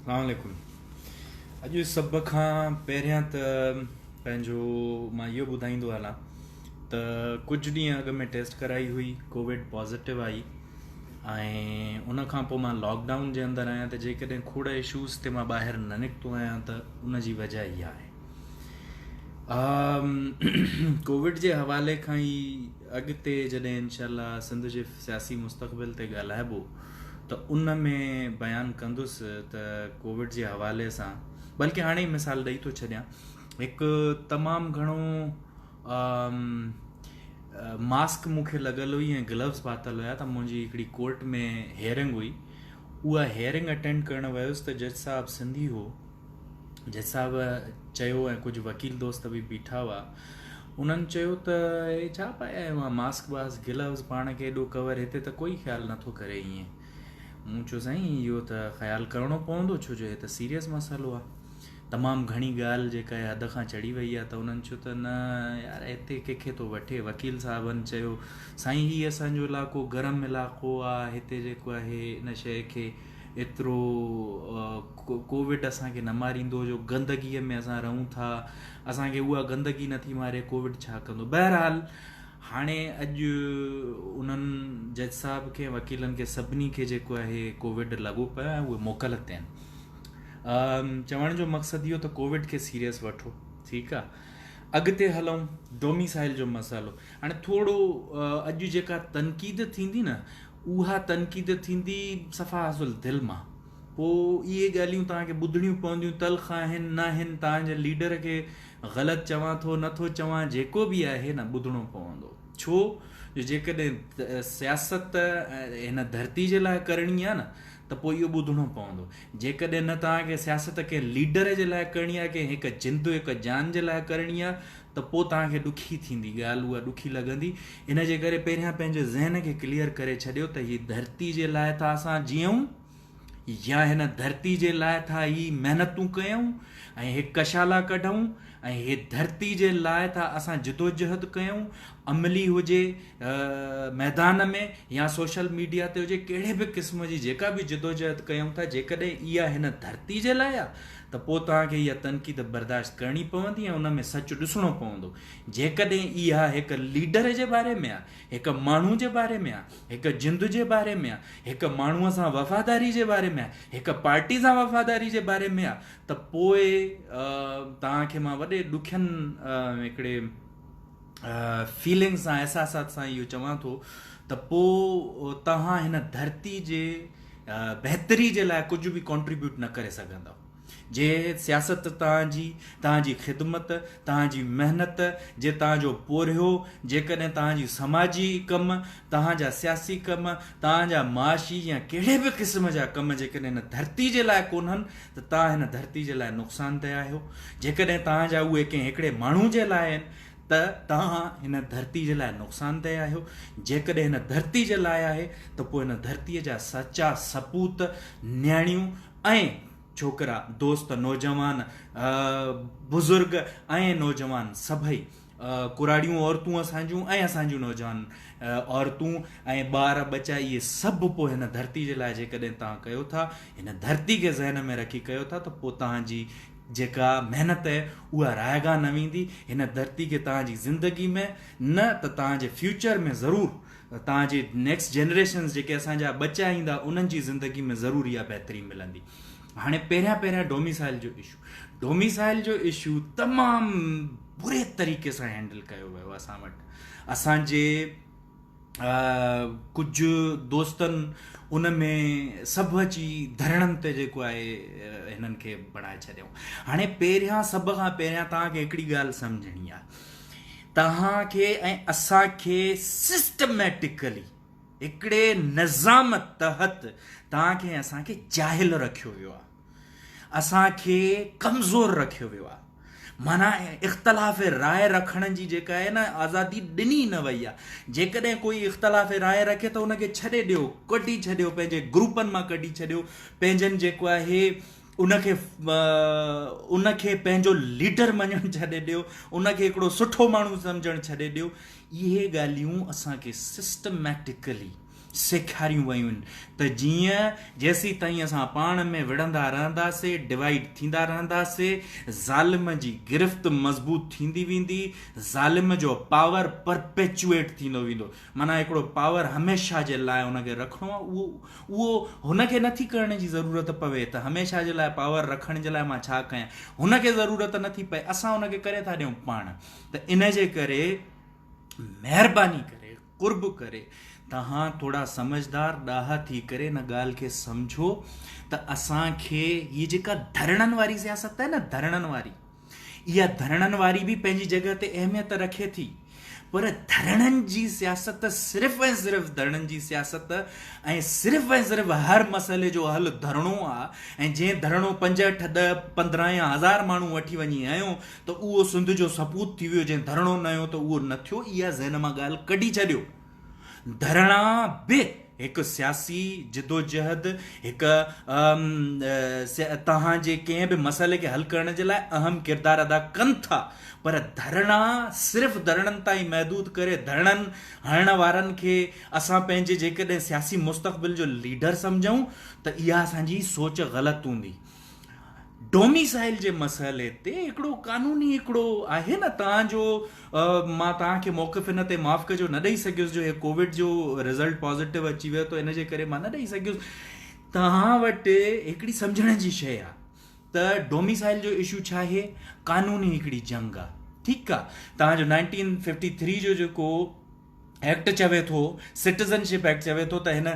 السلام عليڪم اڄ سڀ کان پهريان ته پنهنجو مان اهو ٻڌائيندو هلان ته ڪجهه ڏينهن اڳ ۾ ٽيسٽ ڪرائي هئي ڪووڊ پازيٽو آئي ۽ ان کان پوء مان لاڪ ڊائون جي اندر آهيان ته جيڪڏهن کوڙ اشوز تي مان ٻاهر نه نڪتو آهيان ته ان جي وجه اها آهي ڪووڊ جي حوالي کان ئي اڳتي جڏهن انشاء الله سنڌ جي سياسي مستقبل تي ڳالهائبو ته ان ۾ بيان ڪندس ته ڪووڊ جي حوالي سان بلڪه هاڻي ئي مثال ڏئي ٿو ڇڏيان هڪ تمام گهڻو ماسڪ مون کي لڳل هئي ۽ گلوز پاتل هيا ته منهنجي هڪڙي ڪورٽ ۾ هيئرنگ هئي اها هيئرنگ اٽينڊ ڪرڻ ويس ته جج صاحب سنڌي هو جج صاحب چيو ۽ ڪجهه وڪيل دوست به بيٺا هئا انهن چيو ته هي ڇا پائي آيو آهين ماسڪ واسڪ گلوز پاڻ کي ايڏو ڪور هتي ته ڪوئي خيال نٿو ڪري ائين مون چيو سائين اهو ته خيال ڪرڻو پوندو ڇو جو هي ته سيريس مسئلو آهي تمام گهڻي ڳالهه جيڪا آهي حد کان چڙهي وئي آهي ته انهن چيو ته نه يار هتي ڪنهن کي ٿو وٺي وڪيل صاحبن چيو سائين هي اسان جو علائقو گرم علائقو آهي هتي جيڪو آهي ان شيء کي ايترو ڪووڊ اسان کي نه ماريندو جو گندگيء ۾ اسان رهون ٿا اسان کي اها گندگي نٿي ماري ڪووڊ ڇا ڪندو بهرحال هاڻي اڄ انهن جج صاحب کي وڪيلن کي سڀني کي جيڪو آهي ڪووڊ لڳو پيو آهي اهي موڪل تي آهن چوڻ جو مقصد اهو ته ڪووڊ کي سيريس وٺو ٺيڪ آهي اڳتي هلون ڊوميسائل جو مسئلو هاڻي ٿورو اڄ جيڪا تنقيد ٿيندي نه اها تنقيد ٿيندي صفا اصل دل مان. پوء اهي ڳالهيون توهان کي ٻڌڻيون پونديون تلخ آهن ناهن توهان جي ليڊر کي غلط چوان ٿو نه ٿو چوان جيڪو به آهي نه ٻڌڻو پوندو ڇو جو جيڪڏهن سياست هن ڌرتي جي لاء ڪرڻي آهي نه ته پوء اهو ٻڌڻو پوندو جيڪڏهن نه توهان کي سياست ڪنهن ليڊر جي لاء ڪرڻي آهي ڪنهن هڪ جند هڪ جان جي لاء ڪرڻي آهي ته پوء توهان کي ڏکي ٿيندي ڳالهه اها ڏکي لڳندي ان جي ڪري پهريان پنهنجي ذهن کي ڪليئر ڪري ڇڏيو ته هي ڌرتي جي لاء ٿا اسان جيئون يا هن ڌرتي جي لاء ٿا هي محنتون ڪيون ۽ هي ڪشالا ڪڍون ۽ هي ڌرتي جي لاء ٿا اسان جدوجهد ڪيون عملي هجي ميدان ۾ يا سوشل ميڊيا تي هجي ڪهڙي به قسم جي جيڪا به جدوجهد ڪيون ٿا جيڪڏهن اها هن ڌرتي جي لاء آهي ته پوء توهان کي اها تنقيد برداشت ڪرڻي پوندي ۽ ان ۾ سچ ڏسڻو پوندو. جيڪڏهن اها هڪ ليڊر جي باري ۾ آ، هڪ ماڻهو جي باري ۾ آ، هڪ جند جي باري ۾ آ، هڪ ماڻهوء سان وفاداري جي باري ۾ آ، هڪ پارٽي سان وفاداري جي باري ۾ آ ته پوء توهان کي مان وڏي ڏکين هڪڙي فيلنگز سان احساسات سان اهو چوان ٿو ته پوء توهان هن ڌرتي جي بهتري جي لاء ڪجهه به ڪنٽريبيوٽ نه ڪري سگهندؤ. جي سياست توهان جي، توهان جي خدمت، توهان جي محنت، جي توهان جو پورهيو، جيڪڏهن توهان جي سماجي ڪم، توهان جا سياسي ڪم، توهان جا معاشي يا ڪهڙي به قسم جا ڪم جيڪڏهن هن ڌرتي جي لاء ڪونهن ته توهان هن ڌرتي جي لاء نقصانده آهيو. جيڪڏهن توهان جا اهي ڪنهن هڪڙي ماڻهو جي لاء آهن ته توهان هن ڌرتي جي لاء نقصانده آهيو. جيڪڏهن هن ڌرتي جي لاء آهي ته پوء هن ڌرتيء جا سچا سپوت، نياڻيون ۽ ڇوڪرا، دوست، نوجوان، بزرگ ۽ نوجوان سڀئي، ڪراڙيون عورتون اسان جون ۽ اسان جون نوجوان عورتون ۽ ٻار ٻچا اهي سڀ پوء هن ڌرتي جي لاء جيڪڏهن توهان ڪيو ٿا، هن ڌرتي کي ذهن ۾ رکي ڪيو ٿا ته پوء توهان جي جيڪا محنت آهي اها رائگان نه ويندي، هن ڌرتي کي توهان جي زندگي ۾ نه ته توهان جي فيوچر ۾ ضرور توهان جي نيڪسٽ جنريشنز جيڪي اسان جا ٻچا ايندا انهن جي زندگي ۾ ضرور اها بهتري ملندي. هاڻي پهريان پهريان ڊوميسائل جو اشو ڊوميسائل جو اشو تمام بري طريقي سان هينڊل ڪيو ويو اسان وٽ اسان جي ڪجهه دوستن ان ۾ سڀ اچي ڌرڻن تي جيڪو آهي هنن کي بڻائي ڇڏيائون هاڻي پهريان سڀ کان پهريان توهان کي هڪڙي ڳالهه سمجهڻي آهي توهان کي ۽ اسان کي سسٽميٽڪلي هڪڙي نظام تحت توهان کي ۽ اسان کي جاهل رکيو ويو آهي اسان کي ڪمزور رکيو ويو آهي معنيٰ اختلاف راء رکڻ جي جيڪا آهي نه آزادي ڏني نه وئي آهي جيڪڏهن ڪوئي اختلاف راء رکي ته ان کي ڇڏي ڏيو ڪڍي ڇڏيو پنهنجي گروپن مان ڪڍي ڇڏيو پنهنجن جيڪو آهي ان کي ان کي پنهنجو ليڊر مڃڻ ڇڏي ڏيو ان کي هڪڙو سٺو ماڻهو سمجهڻ ڇڏي ڏيو اهي ڳالهيون اسان کي سسٽميٽڪلي سيکاريون ويون آهن ته جيئن جيسيتائين اسان پاڻ ۾ وڙهندا رهنداسي، ڊوائيڊ ٿيندا رهنداسي، ظالم جي گرفت مضبوط ٿيندي ويندي، ظالم جو پاور پرپيچوئيٽ ٿيندو ويندو، معنيٰ هڪڙو پاور هميشه جي لاء ان کي رکڻو آهي، اهو اهو هن کي نٿي ڪرڻ جي ضرورت پوي ته هميشه جي لاء پاور رکڻ جي لاء مان ڇا ڪيان، هن کي ضرورت نٿي پئي، اسان ان کي ڪري ٿا ڏيون پاڻ، ته ان جي ڪري مهرباني ڪري قرب ڪري توهان ٿورا سمجهدار ڏاها ٿي ڪري ان ڳالهه کي سمجهو ته اسان کي هي جيڪا ڌرڻن واري سياست آهي نه ڌرڻن واري اها ڌرڻن واري به پنهنجي جڳهه تي اهميت رکي ٿي پر ڌرڻن جي سياست صرف ۽ صرف ڌرڻن جي سياست ۽ صرف ۽ صرف هر مسئلي جو حل ڌرڻو آ ۽ جنهن ڌرڻو پنج اٺ ڏهه 15 يا هزار ماڻهو وٺي وڃي هنيو ته اهو سنڌ جو سپوت ٿي ويو جنهن ڌرڻو نه هنيو ته اهو نه ٿيو اها ذهن مان ڳالهه ڪڍي ڇڏيو. ڌرڻا به هڪ سياسي جدوجهد هڪ توهان جي ڪنهن به مسئلي کي حل ڪرڻ جي لاء اهم ڪردار ادا ڪن ٿا پر ڌرڻا صرف ڌرڻن تائين محدود ڪري ڌرڻن هڻڻ وارن کي اسان پنهنجي جيڪڏهن سياسي مستقبل جو ليڊر سمجهون ته اها اسان جي سوچ غلط هوندي. ڊوميسائل جي مسئلي تي هڪڙو قانوني هڪڙو آهي نه توهان جو مان توهان کي موقف ان تي معاف ڪجو نه ڏئي سگهيس جو هي ڪووڊ جو رزلٽ پازيٽو اچي ويو ته ان جي ڪري مان نه ڏئي سگهيس توهان وٽ هڪڙي سمجهڻ جي شيء آهي ته ڊوميسائل جو اشو ڇا آهي قانوني هڪڙي جنگ آهي ٺيڪ آهي توهان جو 1953 جو جيڪو ايڪٽ چوي ٿو سٽيزن شپ ايڪٽ چوي ٿو ته هن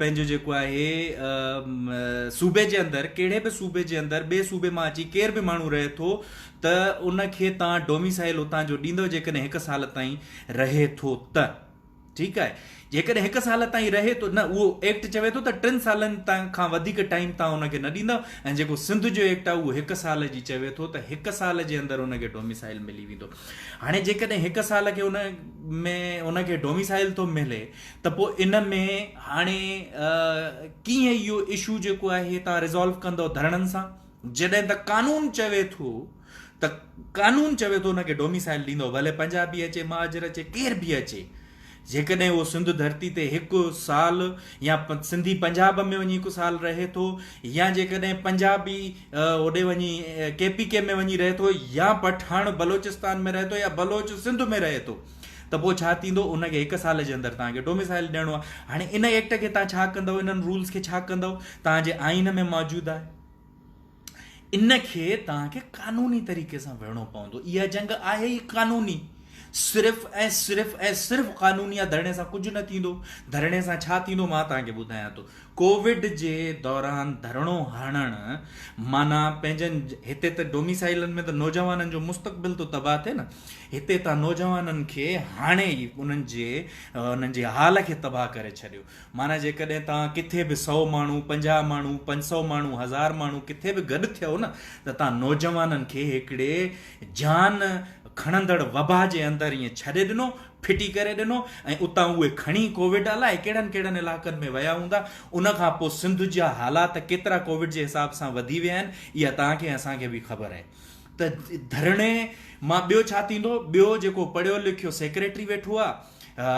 پنهنجو جيڪو آهي صوبي جي اندر ڪهڙي به صوبي جي اندر ٻئي صوبي مان اچي ڪير به ماڻهو رهي ٿو ته ان کي تان ڊوميسائل اتان جو ڏيندو جيڪڏهن هڪ سال تائين رهي ٿو ته ٺيڪ آهي جيڪڏهن هڪ سال تائين رهي ٿو نه اهو ايڪٽ چوي ٿو ته ٽن سالن کان وڌيڪ ٽائيم تان ان کي نه ڏيندو ۽ جيڪو سنڌ جو ايڪٽ آهي اهو هڪ سال جي چوي ٿو ته هڪ سال جي اندر ان کي ڊوميسائل ملي ويندو هاڻي جيڪڏهن هڪ سال کي ان ۾ ان کي ڊوميسائل ٿو ملي ته پوء ان ۾ هاڻي ڪيئن اهو اشو جيڪو آهي تان ريزالو ڪندو ڌرڻن سان جڏهن ته قانون چوي ٿو ته قانون چوي ٿو ان کي ڊوميسائل ڏيندو ڀلي پنجابي اچي مهاجر اچي ڪير به اچي جيڪڏهن اهو سنڌ ڌرتي تي هڪ سال يا سنڌي پنجاب ۾ وڃي هڪ سال رهي ٿو يا جيڪڏهن پنجابي هوڏي وڃي ڪي پي ڪي ۾ وڃي رهي ٿو يا پٺاڻ بلوچستان ۾ رهي ٿو يا بلوچ سنڌ ۾ رهي ٿو ته پوء ڇا ٿيندو ان کي هڪ سال جي اندر توهان کي ڊوميسائل ڏيڻو آهي هاڻي ان ايڪٽ کي توهان ڇا ڪندو انهن رولز کي ڇا ڪندو توهان جي آئين ۾ موجود آهي ان کي توهان کي قانوني طريقي سان وڙهڻو پوندو. اها جنگ آهي ئي قانوني. صرف ۽ صرف ۽ صرف قانوني يا ڌرڻي سان ڪجهه نه ٿيندو. ڌرڻي سان ڇا ٿيندو مان توهان کي ٻڌايان ٿو. ڪووڊ جي دوران ڌرڻو هڻڻ معنيٰ پنهنجن هتي ته ڊوميسائلن ۾ ته نوجوانن جو مستقبل ٿو تباهه ٿئي نه. هتي توهان نوجوانن کي هاڻي ئي انهن جي انهن جي حال کي تباهه ڪري ڇڏيو. معنيٰ جيڪڏهن توهان ڪٿي به سئو ماڻهو، 50 ماڻهو، 500 ماڻهو، هزار ماڻهو ڪٿي به گڏ ٿيو نه ته توهان نوجوانن کي هڪڙي جان کڻندڙ وبا جي اندر ائين ڇڏي ڏنو، ڦٽي ڪري ڏنو ۽ اتان اهي کڻي ڪووڊ الائي ڪهڙن ڪهڙن علائقن ۾ ويا هوندا. ان کان پوء سنڌ جا حالات ڪيترا ڪووڊ جي حساب سان وڌي ويا آهن اها توهان کي ۽ اسان کي به خبر آهي ته ڌرڻي مان ٻيو ڇا ٿيندو؟ ٻيو جيڪو پڙهيو لکيو سيڪريٽري ويٺو آهي،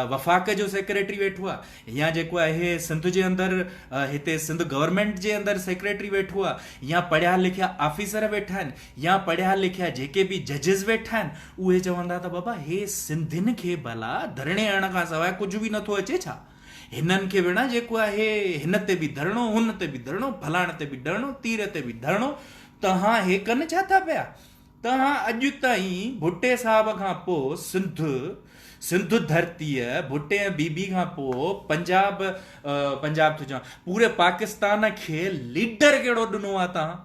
وفاق جو سيڪريٽري ويٺو آ يا جيڪو آهي سنڌ جي اندر هتي سنڌ گورنمينٽ جي اندر سيڪريٽري ويٺو آ يا پڙهيا لکيا آفيسر ويٺا آهن يا پڙهيا لکيا جيڪي به ججز ويٺا آهن اهي چوندا ته بابا هي سنڌين کي ڀلا ڌرڻي هڻڻ کان سواء ڪجهه به نٿو اچي ڇا هنن کي وڙهڻ جيڪو آهي هن تي به ڌرڻو هن تي به ڌرڻو فلاڻ تي به ڌرڻو تير تي به ڌرڻو تهان هي ڪن ڇا ٿا پيا توهان اڄ تائين ڀٽي صاحب کان پوء سنڌ، سنڌ ڌرتيء، ڀٽي ۽ بي بي کان پوء پنجاب، پنجاب ٿو چوان، پوري پاڪستان کي ليڊر ڪهڙو ڏنو آ توهان؟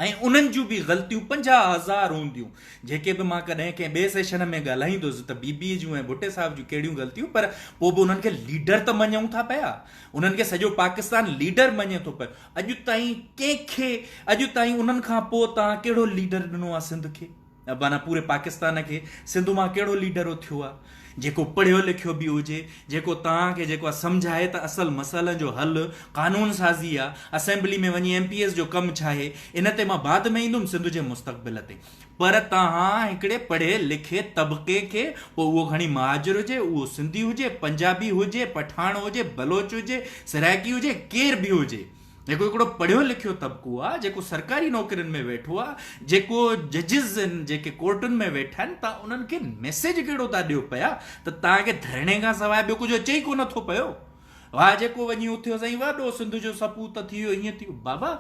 ۽ انهن جون به غلطيون 50,000 هونديون، جيڪي به مان ڪڏهن ڪنهن ٻئي سيشن ۾ ڳالهائيندس ته بي بي جون ۽ ڀٽي صاحب جون ڪهڙيون غلطيون، پر پوء به انهن کي ليڊر ته مڃون ٿا پيا، انهن کي سڄو پاڪستان ليڊر مڃي ٿو پيو. اڄ تائين ڪنهن کي اڄ تائين انهن کان پوء توهان ڪهڙو ليڊر ڏنو آهي سنڌ کي معنيٰ پوري پاڪستان کي سنڌ مان ڪهڙو ليڊر اٿيو آهي؟ جيڪو پڙهيو لکيو به هجي، جيڪو توهان کي جيڪو آهي سمجهائي ته اصل مسئلن جو حل قانون سازي آ، اسيمبلي ۾ وڃي ايم پي ايز جو ڪم ڇاهي، ان تي مان بعد ۾ ايندم سنڌ جي مستقبل تي. پر توهان هڪڙي پڙهي لکي طبقي کي پوء اهو کڻي مهاجر هجي، اهو سنڌي هجي، پنجابي هجي، پٺاڻ هجي، بلوچ هجي، سرائيڪي هجي، ڪير به هجي، جيڪو هڪڙو پڙهيو لکيو طبقو آ، جيڪو سرڪاري نوڪرين ۾ ويٺو آ، جيڪو ججز آهن، جيڪي ڪورٽن ۾ ويٺا آهن، توهان انهن کي ميسيج ڪهڙو ٿا ڏيو پيا ته توهان کي ڌرڻي کان سواء ٻيو ڪجهه اچي ئي ڪونه ٿو پيو. واهه جيڪو وڃي اٿيو سائين وڏو سنڌ جو سپوت ٿي ويو ائين ٿي ويو. بابا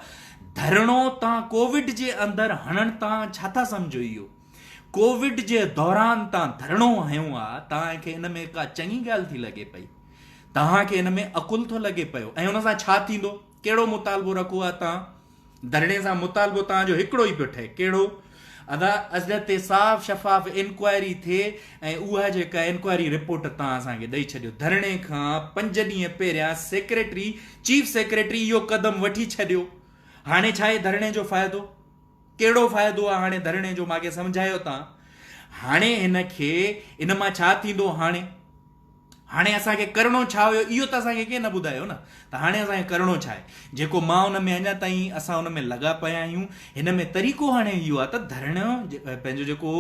ڌرڻو توهان ڪووڊ جي اندر هڻڻ توهان ڇا ٿا سمجهو اهو ڪووڊ جي دوران توهان ڌرڻو هنيو آ توهان کي ان ۾ ڪا چڱي ڳالهه ٿي لڳي پئي توهان کي ان ۾ عقل ٿو لڳي پيو ۽ ان سان ڇا ٿيندو ڪهڙو مطالبو رکو آ توهان ڌرڻي سان مطالبو توهان جو هڪڙو ئي پيو ٺهي ڪهڙو ادا اڄ تي صاف شفاف انڪوائري ٿئي ۽ اها جيڪا انڪوائري رپورٽ توهان اسان کي ڏئي ڇڏيو ڌرڻي کان پنج ڏينهن پهريان سيڪريٽري چيف سيڪريٽري اهو قدم وٺي ڇڏيو هاڻي ڇا آهي ڌرڻي جو فائدو ڪهڙو فائدو آهي هاڻي ڌرڻي جو ماکي سمجهايو توهان هاڻي هن کي ان مان ڇا ٿيندو هاڻي هاڻي اسان کي ڪرڻو ڇا هيو اهو ته اسان کي ڪنهن نه ٻڌايو نه ته هاڻي اسان کي ڪرڻو ڇا آهي جيڪو مان ان ۾ اڃا تائين اسان ان ۾ لڳا پيا آهيون هن ۾ طريقو هاڻي اهو آهي ته ڌرڻو پنهنجو جيڪو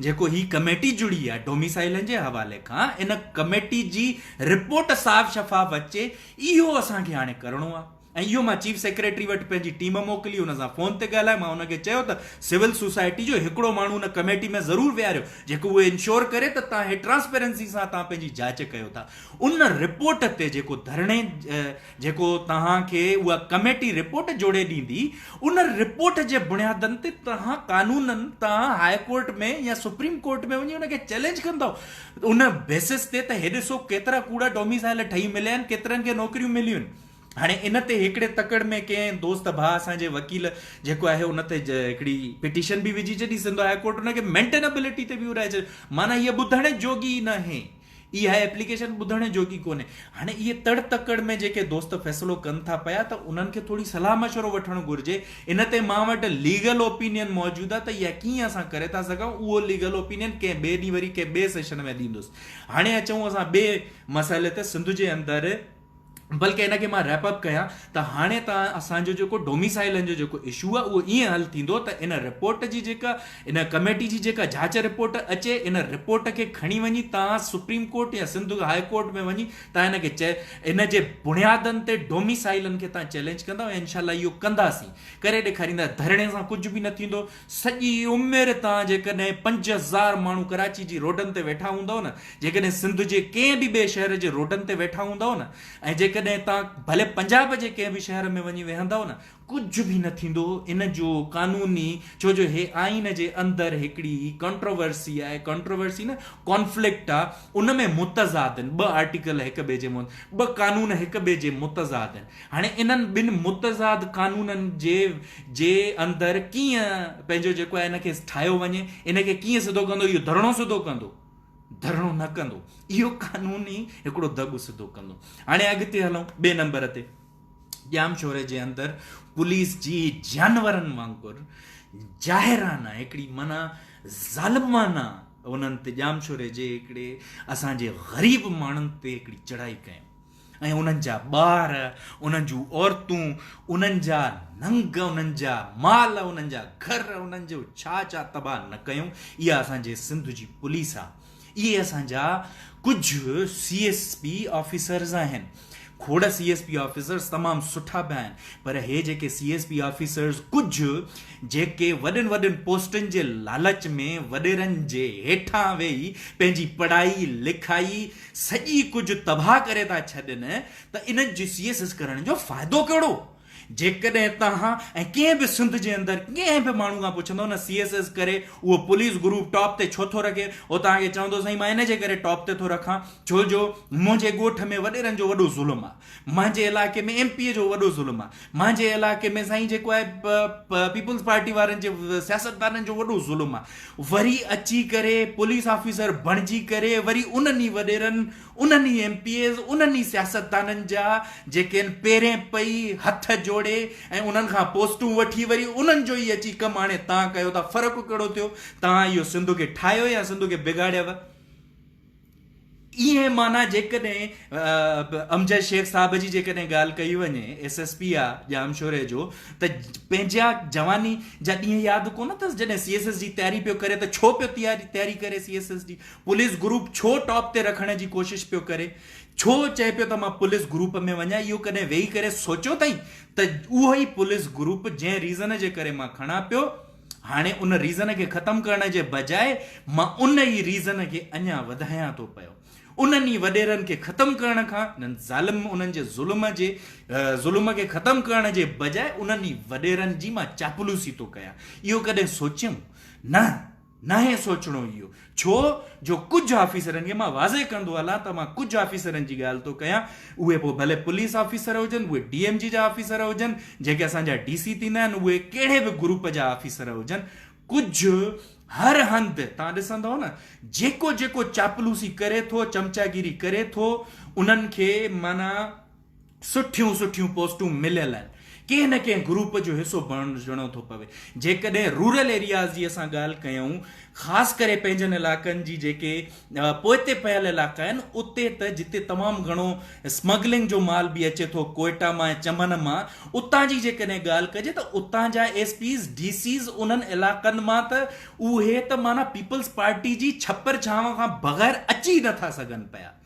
جيڪو هي ڪميٽي جڙي آهي ڊوميسائلن جي حوالي کان ان ڪميٽي جي رپورٽ صاف شفاف اچي اهو اسان کي هاڻي ڪرڻو آهي ۽ اهو مان چيف سيڪريٽري وٽ پنهنجي ٽيم موڪلي ان سان فون تي ڳالهائي مان ان کي چيو ته سول سوسائٽي جو هڪڙو ماڻهو ان ڪميٽي ۾ ضرور ويهاريو جيڪو اهو انشور ڪري ته تان هي ٽرانسپيرنسي سان تان پنهنجي جاچ ڪيو ٿا ان رپورٽ تي جيڪو ڌرڻي جيڪو توهان کي اها ڪميٽي رپورٽ جوڙي ڏيندي ان رپورٽ جي بنيادن تي توهان قانونن تان هاء ڪورٽ ۾ يا سپريم ڪورٽ ۾ وڃي ان کي چئلينج ڪندؤ ان بيسس تي ته هي ڏسو ڪيترا ڪوڙا ڊوميسائل ٺهي مليا آهن ڪيترن کي نوڪريون مليون آهن هاڻي ان تي هڪڙي تڪڙ ۾ ڪنهن دوست ڀاء اسان جي وڪيل جيڪو آهي ان تي هڪڙي پٽيشن به وجهي ڇڏي سنڌ هاء ڪورٽ ان کي مينٽينبلٽي تي به اڏائي ڇڏيو معنيٰ هيء ٻڌڻ جوڳي ئي ناهي اها ايپليڪيشن ٻڌڻ جوڳي ڪونهي هاڻي اهي تڙ تڪڙ ۾ جيڪي دوست فيصلو ڪن ٿا پيا ته انهن کي ٿوري صلاح مشورو وٺڻ گهرجي ان تي مان وٽ ليگل اوپينين موجود آهي ته اها ڪيئن اسان ڪري ٿا سگهون اهو ليگل اوپينين ڪنهن ٻئي ڏينهن وري ڪنهن ٻئي سيشن ۾ ڏيندس هاڻي اچون اسان ٻئي مسئلي تي سنڌ جي اندر بلڪه ان کي مان ريپ اپ ڪيان ته هاڻي ته اسان جو جيڪو ڊوميسائلن جو جيڪو اشو آهي اهو ائين حل ٿيندو ته ان رپورٽ جي جيڪا ان ڪميٽي جي جيڪا جاچ رپورٽ اچي ان رپورٽ کي کڻي وڃي تان سپريم ڪورٽ يا سنڌ هاء ڪورٽ ۾ وڃي تان ان کي ان جي بنيادن تي ڊوميسائلن کي تان چئلينج ڪندا ۽ انشاء الله اهو ڪنداسين ڪري ڏيکاريندا ڌرڻي سان ڪجهه به نه ٿيندو سڄي عمر تان جيڪڏهن 5000 ماڻهو ڪراچي جي روڊن تي ويٺا هوندؤ نه، جيڪڏهن سنڌ جي ڪنهن به ٻئي شهر جي روڊن تي ويٺا هوندؤ نه ۽ جيڪڏهن تان ڀلي پنجاب جي ڪنهن به شهر ۾ وڃي ويهندؤ نه، ڪجهه به نه ٿيندو ان جو قانوني ڇو جو هي آئين جي اندر هڪڙي ڪنٽروورسي آهي، ڪنٽروورسي نه ڪانفلڪٽ آ، ان ۾ متضاد آهن ٻه آرٽيڪل هڪ ٻئي جي ٻه قانون هڪ ٻئي جي متضاد آهن. هاڻي انهن ٻن متضاد قانونن جي جي اندر ڪيئن پنهنجو جيڪو آهي ان کي ٺاهيو وڃي ان کي ڪيئن سڌو ڪندو اهو ڌرڻو سڌو ڪندو ڌرڻو نه ڪندو اهو قانون ئي هڪڙو دڳ سڌو ڪندو هاڻي اڳتي هلون ٻئي نمبر تي ڄام شوري جي اندر پوليس جي جانورن وانگر جاهرانه هڪڙي معنيٰ ظالمانه انهن تي ڄام شوري جي هڪڙي اسان جي غريب ماڻهن تي هڪڙي چڙهائي ڪيائون ۽ انهن جا ٻار، انهن جون عورتون، انهن جا ننگ، انهن جا مال، انهن جا گهر، انهن جو ڇا ڇا تباهه نه ڪيون، اها اسان جي سنڌ جي پوليس آ. اهي اسان جا ڪجهه سي ايس پي آفيسرز آهن. کوڙ سي ايس پي آفيسرز تمام سٺا به آهن پر هي جيڪي سي ايس پي آفيسرز ڪجهه جيڪي وڏين وڏين پوسٽن جي لالچ ۾ وڏيرن جي هيٺان ويهي پنهنجي پڙهائي لکائي سڄي ڪجهه تباهه ڪري ٿا ڇڏين ته انهن جي سي ايس ايس ڪرڻ جو فائدو ڪهڙو؟ جيڪڏهن توهان ۽ ڪنهن به سنڌ جي اندر ڪنهن به ماڻهو کان پڇندو نه سي ايس ايس ڪري اهو پوليس گروپ ٽاپ تي ڇو ٿو رکي اهو توهان کي چوندو سائين مان ان جي ڪري ٽاپ تي ٿو رکان ڇو جو منهنجي ڳوٺ ۾ وڏيرن جو وڏو ظلم آهي منهنجي علائقي ۾ ايم پي اي جو وڏو ظلم آهي منهنجي علائقي ۾ سائين جيڪو آهي پيپلز پارٽي وارن جي سياستدانن جو وڏو ظلم آهي وري اچي ڪري پوليس آفيسر بڻجي ڪري وري انهن ئي وڏيرن، انهن ئي ايم پي ايز، انهن ئي سياستدانن جا جيڪي آهن پيرين پئي هٿ جوڙي ۽ انهن کان پوسٽون وٺي وري انهن جو ئي اچي ڪم هاڻي تان ڪيو ٿا فرق ڪهڙو ٿيو؟ توهان اهو سنڌ کي ٺاهيو يا سنڌ کي بگاڙيو؟ ائين معنيٰ جيڪڏهن امجد شيخ صاحب جي جيڪڏهن ڳالهه ڪئي وڃي ايس ايس پي آ ڄامشوري جو ته پنهنجا جواني جا ڏينهن ياد ڪونه اٿس جڏهن سي ايس ايس جي تياري پيو ڪري ته ڇو پيو تياري تياري ڪري سي ايس ايس جي پوليس گروپ ڇو ٽاپ تي رکڻ جي ڪوشش پيو ڪري ڇو چئي پيو ته مان پوليس گروپ ۾ وڃان اهو ڪڏهن ويهي ڪري سوچيو اٿئي ته اهو ئي پوليس گروپ جنهن ريزن جي ڪري مان کڻان پيو هاڻي ان ريزن کي ختم ڪرڻ جي بجاء مان ان ئي ريزن کي اڃا وڌايان ٿو پيو. انهن ئي وڏيرن کي ختم ڪرڻ کان، انهن ظالم انهن جي ظلم جي ظلم کي ختم ڪرڻ جي بجاء انهن ئي وڏيرن جي مان چاپلوسي ٿو ڪيان. اهو ڪڏهن سوچيم؟ نه، ناهي سوچڻو اهو. ڇو جو ڪجهه آفيسرن کي مان واضح ڪندو هلان ته مان ڪجهه آفيسرن جي ڳالهه ٿو ڪيان، اهي پوء ڀلي پوليس آفيسر هجن، اهي ڊي ايم جي جا آفيسر هجن، جيڪي اسان جا ڊي سي ٿيندا آهن، اهي ڪهڙي به گروپ جا آفيسر هجن، ڪجهه هر هنڌ توهان ڏسندؤ نه جيڪو جيڪو چاپلوسي ڪري ٿو، چمچاگيري ڪري ٿو، انهن کي معنيٰ سٺيون سٺيون پوسٽون مليل آهن ڪنهن نه ڪنهن گروپ جو حصو بڻجڻو ٿو پوي جيڪڏهن رورل ايرياز جي اسان ڳالهه ڪيون خاص ڪري پنهنجن علائقن جي جيڪي پوئتي پيل علائقا آهن اتي ته جتي تمام گهڻو اسمگلنگ جو مال به اچي ٿو ڪوئيٽا مان ۽ چمن مان اتان جي جيڪڏهن ڳالهه ڪجي ته اتان جا ايس پيز ڊي سيز انهن علائقن مان ته اهي ته معنيٰ پيپلز پارٽي جي ڇپر ڇانو کان بغير اچي نٿا سگهن پيا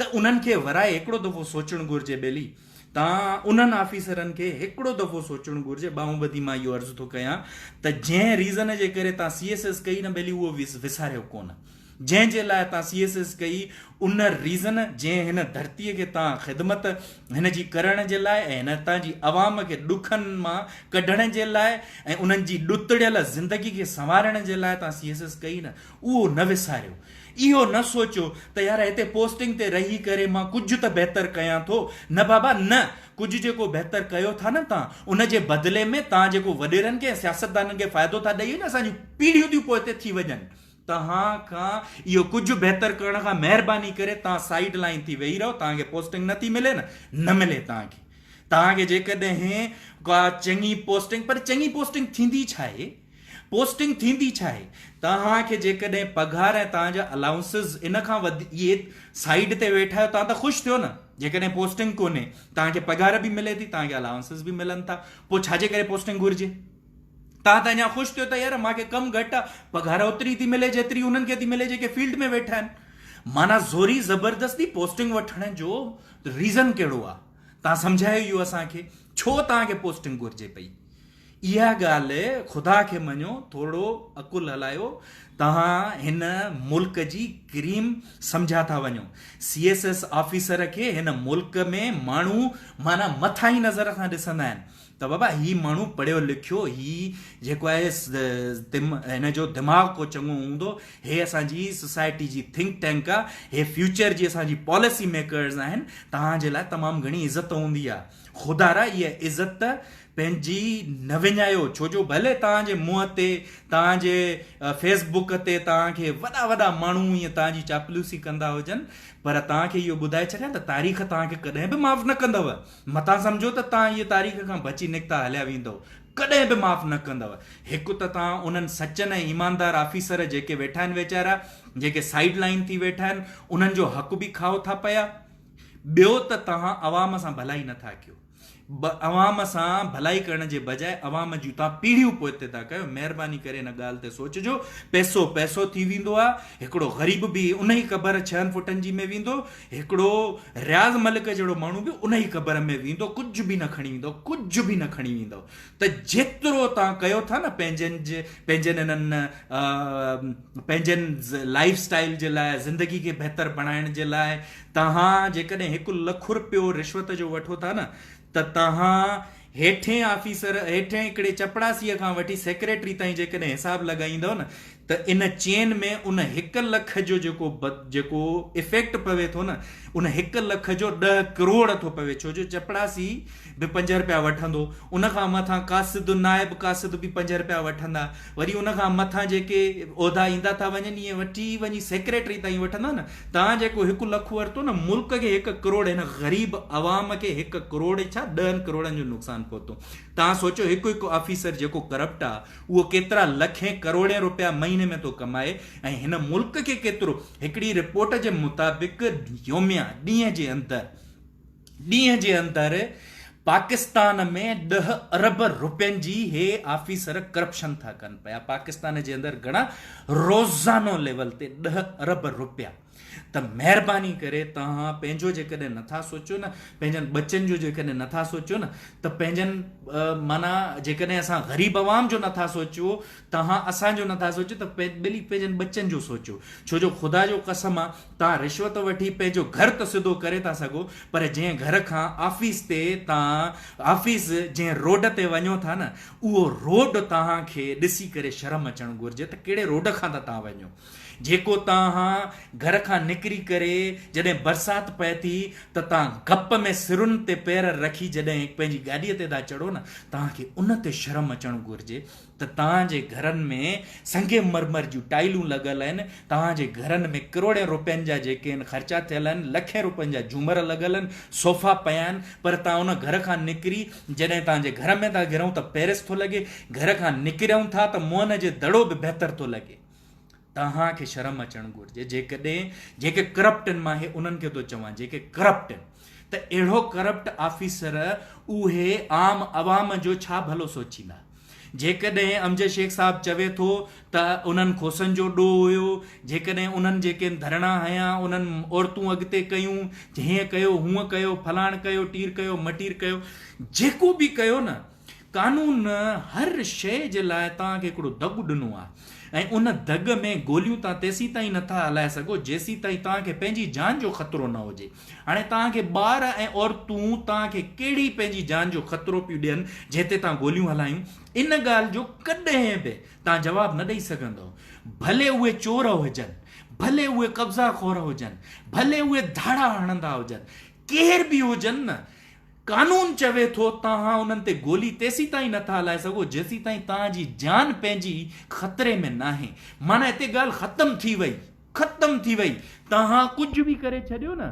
ته انهن کي ورائي هڪڙو دفعو سوچڻ گهرجي ٻيلي تان انهن آفيسرن کي هڪڙو دفعو سوچڻ گهرجي ٻانهون ٻڌي مان اهو عرض ٿو ڪيان ته جنهن ريزن جي ڪري تان سي ايس ايس ڪئي نه ٻيلي اهو وساريو ڪونه جنهن جي لاء تان سي ايس ايس ڪئي ان ريزن جنهن هن ڌرتي کي تان خدمت هن جي ڪرڻ جي لاء ۽ هن تان جي عوام کي ڏکن مان ڪڍڻ جي لاء ۽ انهن جي ڏتڙيل زندگي کي سنوارڻ جي لاء تان سي ايس ايس ڪئي نه اهو نه وساريو. اهو نه سوچيو ته يار هتي پوسٽنگ تي رهي ڪري مان ڪجهه ته بهتر ڪيان ٿو. نه بابا نه، ڪجهه جيڪو بهتر ڪيو ٿا نه تان، ان جي بدلي ۾ تان جيڪو وڏيرن کي ۽ سياستدانن کي فائدو ٿا ڏئي وڃو اسان جون پيڙهيون ٿيون پوئتي ٿي وڃن. توهان کان اهو ڪجهه بهتر ڪرڻ کان مهرباني ڪري توهان سائيڊ لائين ٿي ويهي رهو، توهان کي پوسٽنگ نه ٿي ملي نه، نه ملي توهان کي. توهان کي جيڪڏهن ڪا چڱي پوسٽنگ، پر چڱي پوسٽنگ ٿيندي ڇا آهي؟ پوسٽنگ ٿيندي ڇا آهي؟ توهان کي جيڪڏهن پگهار ۽ توهان جا الائونسز ان کان وڌ اهي سائيڊ تي ويٺا آهيو توهان ته خوش ٿيو نه جيڪڏهن پوسٽنگ ڪونهي توهان کي پگهار به ملي ٿي توهان کي الائونسز به ملن ٿا پوء ڇا جي ڪري پوسٽنگ گهرجي؟ توهان ته اڃا خوش ٿيو ته يار مان کي ڪم گهٽ آهي پگهار اوتري ٿي ملي جيتري انهن کي ٿي ملي جيڪي فيلڊ ۾ ويٺا آهن معنيٰ زوري زبردستي پوسٽنگ وٺڻ جو ريزن ڪهڙو آهي توهان سمجهايو اهو اسان کي ڇو توهان کي پوسٽنگ گهرجي پئي؟ اها ڳالهه خدا کي مڃو ٿورڙو عقل هلايو توهان هن ملڪ جي ڪريم سمجهيا ٿا وڃو سي ايس ايس آفيسر کي هن ملڪ ۾ ماڻهو معنيٰ مٿاهين نظر سان ڏسندا آهن ته بابا هي ماڻهو پڙهيو لکيو هي جيڪو آهي هن جو دماغ ڪو چڱو هوندو هي اسان جي سوسائٽي جي ٿنڪ ٽينڪ آ هي فيوچر جي اسان جي پاليسي ميڪرز آهن توهان جي لاء تمام گهڻي عزت هوندي آ خدارا اها عزت پنهنجي نه وڃايو ڇو جو ڀلي توهان جي منهن تي توهان جي فيس بڪ تي توهان کي وڏا وڏا ماڻهو ائين توهان جي چاپلوسي ڪندا هجن پر توهان کي اهو ٻڌائي ڇڏيان ته تاريخ توهان کي ڪڏهن به معاف نه ڪندو متان سمجهو ته توهان اهي تاريخ کان بچي نڪتا هليا ويندو ڪڏهن به معاف نه ڪندو هڪ ته توهان انهن سچن ۽ ايماندار آفيسر جيڪي ويٺا آهن ويچارا جيڪي سائيڊ لائين ٿي ويٺا آهن انهن جو حق به کائو ٿا پيا ٻيو ته توهان عوام سان ڀلائي نٿا ڪيو عوام سان ڀلائي ڪرڻ جي بجاء عوام جون توهان پيڙهيون پوئتي ٿا ڪيو مهرباني ڪري ان ڳالهه تي سوچجو پئسو پئسو ٿي ويندو آ هڪڙو غريب به ان ئي قبر ڇهن فٽن جي ۾ ويندو هڪڙو رياض ملڪ جهڙو ماڻهو به ان ئي قبر ۾ ويندو ڪجهه به نه کڻي ويندو ڪجهه به نه کڻي ويندو ته جيترو توهان ڪيو ٿا نه پنهنجن جي پنهنجن انهن پنهنجن لائف اسٽائل جي لاء زندگي کي بهتر بڻائڻ جي لاء توهان جيڪڏهن هڪ لک رپيو رشوت جو وٺو ٿا نه ته توهان هيٺين آفيسر هيٺين هڪڙي چپڙاسيء کان وٺي سيڪريٽري تائين جيڪڏهن حساب لڳائيندؤ نه ته ان چين ۾ ان هڪ لک جو جيڪو جيڪو افيڪٽ پوي ٿو نه ان هڪ لک جو ڏهه ڪروڙ ٿو پوي ڇو جو چپڙاسي به پنج رپيا وٺندو ان کان مٿان قاصد نائب قاصد به پنج رپيا وٺندا وري ان کان مٿان جيڪي عهدا ايندا ٿا وڃن ايئن وٺي وڃي سيڪريٽري تائين وٺندا نه توهان جيڪو هڪ لک ورتو نه ملڪ کي هڪ ڪروڙ هن غريب عوام کي هڪ ڪروڙ ڇا ڏهن ڪروڙن جو نقصان پهتو توهان سوچو هڪ هڪ آفيسر جيڪو ڪرپٽ آ اهو ڪيترا لکين ڪروڙين روپيا مهيني مهيني ۾ ٿو ڪمائي ۽ هن ملڪ کي ڪيترو هڪڙي رپورٽ جي مطابق يوميا ڏينهن جي اندر ڏينهن جي اندر پاڪستان ۾ 10 ارب روپين جي هي آفيسر ڪرپشن ٿا ڪن پيا پاڪستان جي اندر گهڻا روزانو ليول تي 10 ارب روپيا ته مهرباني ڪري توهان پنهنجو جيڪڏهن نٿا سوچيو نه پنهنجن ٻچن جو جيڪڏهن نٿا سوچيو نه ته پنهنجن معنيٰ جيڪڏهن اسان غريب عوام جو نٿا سوچيو توهان اسان جو نٿا سوچيو ته ٻلي پنهنجن ٻچن جو سوچيو ڇو جو خدا جو قسم آ توهان رشوت وٺي پنهنجو گهر ته سڌو ڪري ٿا سگهو پر جنهن گهر کان آفيس تي توهان آفيس جنهن روڊ تي وڃو ٿا نه اهو روڊ توهان کي ڏسي ڪري شرم اچڻ گهرجي ته ڪهڙي روڊ کان ٿا توهان وڃو جيڪو توهان گهر کان نڪري ڪري جڏهن برسات پئي ٿي ته توهان گپ ۾ سرن تي پير رکي جڏهن پنهنجي گاڏيء تي ٿا چڙهو نه توهان کي ان تي شرم اچڻ گهرجي ته توهان جي گهرن ۾ سنگ مرمر جون ٽائلون لڳل آهن، توهان جي گهرن ۾ ڪروڙين روپين جا جيڪي آهن خرچا ٿيل آهن، لکين روپين جا جهومر لڳل آهن، صوفا پيا آهن پر توهان ان گهر کان نڪري جڏهن توهان جي گهر ۾ ٿا گهرون ته پيرس ٿو لڳي، گهر کان نڪريون ٿا ته موهن جي دڙو به بهتر ٿو لڳي. توهان کي شرم اچڻ گهرجي جيڪڏهن جيڪي ڪرپٽ آهن مان هي انهن کي ٿو چوان جيڪي ڪرپٽ آهن ته اهڙو ڪرپٽ آفيسر اهي عام عوام جو ڇا ڀلو سوچيندا جيڪڏهن امجد شيخ صاحب چوي ٿو ته انهن کوسن جو ڏوهه هيو جيڪڏهن انهن جيڪي ڌرڻا هنيا انهن عورتون اڳتي ڪيون هيئن ڪيو هونئن ڪيو فلاڻ ڪيو ٽير ڪيو مٽير ڪيو جيڪو به ڪيو نه قانون هر شيء جي لاء توهان کي هڪڙو دڳ ڏنو آهي ۽ ان دڳ ۾ گوليون توهان تيسيتائين نه ٿا هلائي سگهو جيسيتائين توهان کي پنهنجي جان جو خطرو نه هجي. هاڻي توهان کي ٻار ۽ عورتون توهان کي ڪهڙي پنهنجي جان جو خطرو پيون ڏين جنهن تي توهان گوليون هلايون؟ ان ڳالهه جو ڪڏهن به توهان جواب نه ڏئي سگهندؤ. ڀلي اهي چور هجن، ڀلي اهي قبضا خور هجن، ڀلي اهي ڌاڙا هڻندا هجن، ڪير به هجن نه قانون چوي ٿو توهان انهن تي گولي تيسيتائين نه ٿا هلائي سگهو جيسيتائين توهان جي جان پنهنجي خطري ۾ ناهي. معنيٰ هتي ڳالهه ختم ٿي وئي. ختم ٿي وئي. توهان ڪجهه به ڪري ڇڏيو نه.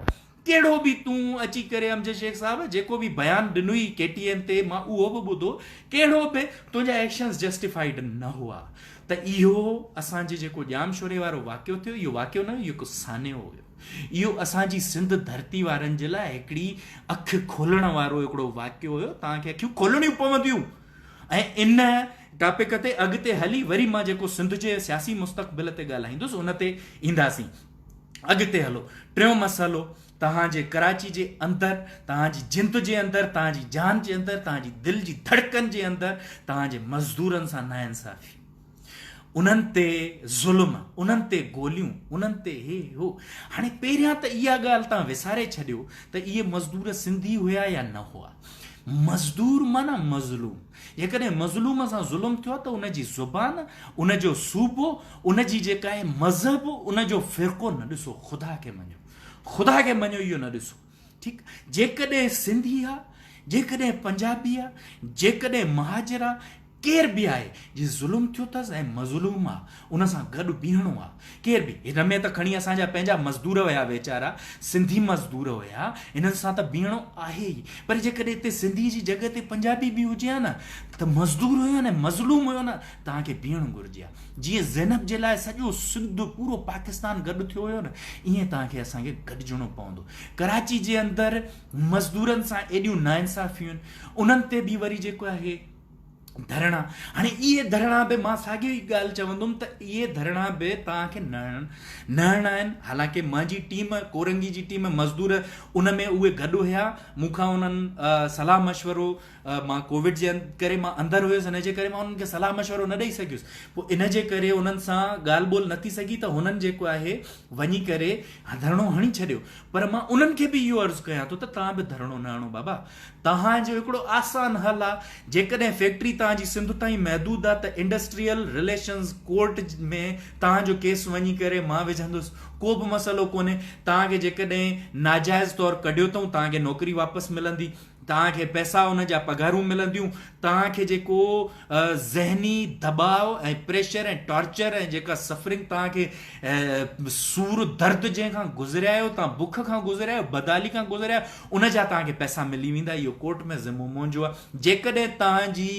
ڪهڙو به تون اچي ڪري امجد شيخ صاحب جيڪو به بيان ڏنوئي ڪي ٽي اين تي مان اهو به ٻڌو ڪهڙو به تنهنجا ايڪشنز جسٽيفائيڊ نه هئا ته اهو اسان جي جيڪو ڄامشوري وارو واقعو ٿيو اهو واقعو نه اهو هڪ سانحو هيو. اهو اسان جي سنڌ ڌرتي وارن جي لاء هڪڙي اک کولڻ وارو هڪڙو واقعو هيو توهان کي اکيون کولڻيون پونديون ۽ ان ٽاپڪ تي اڳتي هلي وري مان جيڪو سنڌ جي سياسي مستقبل تي ڳالهائيندس ان تي اينداسين اڳتي هلو ٽيون مسئلو توهان جي ڪراچي جي اندر توهان جي جند جي اندر توهان جي جان جي اندر توهان جي دل جي ڌڙڪن جي اندر توهان جي مزدورن سان ناانصافي انهن تي ظلم، انهن تي گوليون، انهن تي هي هو. هاڻي پهريان ته اها ڳالهه توهان وساري ڇڏيو ته اهي مزدور سنڌي هيا يا نه هئا. مزدور معنيٰ مظلوم. جيڪڏهن مظلوم سان ظلم ٿيو آهي ته ان جي زبان، ان جو صوبو، ان جي جيڪا آهي مذهب، ان جو فرقو نه ڏسو. خدا کي مڃو. خدا کي مڃو اهو نه ڏسو. ٺيڪ جيڪڏهن سنڌي آ، جيڪڏهن پنجابي آ، جيڪڏهن مهاجر آ، ڪير به آهي جي ظلم ٿيو اٿس ۽ مظلوم آ ان سان گڏ بيهڻو آ ڪير به هن ۾ ته کڻي اسان جا پنهنجا مزدور هيا ويچارا سنڌي مزدور هيا انهن سان ته بيهڻو آهي ئي پر جيڪڏهن هتي سنڌي جي جڳهه تي پنجابي به هجي ها نه ته مزدور هيو نه مظلوم هيو نه توهان کي بيهڻ گهرجي ها جيئن زينب جي لاء سڄو سنڌ پورو پاڪستان گڏ ٿيو هيو نه ائين توهان کي اسان کي گڏجڻو پوندو ڪراچي جي اندر مزدورن سان ايڏيون ناانصافيون انهن تي به وري جيڪو آهي ڌرڻا هاڻي اهي ڌرڻا به مان ساڳيو ئي ڳالهه چوندم ته اهي ڌرڻا به توهان کي نه نه هڻڻا آهن حالانڪه منهنجي ٽيم ڪورنگي جي ٽيم مزدور ان ۾ اهي گڏ هيا مون کان انهن صلاح مشورو مان ڪووڊ جي ڪري مان اندر هيس ان جي ڪري مان انهن کي صلاح مشورو نه ڏئي سگهيس پوء ان جي ڪري انهن سان ڳالهه ٻولهه نه ٿي سگهي ته هنن جيڪو آهي وڃي ڪري ڌرڻو هڻي ڇڏيو پر مان انهن کي به اهو عرض ڪيان ٿو ته توهان به ڌرڻو نه هڻو بابا توهان جو هڪڙو آسان حل آ، جيڪڏهن فيڪٽري توهان جي سنڌ تائين محدود آ ته انڊسٽريل رليشنز ڪورٽ ۾ توهان جو ڪيس وڃي ڪري مان وجهندس، ڪو به مسئلو ڪونهي، توهان کي جيڪڏهن ناجائز طور ڪڍيو اٿئون توهان کي نوڪري واپس ملندي، توهان کي پئسا ان جا پگهارون ملنديون، توهان کي جيڪو ذهني دٻاء ۽ پريشر ۽ ٽارچر ۽ جيڪا سفرنگ توهان کي سور درد جنهن کان گذريا آهيو، توهان بک کان گذريا آهيو، بدحالي کان گذريا آهيو، ان جا توهان کي پئسا ملي ويندا، اهو ڪورٽ ۾ ذمو منهنجو آهي، جيڪڏهن توهان جي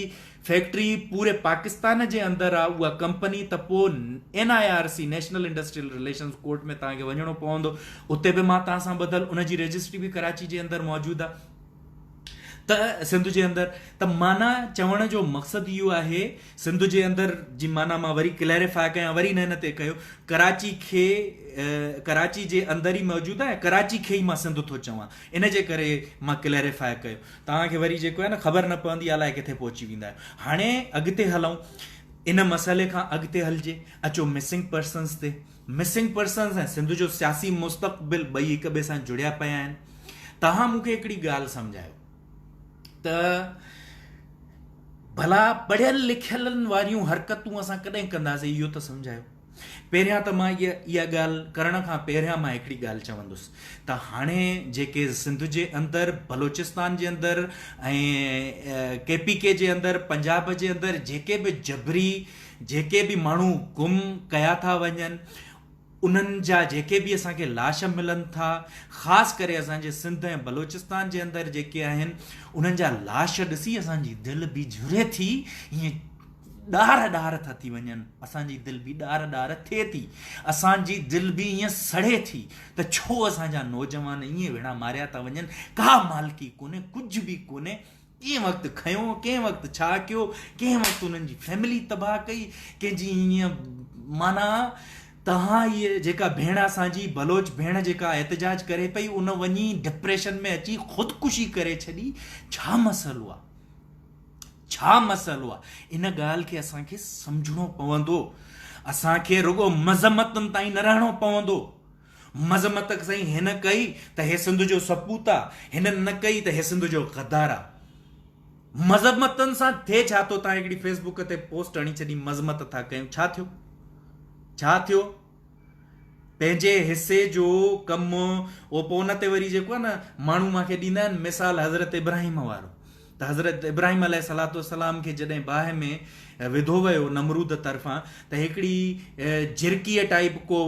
فيڪٽري پوري پاڪستان جي اندر آ اها ڪمپني ته پوء N I R C national industrial relations court ۾ توهان کي وڃڻو پوندو اتي به مان توهان سان ٻڌل ان جي رجسٽري به ڪراچي جي اندر موجود آ ته سنڌ جي اندر ته معنيٰ چوڻ جو مقصد اهو آهي سنڌ جي اندر جي معنيٰ مان وري ڪليريفاء ڪيان وري نه ان تي ڪيو ڪراچي کي ڪراچي جي اندر ئي موجود آهي ڪراچي کي ئي مان سنڌ ٿو چوان ان جي ڪري مان ڪليريفاء ڪيو توهان کي وري جيڪو آهي نه خبر نه پوندي الائي ڪٿي پهچي ويندا آهيو هاڻي اڳتي هلون ان مسئلي کان اڳتي هلجي اچو مسنگ پرسنز تي مسنگ پرسنز ۽ سنڌ جو سياسي مستقبل ٻئي هڪ ٻئي سان جڙيا پيا آهن توهان مون کي هڪڙي ڳالهه سمجهايو ته ڀلا پڙهيل لکيلن واريون حرڪتون اسان ڪڏهن ڪنداسين اهو ته سمجهايو پهريان ته مان اها ڳالهه ڪرڻ کان پهريان مان هڪڙي ڳالهه چوندس ته هاڻي جيڪي سنڌ جي اندر بلوچستان جي اندر ۽ ڪي پي ڪي جي اندر پنجاب جي اندر جيڪي به جبري جيڪي به ماڻهو گم ڪيا ٿا وڃن انهن جا جيڪي به اسان کي لاش ملن ٿا خاص ڪري اسان جي سنڌ ۽ بلوچستان جي اندر جيڪي آهن انهن جا لاش ڏسي اسان جي دل به جهري ٿي ائين ڏار ڏار ٿا ٿي وڃن اسان جي دل به ڏار ڏار ٿئي ٿي اسان جي دل به ائين سڙي ٿي ته ڇو اسان جا نوجوان ائين ويڙها ماريا ٿا وڃن ڪا مالڪي ڪونهي ڪجهه به ڪونهي ڪنهن وقت کنيو ڪنهن وقت ڇا ڪيو ڪنهن وقت انهن جي فيملي تباهه ڪئي ڪنهن جي ائين معنيٰ توهان هيء جيڪا ڀيڻ اسان جي بلوچ ڀيڻ جيڪا احتجاج ڪري پئي ان وڃي ڊپريشن ۾ اچي خودڪشي ڪري ڇڏي ڇا مسئلو آ ڇا مسئلو آ ان ڳالهه کي اسان کي سمجهڻو پوندو اسان کي رڳو مذمتن تائين نه رهڻو پوندو مذمت سائين هن ڪئي ته هي سنڌ جو سپوت آ هن نه ڪئي ته هي سنڌ جو غدار آ مذمتن سان ٿئي ڇا ٿو تان هڪڙي فيس بڪ تي پوسٽ هڻي ڇڏي مذمت ٿا ڪيون ڇا ٿيو ڇا ٿيو پنهنجي حصي جو ڪم او پوء ان تي وري جيڪو آهي نه ماڻهو مان کي ڏيندا آهن مثال حضرت ابراهيم وارو ته حضرت ابراهيم عليه الصلوة والسلام کي جڏهن باهه ۾ وڌو ويو نمرود طرفان ته هڪڙي جهرڪيء ٽائيپ ڪو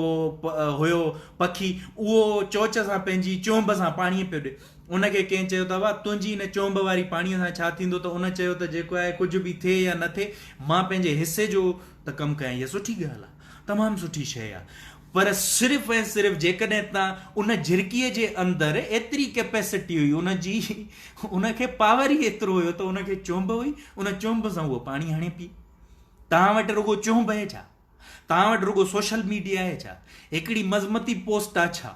هيو پکي اهو چوچ سان پنهنجي چونب سان پاڻي پيو ڏي ان کي ڪنهن چيو ته وا تنهنجي ان چونب واري پاڻي سان ڇا ٿيندو ته ان چيو ته جيڪو آهي ڪجهه به ٿئي يا نه ٿئي مان پنهنجي حصي جو ته ڪم ڪيان اها سٺي ڳالهه آهي تمام سٺي شيء آهي پر صرف ۽ صرف جيڪڏهن تان ان جهرڪيء جي اندر ايتري ڪيپيسٽي هئي ان جي ان کي پاور ئي ايترو هيو ته ان کي چونب هئي ان چونب سان اهو پاڻي هڻي پي توهان وٽ رڳو چونب آهي ڇا توهان وٽ رڳو سوشل ميڊيا آهي ڇا هڪڙي مذمتي پوسٽ آهي ڇا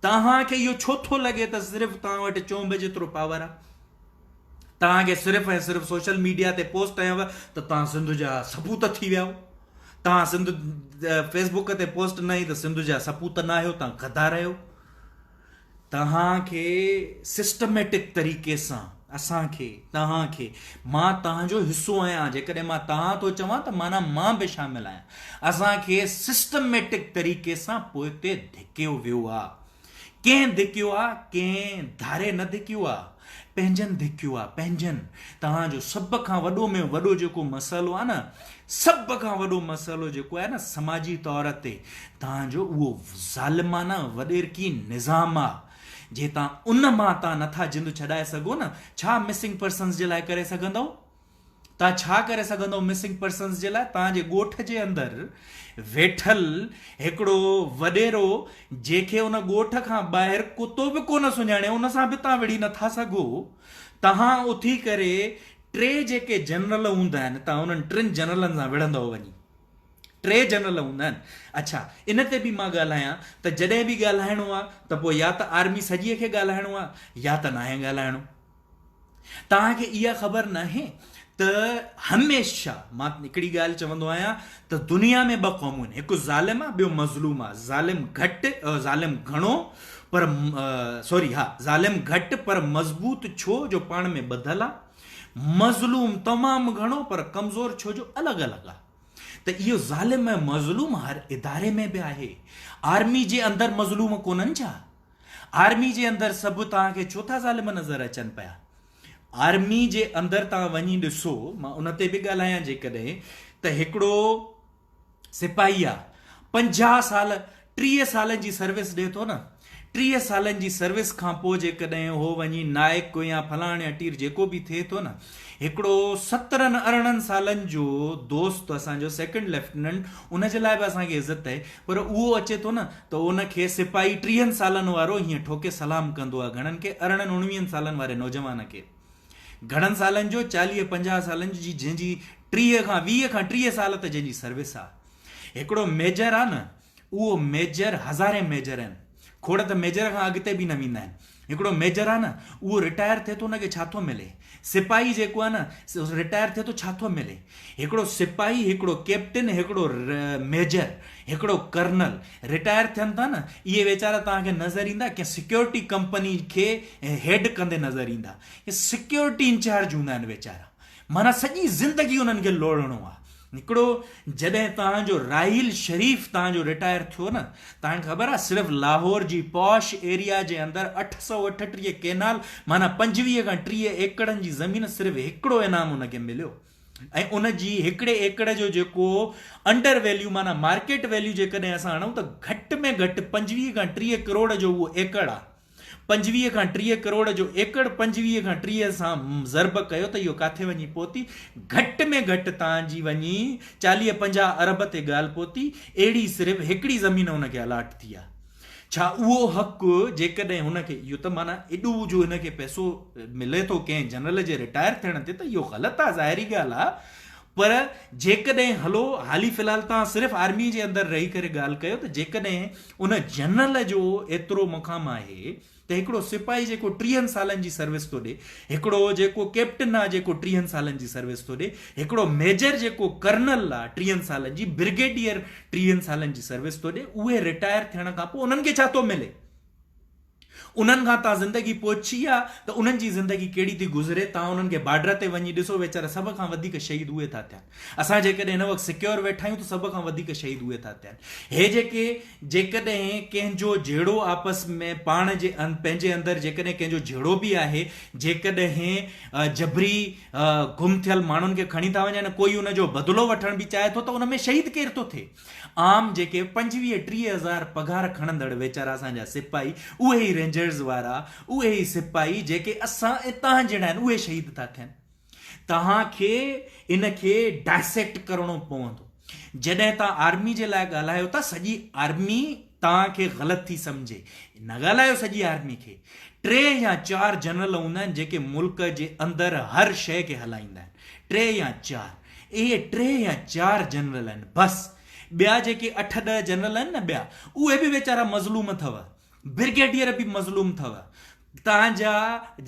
توهان کي اهو ڇو ٿو لڳي ته صرف توهان وٽ چونب جيترو پاور آهي توهان کي صرف ۽ صرف سوشل ميڊيا تي پوسٽ هنيو ته توهان سنڌ جا سپوت ٿي ويا توهان سنڌ فيس بڪ تي پوسٽ نه هئي ته سنڌ جا سپوت نه آهيو توهان غدار آهيو توهان کي سسٽميٽڪ طريقي سان اسان کي توهان کي مان توهان جو حصو آهيان جيڪڏهن مان توهان ٿو چوان ته معنيٰ مان به شامل آهيان اسان کي سسٽميٽڪ طريقي سان پوئتي ڌڪيو ويو آهي ڪنهن ڌڪيو آ، ڪنهن ڌاري نه ڌڪيو آ، پنهنجن ڌڪيو آ، پنهنجن. توهان جو سڀ کان وڏو ۾ وڏو جيڪو مسئلو آ نه، سڀ کان وڏو مسئلو جيڪو آهي نه سماجي طور تي توهان جو اهو ظالمانه وڏيرڪي نظام آ، جي توهان ان مان توهان نٿا جند ڇڏائي سگهو نه، ڇا مسنگ پرسنز جي لاء ڪري سگهندؤ؟ توهان ڇا ڪري سگهندؤ مسنگ پرسنز جي لاء توهان جي ڳوٺ جي اندر ويٺل هڪڙو وڏيرو جنهن کي ان ڳوٺ کان ٻاهر ڪتو به ڪونه سڃاڻي ان سان به توهان وڙهي نٿا سگهو توهان اٿي ڪري ٽي جيڪي جنرل هوندا آهن توهان انهن ٽن جنرلن سان وڙهندؤ وڃي ٽي جنرل هوندا آهن اڇا ان تي به مان ڳالهايان ته جڏهن به ڳالهائڻو آهي ته پوء يا ته آرمي سڄي کي ڳالهائڻو آهي يا ته ناهي ڳالهائڻو توهان کي اها خبر ناهي ته هميشه مان هڪڙي ڳالهه چوندو آهيان ته دنيا ۾ ٻه قومون آهن هڪ ظالم آهي ٻيو مظلوم آهي ظالم گهٽ ظالم گهڻو پر سوري ها ظالم گهٽ پر مضبوط ڇو جو پاڻ ۾ ٻڌل آهي مظلوم تمام گهڻو پر ڪمزور ڇو جو الڳ الڳ آهي ته اهو ظالم ۽ مظلوم هر اداري ۾ به آهي آرمي جي اندر مظلوم ڪونهن ڇا آرمي جي اندر سڀ توهان کي ڇو ٿا ظالم نظر اچن پيا؟ آرمي جي اندر توهان وڃي ڏسو، مان ان تي به ڳالهايان جيڪڏهن ته هڪڙو سپاهي آ 50 سال 30 سالن جي سروس ڏي ٿو نه، 30 سالن جي سروس کان پوء جيڪڏهن هو وڃي نائڪ يا فلاڻ يا ٽير جيڪو به ٿئي ٿو نه، هڪڙو سترهن ارڙهن سالن جو دوست اسان جو سيڪنڊ ليفٽيننٽ ان جي لاء به اسان کي عزت آهي پر اهو اچي ٿو نه ته ان کي سپاهي ٽيهن سالن وارو هيئن ٺوڪي سلام ڪندو آهي گهڻن کي ارڙهن اڻويهن سالن واري نوجوان کي گهڻن سالن جو چاليهه پنجاهه سالن جي جنهن جي 30 کان 20 کان 30 سال ته جنهن جي سروس آهي هڪڙو ميجر آهي نه اهو ميجر هزارين ميجر آهن کوڙ ته ميجر کان اڳتي به نه ويندا آهن هڪڙو ميجر آهي نه اهو رٽائر ٿئي ٿو ان کي ڇا ٿو ملي سپاهي جيڪو آهي نه رٽائر ٿئي ٿو ڇا ٿو ملي هڪڙو سپاهي هڪڙو ڪيپٽن هڪڙو ميجر هڪڙو ڪرنل رٽائر ٿين ٿا نه اهي ويچارا توهان کي نظر ايندا ڪنهن سيڪيورٽي ڪمپني کي هيڊ ڪندي نظر ايندا سيڪيورٽي انچارج هوندا آهن ويچارا معنيٰ سڄي زندگي انهن کي لوڙڻو آهي هڪڙو جڏهن توهان جو راحيل شريف توهان جو رٽائر ٿيو نه توهان کي خبر آهي صرف لاهور جي پوش ايريا جي اندر 838 ڪينال معنيٰ 25 کان 30 ايڪڙن جي زمين صرف هڪڙو انعام ان کي مليو ۽ ان جي هڪڙي ايڪڙ جو جيڪو انڊر ويليو معنيٰ مارڪيٽ ويليو جيڪڏهن اسان هڻون ته گهٽ ۾ گهٽ 25 کان 30 ڪروڙ جو اهو ايڪڙ آهي 25 کان 30 ڪروڙ جو ايڪڙ 25 کان 30 سان ضرب ڪيو ته اهو ڪاٿي وڃي پهتي؟ گهٽ ۾ گهٽ تان جي وڃي 40 50 ارب تي ڳالهه پهتي، اهڙي صرف هڪڙي زمين هن کي الاٽ ٿي آهي. ڇا اهو حق جيڪڏهن هن کي اهو ته معنيٰ ايڏو جو هن کي پئسو ملي ٿو ڪنهن جنرل جي رٽائر ٿيڻ تي ته اهو غلط آهي ظاهري ڳالهه آهي پر جيڪڏهن هلو حالي في الحال توهان صرف آرمي جي اندر رهي ڪري ڳالهه ڪيو ته جيڪڏهن ان جنرل جو ايترو مقام آهي ته هڪڙو سپاهي جيڪو ٽيهن سالن جي سروس ٿو ڏي، هڪڙو جيڪو ڪيپٽن آ جيڪو ٽيهن سالن جي سروس ٿو ڏي، هڪڙو ميجر جيڪو ڪرنل آ ٽيهن سالن جي، برگيڊيئر ٽيهن سالن جي سروس ٿو ڏي، اهي رٽائر ٿيڻ کان پوء انهن کي ڇا ٿو ملي؟ انهن کان توهان زندگي پڇي آ ته انهن جي زندگي ڪهڙي ٿي گذري، توهان انهن کي بارڊر تي وڃي ڏسو ويچارا سڀ کان وڌيڪ شهيد اهي ٿا ٿين. اسان جيڪڏهن هن وقت سيڪيور ويٺا آهيون ته سڀ کان وڌيڪ شهيد اهي ٿا ٿين. هي جيڪي جيڪڏهن ڪنهن جو جهيڙو آپس ۾ پاڻ جي پنهنجي اندر جيڪڏهن ڪنهن جو جهيڙو به آهي جيڪڏهن جبري گم ٿيل ماڻهن کي کڻي ٿا وڃن ڪوئي ان جو بدلو وٺڻ به چاهي ٿو ته ان ۾ شهيد ڪير ٿو ٿئي؟ عام جيڪي 25 30 هزار پگهار کڻندڙ ويچارا اسان جا سپاهي اهي ئي رينجرز وارا اهي ئي سپاهي جيڪي اسان ۽ توهان جهڙا آهن اهي شهيد ٿا ٿين. توهان کي ان کي ڊائسيڪٽ ڪرڻو پوندو. جڏهن توهان آرمي جي لاء ڳالهايو ٿا سڄي آرمي توهان کي غلط ٿي سمجهي. نه ڳالهايو سڄي آرمي کي. ٽي يا چار جنرل هوندا آهن جيڪي ملڪ جي اندر هر شيء کي هلائيندا آهن. ٽي يا چار. اهي ٽي يا چار جنرل آهن بس. ٻيا جيڪي اٺ ڏهه جنرل آهن نه ٻيا اهي به ويچارا مظلوم اٿو. برگيڊيئر به مظلوم اٿو. توهان جا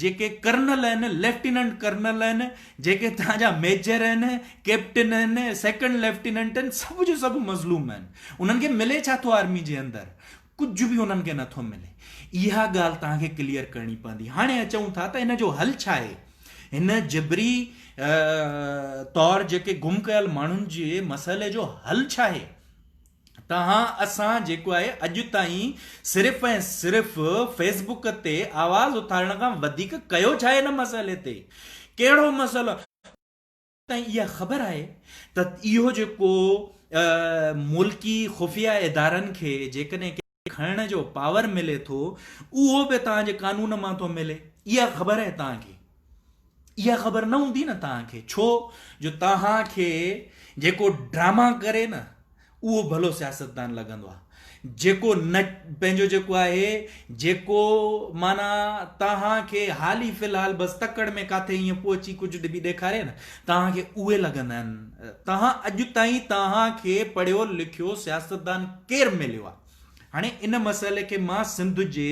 جيڪي ڪرنل آهن، ليفٽيننٽ ڪرنل آهن، جيڪي توهان جا ميجر آهن، ڪيپٽن آهن، سيڪنڊ ليفٽيننٽ آهن، سڀ جو سڀ مظلوم آهن. انهن کي ملي ڇا ٿو آرمي جي اندر؟ ڪجهه به انهن کي نٿو ملي. اها ڳالهه توهان کي ڪليئر ڪرڻي پوندي. هاڻي اچون ٿا ته ان جو حل ڇا آهي؟ هن جبري طور جيڪي گم ڪيل ماڻهن جي مسئلي جو حل ڇا آهي؟ توهان اسان جيڪو آهي اڄ تائين صرف ۽ صرف فيس بڪ تي آواز اٿارڻ کان وڌيڪ ڪيو ڇا آهي ان مسئلي تي؟ ڪهڙو مسئلو؟ تائين اها خبر آهي ته اهو جيڪو ملڪي خفيه ادارن کي جيڪڏهن ڪنهن کڻڻ جو پاور ملي ٿو اهو به توهان جي قانون مان ٿو ملي اها خبر آهي توهان کي اها خبر نه هوندي نه توهان کي ڇو جو توهان کي جيڪو ڊراما ڪري نه اهو ڀلو سياستدان لڳندو آهي جيڪو نه پنهنجو جيڪو آهي جيڪو معنيٰ توهان کي حال ئي في الحال بس تڪڙ ۾ ڪاٿي ائين پهچي ڪجهه به ڏيکاري نه توهان کي اهي لڳندا آهن توهان اڄ تائين توهان کي پڙهيو لکيو سياستدان ڪير مليو آهي هاڻي ان مسئلي کي مان سنڌ جي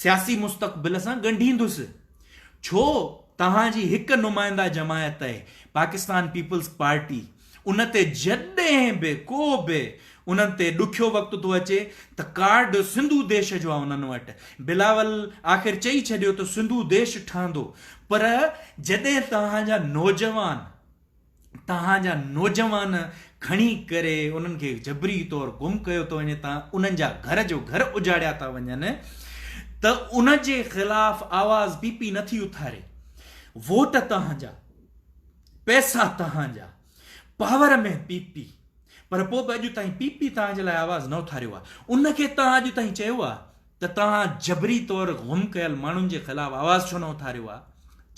سياسي مستقبل سان ڳنڍيندس ڇو توهان جي هڪ نمائنده جماعت آهي پاڪستان پيپلز پارٽي ان تي جڏهن به ڪو به انهن تي ڏکيو وقت ٿو اچي ته ڪارڊ سنڌو ديش جو آهي انهن وٽ. بلاول آخر چئي ڇڏيو ته سنڌو ديش ٺهندو پر جڏهن توهان جا نوجوان توهان جا نوجوان کڻي ڪري انهن کي جبري طور گم ڪيو ٿو وڃي تان انهن جا گهر جو گهر اجاڙيا ٿا وڃن ته ان جي خلاف آواز پي پي نٿي اٿاري. ووٽ توهان جا. پئسا توهان جا، پاور ۾ پي پي، پر پوء به اڄ تائين پي پي توهان جي لاء آواز نه اٿاريو آهي. ان کي توهان اڄ تائين چيو آهي ته ته توهان جبري طور گم ڪيل ماڻهن جي خلاف آواز ڇو نه اٿاريو آ؟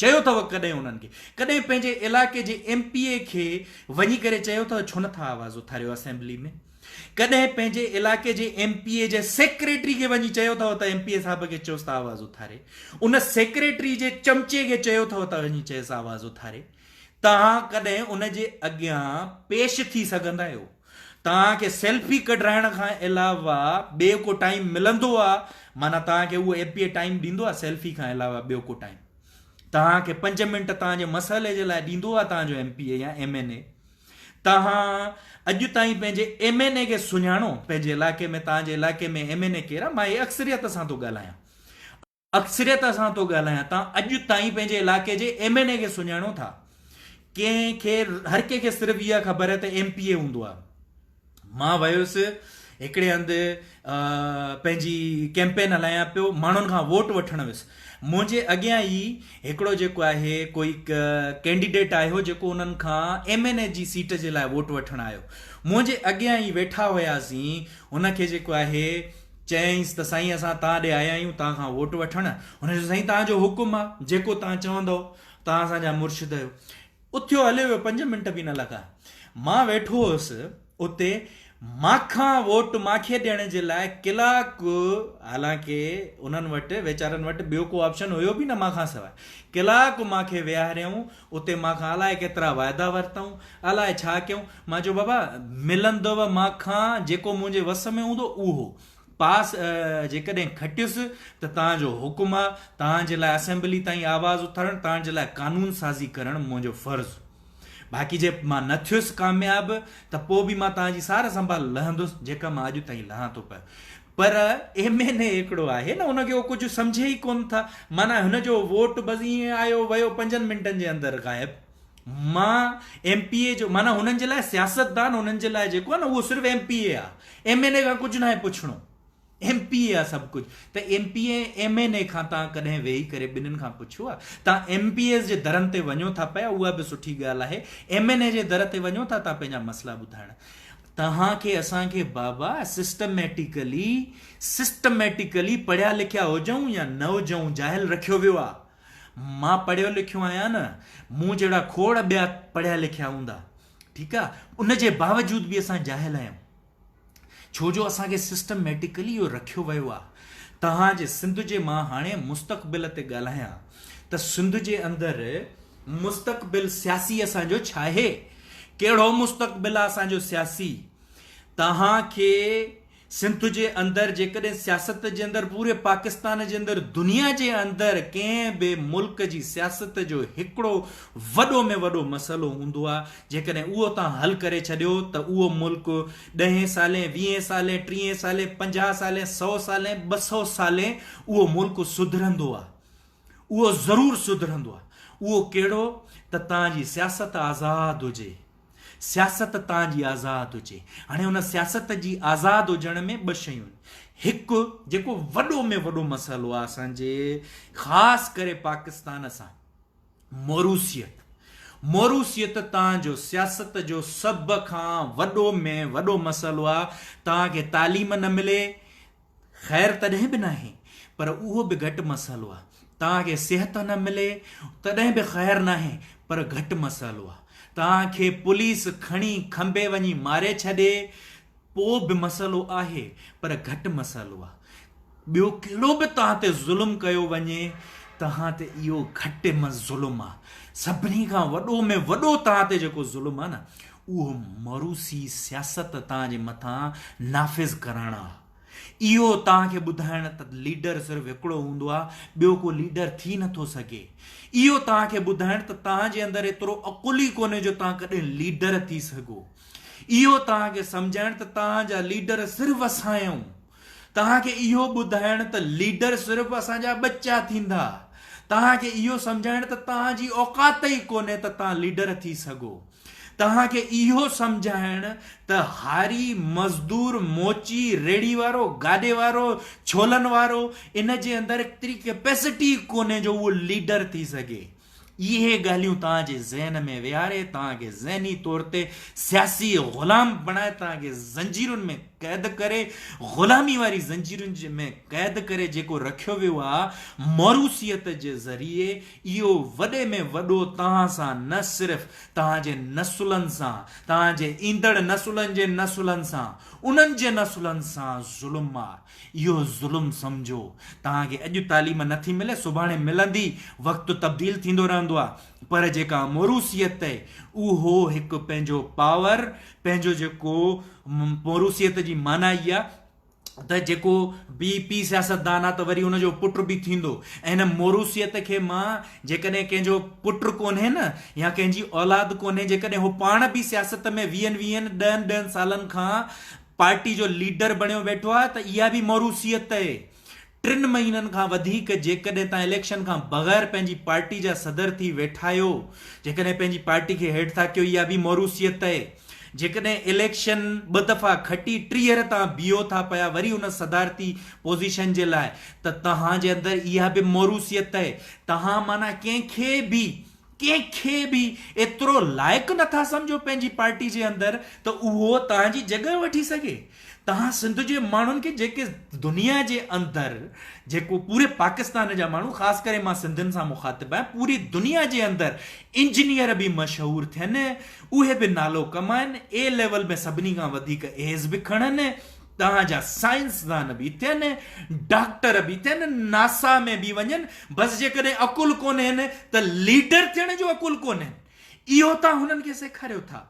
چيو اٿو ڪڏهن انهن کي؟ ڪڏهن پنهنجي علائقي جي ايم پي اي کي وڃي ڪري چيو اٿو ڇو نه ٿا آواز اٿاريو اسيمبلي ۾؟ ڪڏهن پنهنجي علائقي جي ايم پي اي جي سيڪريٽري کي وڃي چيو اٿو ته ايم پي اي صاحب کي چئوس ته آواز اٿاري؟ ان سيڪريٽري جي چمچي کي چيو اٿو ته وڃي چئيس آواز اٿاري؟ توهان ڪڏهن ان جي اڳيان پيش ٿي سگهندا آهيو؟ توهان کي سيلفي ڪڍرائڻ کان علاوه ٻيو ڪو ٽائيم ملندو آ؟ معنيٰ توهان کي اهو ايم پي اي ٽائيم ڏيندو آ سيلفي کان علاوه ٻيو ڪو ٽائيم؟ توهان کي پنج منٽ توهان جي مسئلي جي لاء ڏيندو آ توهان جو ايم پي اي يا ايم اين اي؟ توهان اڄ تائين پنهنجي ايم اين اي کي سڃاڻو؟ پنهنجي علائقي ۾ توهان جي علائقي ۾ ايم اين اي ڪير آ؟ مان هي اڪثريت سان ٿو ڳالهايان. اڪثريت سان ٿو ڳالهايان تان اڄ تائين پنهنجي علائقي جي ايم اين اي کي سڃاڻو ٿا؟ ڪنهن کي هر ڪنهن کي صرف اها خبر آهي ته ايم پي اي هوندو آهي. مان ويس هڪڙي هنڌ پنهنجي ڪيمپين هلايان پيو ماڻهن کان ووٽ وٺڻ ويس منهنجي اڳيان ئي هڪڙو جيڪو آهي ڪوئي ڪينڊيڊيٽ آيو جيڪو انهن کان ايم اين اي جي سيٽ جي لاء ووٽ وٺڻ آيو منهنجي اڳيان ئي ويٺا هياسين هن کي جيڪو آهي چيائينس ته سائين اسان توهان ڏي آيا آهيون توهان کان ووٽ وٺڻ. هن چيو سائين توهان جو حڪم آ، جيڪو توهان چوندؤ، توهان اسان جا مرشد آهيو. اٿيو هليو ويو، پنج منٽ به نه لڳا. مان ويٺو هوس اتي، مان کان ووٽ مان کي ڏيڻ جي لاء ڪلاڪ، حالانڪه انهن وٽ ويچارن وٽ ٻيو ڪو آپشن هيو به نه مان کان سواء، ڪلاڪ مان کي ويهاريائون، اتي مان کان الائي ڪيترا واعدا ورتائون، الائي ڇا ڪيائون. مان چيو بابا ملندو مان کان جيڪو منهنجي وس ۾ هوندو اهو. پاس جيڪڏهن کٽيس ته توهان جو حڪم آ، توهان جي لاء اسيمبلي تائين آواز اٿارڻ، توهان جي لاء قانون سازي ڪرڻ منهنجو فرض. باقي جي مان نه ٿيس ڪامياب ته پوء به مان توهان جي سار سنڀال لهندس جيڪا مان اڄ تائين لهان ٿو پيو. پر ايم اين اي هڪڙو آهي نه ان کي اهو ڪجهه سمجهي ئي ڪونه ٿا. معنيٰ هن جو ووٽ بس ائين آيو ويو پنجن منٽن جي اندر غائب. مان ايم پي اي جو معنيٰ هنن جي لاء سياستدان هنن جي لاء جيڪو آهي نه اهو صرف ايم پي اي آهي ايم اين اي کان ڪجهه ناهي پڇڻو ايم پي اي آهي سڀ ڪجهه ته M P A M N A کان تان ڪڏهن ويهي ڪري ٻنهن کان پڇيو آهي تان ايم پي ايز جي درن تي وڃو ٿا پيا اها به سٺي ڳالهه آهي ايم اين اي جي در تي وڃو ٿا تان پنهنجا مسئلا ٻڌائڻ توهان کي اسان کي بابا سسٽميٽيڪلي سسٽميٽيڪلي پڙهيا لکيا هجون يا نه هجون جاهل رکيو ويو آهي مان پڙهيو لکيو آهيان نه، مون جهڙا کوڙ ٻيا پڙهيا لکيا هوندا، ٺيڪ آ، ان جي باوجود به اسان جاهل آهيون، ڇو جو اسان کي سسٽميٽيڪلي اهو رکيو ويو آ. توهان جي سنڌ جي مان هاڻي مستقبل تي ڳالهايان ته سنڌ جي اندر مستقبل سياسي اسان جو ڇاهي؟ ڪهڙو مستقبل آ اسان جو سياسي؟ توهان کي سنڌ جي اندر جيڪڏهن سياست جي اندر پوري پاڪستان جي اندر دنيا جي اندر ڪنهن به ملڪ جي سياست جو هڪڙو وڏو ۾ وڏو مسئلو هوندو آهي جيڪڏهن اهو تان حل ڪري ڇڏيو ته اهو ملڪ ڏهين سالين ويهين سالين ٽيهين سالين پنجاهه سالين سئو سالين ٻه سئو سالين اهو ملڪ سڌرندو آهي اهو ضرور سڌرندو آهي اهو ڪهڙو ته تان جي سياست آزاد هجي. سياست تان جي آزاد هجي. هاڻي ان سياست جي آزاد هجڻ ۾ ٻه شيون آهن. هڪ جيڪو وڏو ۾ وڏو مسئلو آهي اسان جي خاص ڪري پاڪستان سان موروثيت. موروثيت تان جو سياست جو سڀ کان وڏو ۾ وڏو مسئلو آهي. توهان کي تعليم نه ملي خير تڏهن به ناهي پر اهو به گهٽ مسئلو آ. توهان کي صحت نه ملي تڏهن به خير ناهي پر گهٽ مسئلو آ. توهان کي پوليس کڻي کنڀي وڃي ماري ڇڏي پو به مسئلو آهي پر گهٽ مسئلو آ. ٻيو ڪهڙو به توهان تي ظلم ڪيو وڃي توهان تي اهو گهٽ ظلم آ. سڀني کان وڏو ۾ وڏو توهان تي جيڪو ظلم آ نه اهو موروثي سياست توهان جي مٿان نافذ ڪرڻ آ. اهو توهان کي ٻڌائڻ ته ليڊر صرف هڪڙو هوندو آ، ٻيو ڪو ليڊر ٿي نه ٿو سگهي. اهو توهان کي ٻڌائڻ ته توهان جي اندر ايترو عقل ئي ڪونهي جو توهان ڪڏهن ليڊر ٿي سگهو. اهو توهان کي سمجهائڻ ته توهان جا ليڊر صرف اسان آهيون. توهان کي اهو ٻڌائڻ ته ليڊر صرف اسان جا ٻچا ٿيندا. توهان کي اهو سمجهائڻ ته توهان جي اوقات ئي ڪونهي ته توهان ليڊر ٿي سگهو. توهان کي اهو سمجهائڻ ته هاري، مزدور، موچي، ريڙهي وارو، گاڏي وارو، ڇولن وارو ان جي اندر ايتري ڪيپيسٽي ئي ڪونهي جو اهو ليڊر ٿي سگهي. اهي ڳالهيون توهان جي ذهن ۾ ويهاري توهان کي ذهني طور تي سياسي غلام بڻائي توهان کي زنجيرن ۾ قيد ڪري غلامي واري زنجيرن ۾ قيد ڪري جيڪو رکيو ويو آ موروثيت جي ذريعي اهو وڏي ۾ وڏو توهان سان نه صرف توهان جي نسلن سان توهان جي ايندڙ نسلن جي نسلن سان انهن جي نسلن سان ظلم آ. اهو ظلم سمجهو. توهان کي اڄ تعليم نه ٿي ملي سڀاڻي ملندي، وقت تبديل ٿيندو رهندو آهي پر جيڪا موروثيت اهي اهو هڪ پنهنجو پاور پنهنجو جيڪو موروثيت جي معنيٰ ئي آهي ته جيڪو بي پي سياستدان آهي ته وري ان جو پٽ به ٿيندو ۽ هن موروثيت کي مان جيڪڏهن ڪنهن جو پٽ ڪونهي نه يا ڪنهن جي اولاد ڪونهي جيڪڏهن هو پاڻ به سياست ۾ ويهن ويهن ڏهن ڏهن سالن کان پارٽي جو ليڊر بڻيو ويٺو آهي ته اها به موروثيت آهي. ٽن مهينن کان وڌيڪ جيڪڏهن توهان اليڪشن کان بغير پنهنجي پارٽي جا صدر ٿي ويٺا آهيو، جيڪڏهن پنهنجي پارٽي کي هيٺ ٿا ڪيو اها به موروثيت آهي. جيڪڏهن اليڪشن ٻه دفعا کٽي ٽيهر توهان بيهو ٿا پيا وري ان صدارتي پوزيشن جي لاء ته توهان جي اندر اها به موروثيت آهي. توهان معنيٰ ڪنهن کي به ڪنهن کي به ايترو لائق نه ٿا سمجهو پنهنجي پارٽي جي اندر ته اهو توهان جي جڳهه وٺي سگهي. توهان سنڌ جي ماڻهن کي جيڪي دنيا جي اندر جيڪو پوري پاڪستان جا ماڻهو خاص ڪري مان سنڌين سان مخاطب آهيان پوري دنيا جي اندر انجنيئر به مشهور ٿين اهي به نالو ڪمائن اي ليول ۾ سڀني کان وڌيڪ ايز به کڻن توهان جا سائنسدان به ٿين، ڊاڪٽر به ٿين، ناسا ۾ به وڃن، بس جيڪڏهن عقل ڪونهين ته ليڊر ٿيڻ جو عقل ڪونهين. اهو توهان هنن کي سيکاريو ٿا.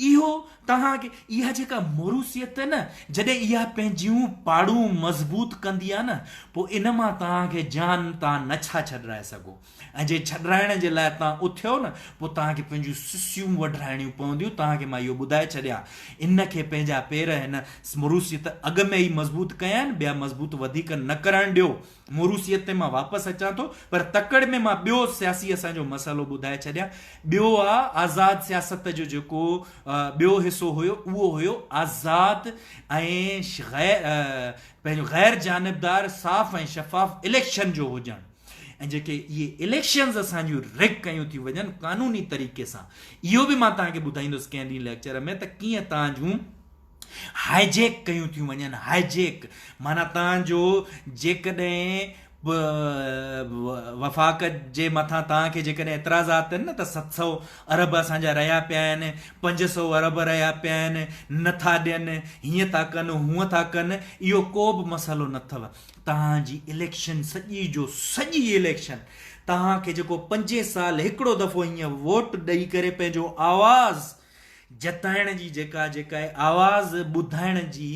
اهو توهان کي اها جيڪا موروثيت آهي نه، جڏهن اها پنهنجيون پاڙون مضبوط ڪندي آهي نه، پوء ان مان توهان کي جان توهان نه ڇا ڇڏرائي سگهو. ۽ جي ڇڏرائڻ جي لاء توهان اٿيو نه، پوء توهان کي پنهنجون سسيون وڍرائڻيون پونديون. توهان کي مان اهو ٻڌائي ڇڏيان. ان کي پنهنجا پير هن موروثيت اڳ ۾ ئي مضبوط ڪيا آهن، ٻيا مضبوط وڌيڪ نه ڪرڻ ڏيو. موروثيت تي مان واپس اچان ٿو، پر تڪڙ ۾ مان ٻيو سياسي اسان جو مسئلو ٻڌائي ڇڏيان. ٻيو آ آزاد سياست جو جيڪو ٻيو حصو هيو، اهو هيو آزاد ۽ غير پنهنجو غير جانبدار، صاف ۽ شفاف اليڪشن جو هجڻ. ۽ جيڪي اهي اليڪشنز اسان جون رگ ڪيون ٿيون وڃن قانوني طريقي سان اهو به مان توهان کي ٻڌائيندس ڪنهن ڏينهن ليڪچر ۾ ته ڪيئن توهان جون هائيجيڪ ڪيون ٿيون وڃن هائيجيڪ معنيٰ توهان جو جيڪڏهن وفاق جي مٿان توهان کي جيڪڏهن اعتراضات آهن نه ته 700 ارب اسان جا رهيا پيا آهن 500 ارب رهيا پيا آهن نٿا ڏين هيئن ٿا ڪن هونئن ٿا ڪن اهو ڪو به مسئلو نه اٿو توهان جي اليڪشن سڄي جو سڄي اليڪشن توهان کي جيڪو پنجين سال هڪڙو دفعو هيئن ووٽ ڏئي ڪري پنهنجو آواز جتائڻ جي جيڪا جيڪا آواز ٻڌائڻ جي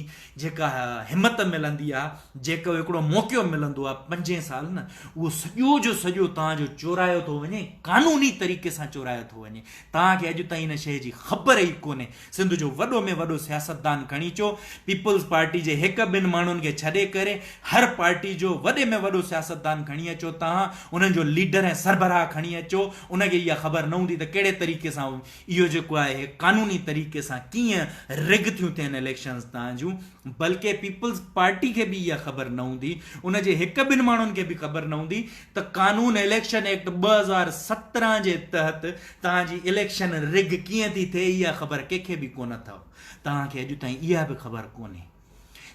جيڪا همت ملندي آ جيڪو هڪڙو موقعو ملندو آ پنجين سال نه اهو سڄو جو سڄو توهان جو چورايو ٿو وڃي قانوني طريقي سان چورايو ٿو وڃي توهان کي اڄ تائين ان شيء جي خبر ئي ڪونهي سنڌ جو وڏو ۾ وڏو سياستدان کڻي چو پيپلز پارٽي جي هڪ ٻن ماڻهن کي ڇڏي ڪري هر پارٽي جو وڏي ۾ وڏو سياستدان کڻي اچو تهان انهن جو ليڊر ۽ سربراهه کڻي اچو ان کي اها خبر نه هوندي ته ڪهڙي طريقي سان اهو جيڪو آهي قانوني طريقي سان ڪيئن رگ ٿيون ٿين اليڪشنز تهان جون بلڪه پيپلز پارٽي کي به اها خبر نه هوندي ان جي هڪ ٻن ماڻهن کي به خبر نه هوندي ته قانون اليڪشن ايڪٽ 2017 جي تحت توهان جي اليڪشن رگ ڪيئن ٿي ٿئي اها خبر ڪنهن کي به ڪونه اٿو. توهان کي اڄ تائين اها به خبر ڪونهي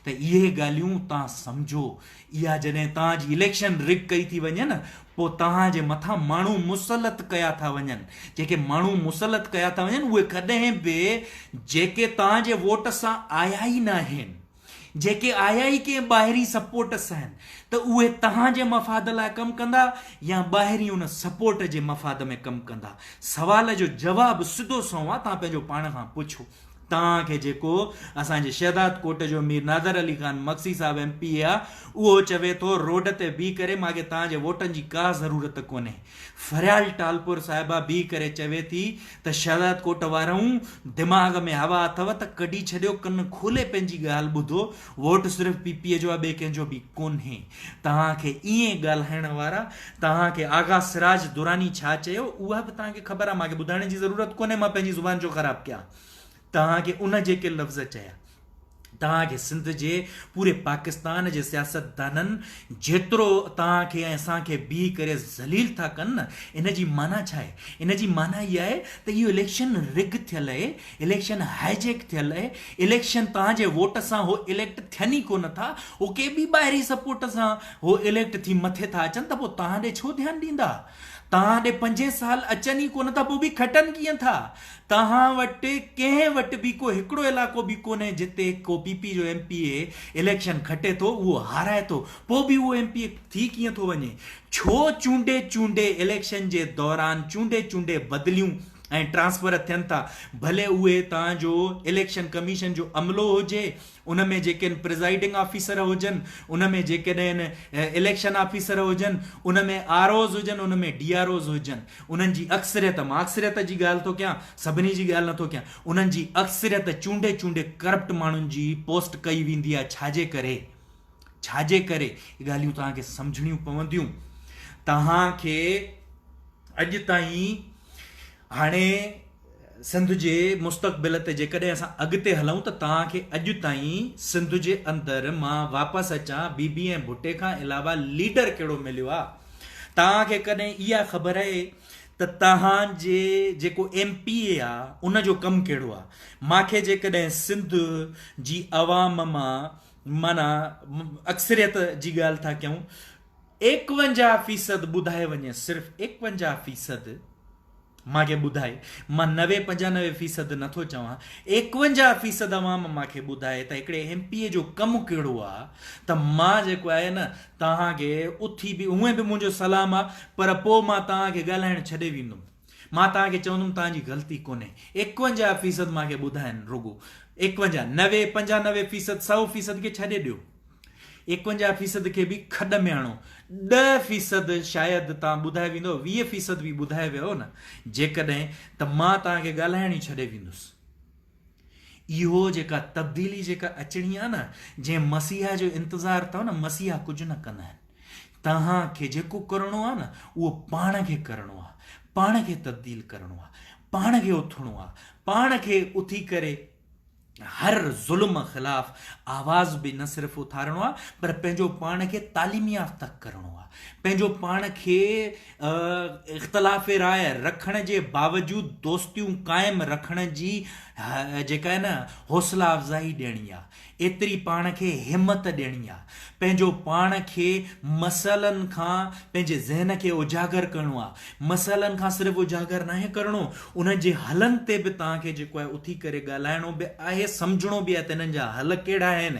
ته اهي ڳالهيون توهان سمجهو. اها جڏهن توهان جي اليڪشن رگ ڪئي ٿي وڃي نه پوء توهان جي مٿان ماڻهو مسلط ڪيا ٿا وڃن. جيڪي ماڻهو مسلط ڪيا ٿا وڃن اهي ڪڏهن به جيڪي توهان جي ووٽ سان آيا ئي ناهن. جيڪي آيا ئي ڪنهن ٻاهرين سپورٽ سان ته اهي توهان جي مفاد لاء ڪم ڪندا يا ٻاهرين ان سپورٽ جي مفاد ۾ ڪم ڪندا؟ سوال جو جواب سڌو سنئون آ توهان پنهنجو پاڻ کان پڇو. توهان کي جيڪو اسان جي شهداد ڪوٽ جو مير نادر علي خان مگسي صاحب ايم پي اي آ اهو چوي ٿو روڊ تي بيهه ڪري مان کي توهان جي ووٽن جي ڪا ضرورت ڪونهي. فريال ٽالپر صاحبه بيهه ڪري چوي ٿي ته شهداد ڪوٽ وارؤ دماغ ۾ هوا اٿو ته ڪڍي ڇڏيو ڪن کولي پنهنجي ڳالهه ٻڌو ووٽ صرف پي پي جو آ ٻئي ڪنهن جو به ڪونهي توهان کي ائين ڳالهائڻ وارا توهان کي آغا سراج دراني ڇا چيو اها به توهان کي خبر آ مان کي ٻڌائڻ جي ضرورت ڪونهي مان پنهنجي زبان ڇو خراب ڪيان توهان کي ان جيڪي لفظ چيا. توهان کي سنڌ جي پوري پاڪستان جي سياستدانن جيترو توهان کي ۽ اسان کي بيهي ڪري ذليل ٿا ڪن نه ان جي معنيٰ ڇا آهي؟ ان جي معنيٰ اها آهي ته اهو اليڪشن رگ ٿيل اهي، اليڪشن هائيجيڪ ٿيل اهي، اليڪشن توهان جي ووٽ سان هو اليڪٽ ٿين ئي ڪونه ٿا، هو ڪنهن ٻي ٻاهرين سپورٽ سان هو اليڪٽ ٿي مٿي ٿا اچن ته پوء توهان ڏي ڇو ڌيان ڏيندا؟ توهان ڏي پنجين سال اچن ئي ڪونه ٿا پوء به کٽن ڪيئن ٿا؟ توهان وٽ ڪنهن وٽ به ڪو هڪڙو علائقو به ڪونهي جتي ڪو پي پي جو ايم پي اي اليڪشن کٽي ٿو اهو هارائي ٿو پوء به اهو ايم پي اي ٿي ڪيئن ٿو وڃي؟ ڇو چونڊي چونڊي اليڪشن جي دوران چونڊي چونڊي بدليون ۽ ٽرانسفر ٿين ٿا ڀلي اهي توهان جو اليڪشن ڪميشن جو عملو هجي ان ۾ جيڪي پرزائيڊنگ آفيسر هجن، ان ۾ جيڪڏهن اليڪشن آفيسر هجن، ان ۾ آر اوز هجن، ان ۾ ڊي آر اوز هجن، انهن جي اڪثريت، مان اڪثريت جي ڳالهه ٿو ڪيان، سڀني جي ڳالهه نٿو ڪيان، انهن جي اڪثريت چونڊي چونڊي ڪرپٽ ماڻهن جي پوسٽ ڪئي ويندي آهي، ڇاجي ڪري؟ ڇاجي ڪري؟ اهي ڳالهيون توهان کي سمجهڻيون پونديون. توهان کي اڄ تائين هاڻي سنڌ جي مستقبل تي جيڪڏهن اسان اڳتي هلون ته توهان کي اڄ تائين سنڌ جي اندر مان واپس اچان بي بي ۽ ڀٽي کان علاوه ليڊر ڪهڙو مليو آ؟ توهان کي ڪڏهن اها خبر آهي ته توهان جي جيڪو ايم پي اي آ ان جو ڪم ڪهڙو آ؟ مان کي جيڪڏهن سنڌ جي عوام مان معنيٰ اڪثريت جي ڳالهه ٿا ڪيون ايڪونجاهه فيصد ٻڌائي وڃي صرف ايڪونجاهه فيصد مان کي ٻڌائي، مان نوي پنجانوي فيصد نه ٿو چوان، ايڪونجاهه فيصد عوام مان کي ٻڌائي ته هڪڙي ايم پي اي جو ڪم ڪهڙو آ ته مان جيڪو آهي نه توهان کي اٿي به هونئن به منهنجو سلام آ پر پوء مان توهان کي ڳالهائڻ ڇڏي ويندم مان توهان کي چوندم توهان جي غلطي ڪونهي ايڪونجاهه فيصد مان کي ٻڌائن رڳو ايڪونجاهه نوي پنجانوي فيصد سئو فيصد کي ڇڏي ڏيو. ايڪونجاهه فيصد کي به کڏ ۾ آڻو، ڏهه فيصد شايد توهان ٻڌائي ويندؤ، 20 فيصد به ٻڌائي ويؤ نه جيڪڏهن ته مان توهان کي ڳالهائڻ ئي ڇڏي ويندس. اهو جيڪا تبديلي جيڪا اچڻي آهي نه، جنهن مسيحا جو انتظار اٿو نه، مسيحا ڪجهه نه ڪندا آهن. توهان کي جيڪو ڪرڻو آهي نه، اهو پاڻ کي ڪرڻو آهي، پاڻ کي تبديل ڪرڻو آهي، پاڻ کي اٿڻو آهي، پاڻ کي اٿي ڪري هر ظلم خلاف آواز به نه صرف اٿارڻو آهي پر پنهنجو پاڻ کي تعليم يافته ڪرڻو آهي پنهنجو پاڻ کي اختلاف راء رکڻ جي باوجود دوستيون قائم رکڻ جي جيڪا آهي نه حوصلا افزائي ڏيڻي آهي ايتري پاڻ کي همت ڏيڻي آ. پنهنجو پاڻ کي مسئلن کان پنهنجي ذهن کي اجاگر ڪرڻو آ. مسئلن کان صرف اجاگر ناهي ڪرڻو، انهن جي حلن تي به توهان کي جيڪو آهي اٿي ڪري ڳالهائڻو به آهي، سمجهڻو به آهي ته انهن جا حل ڪهڙا آهن.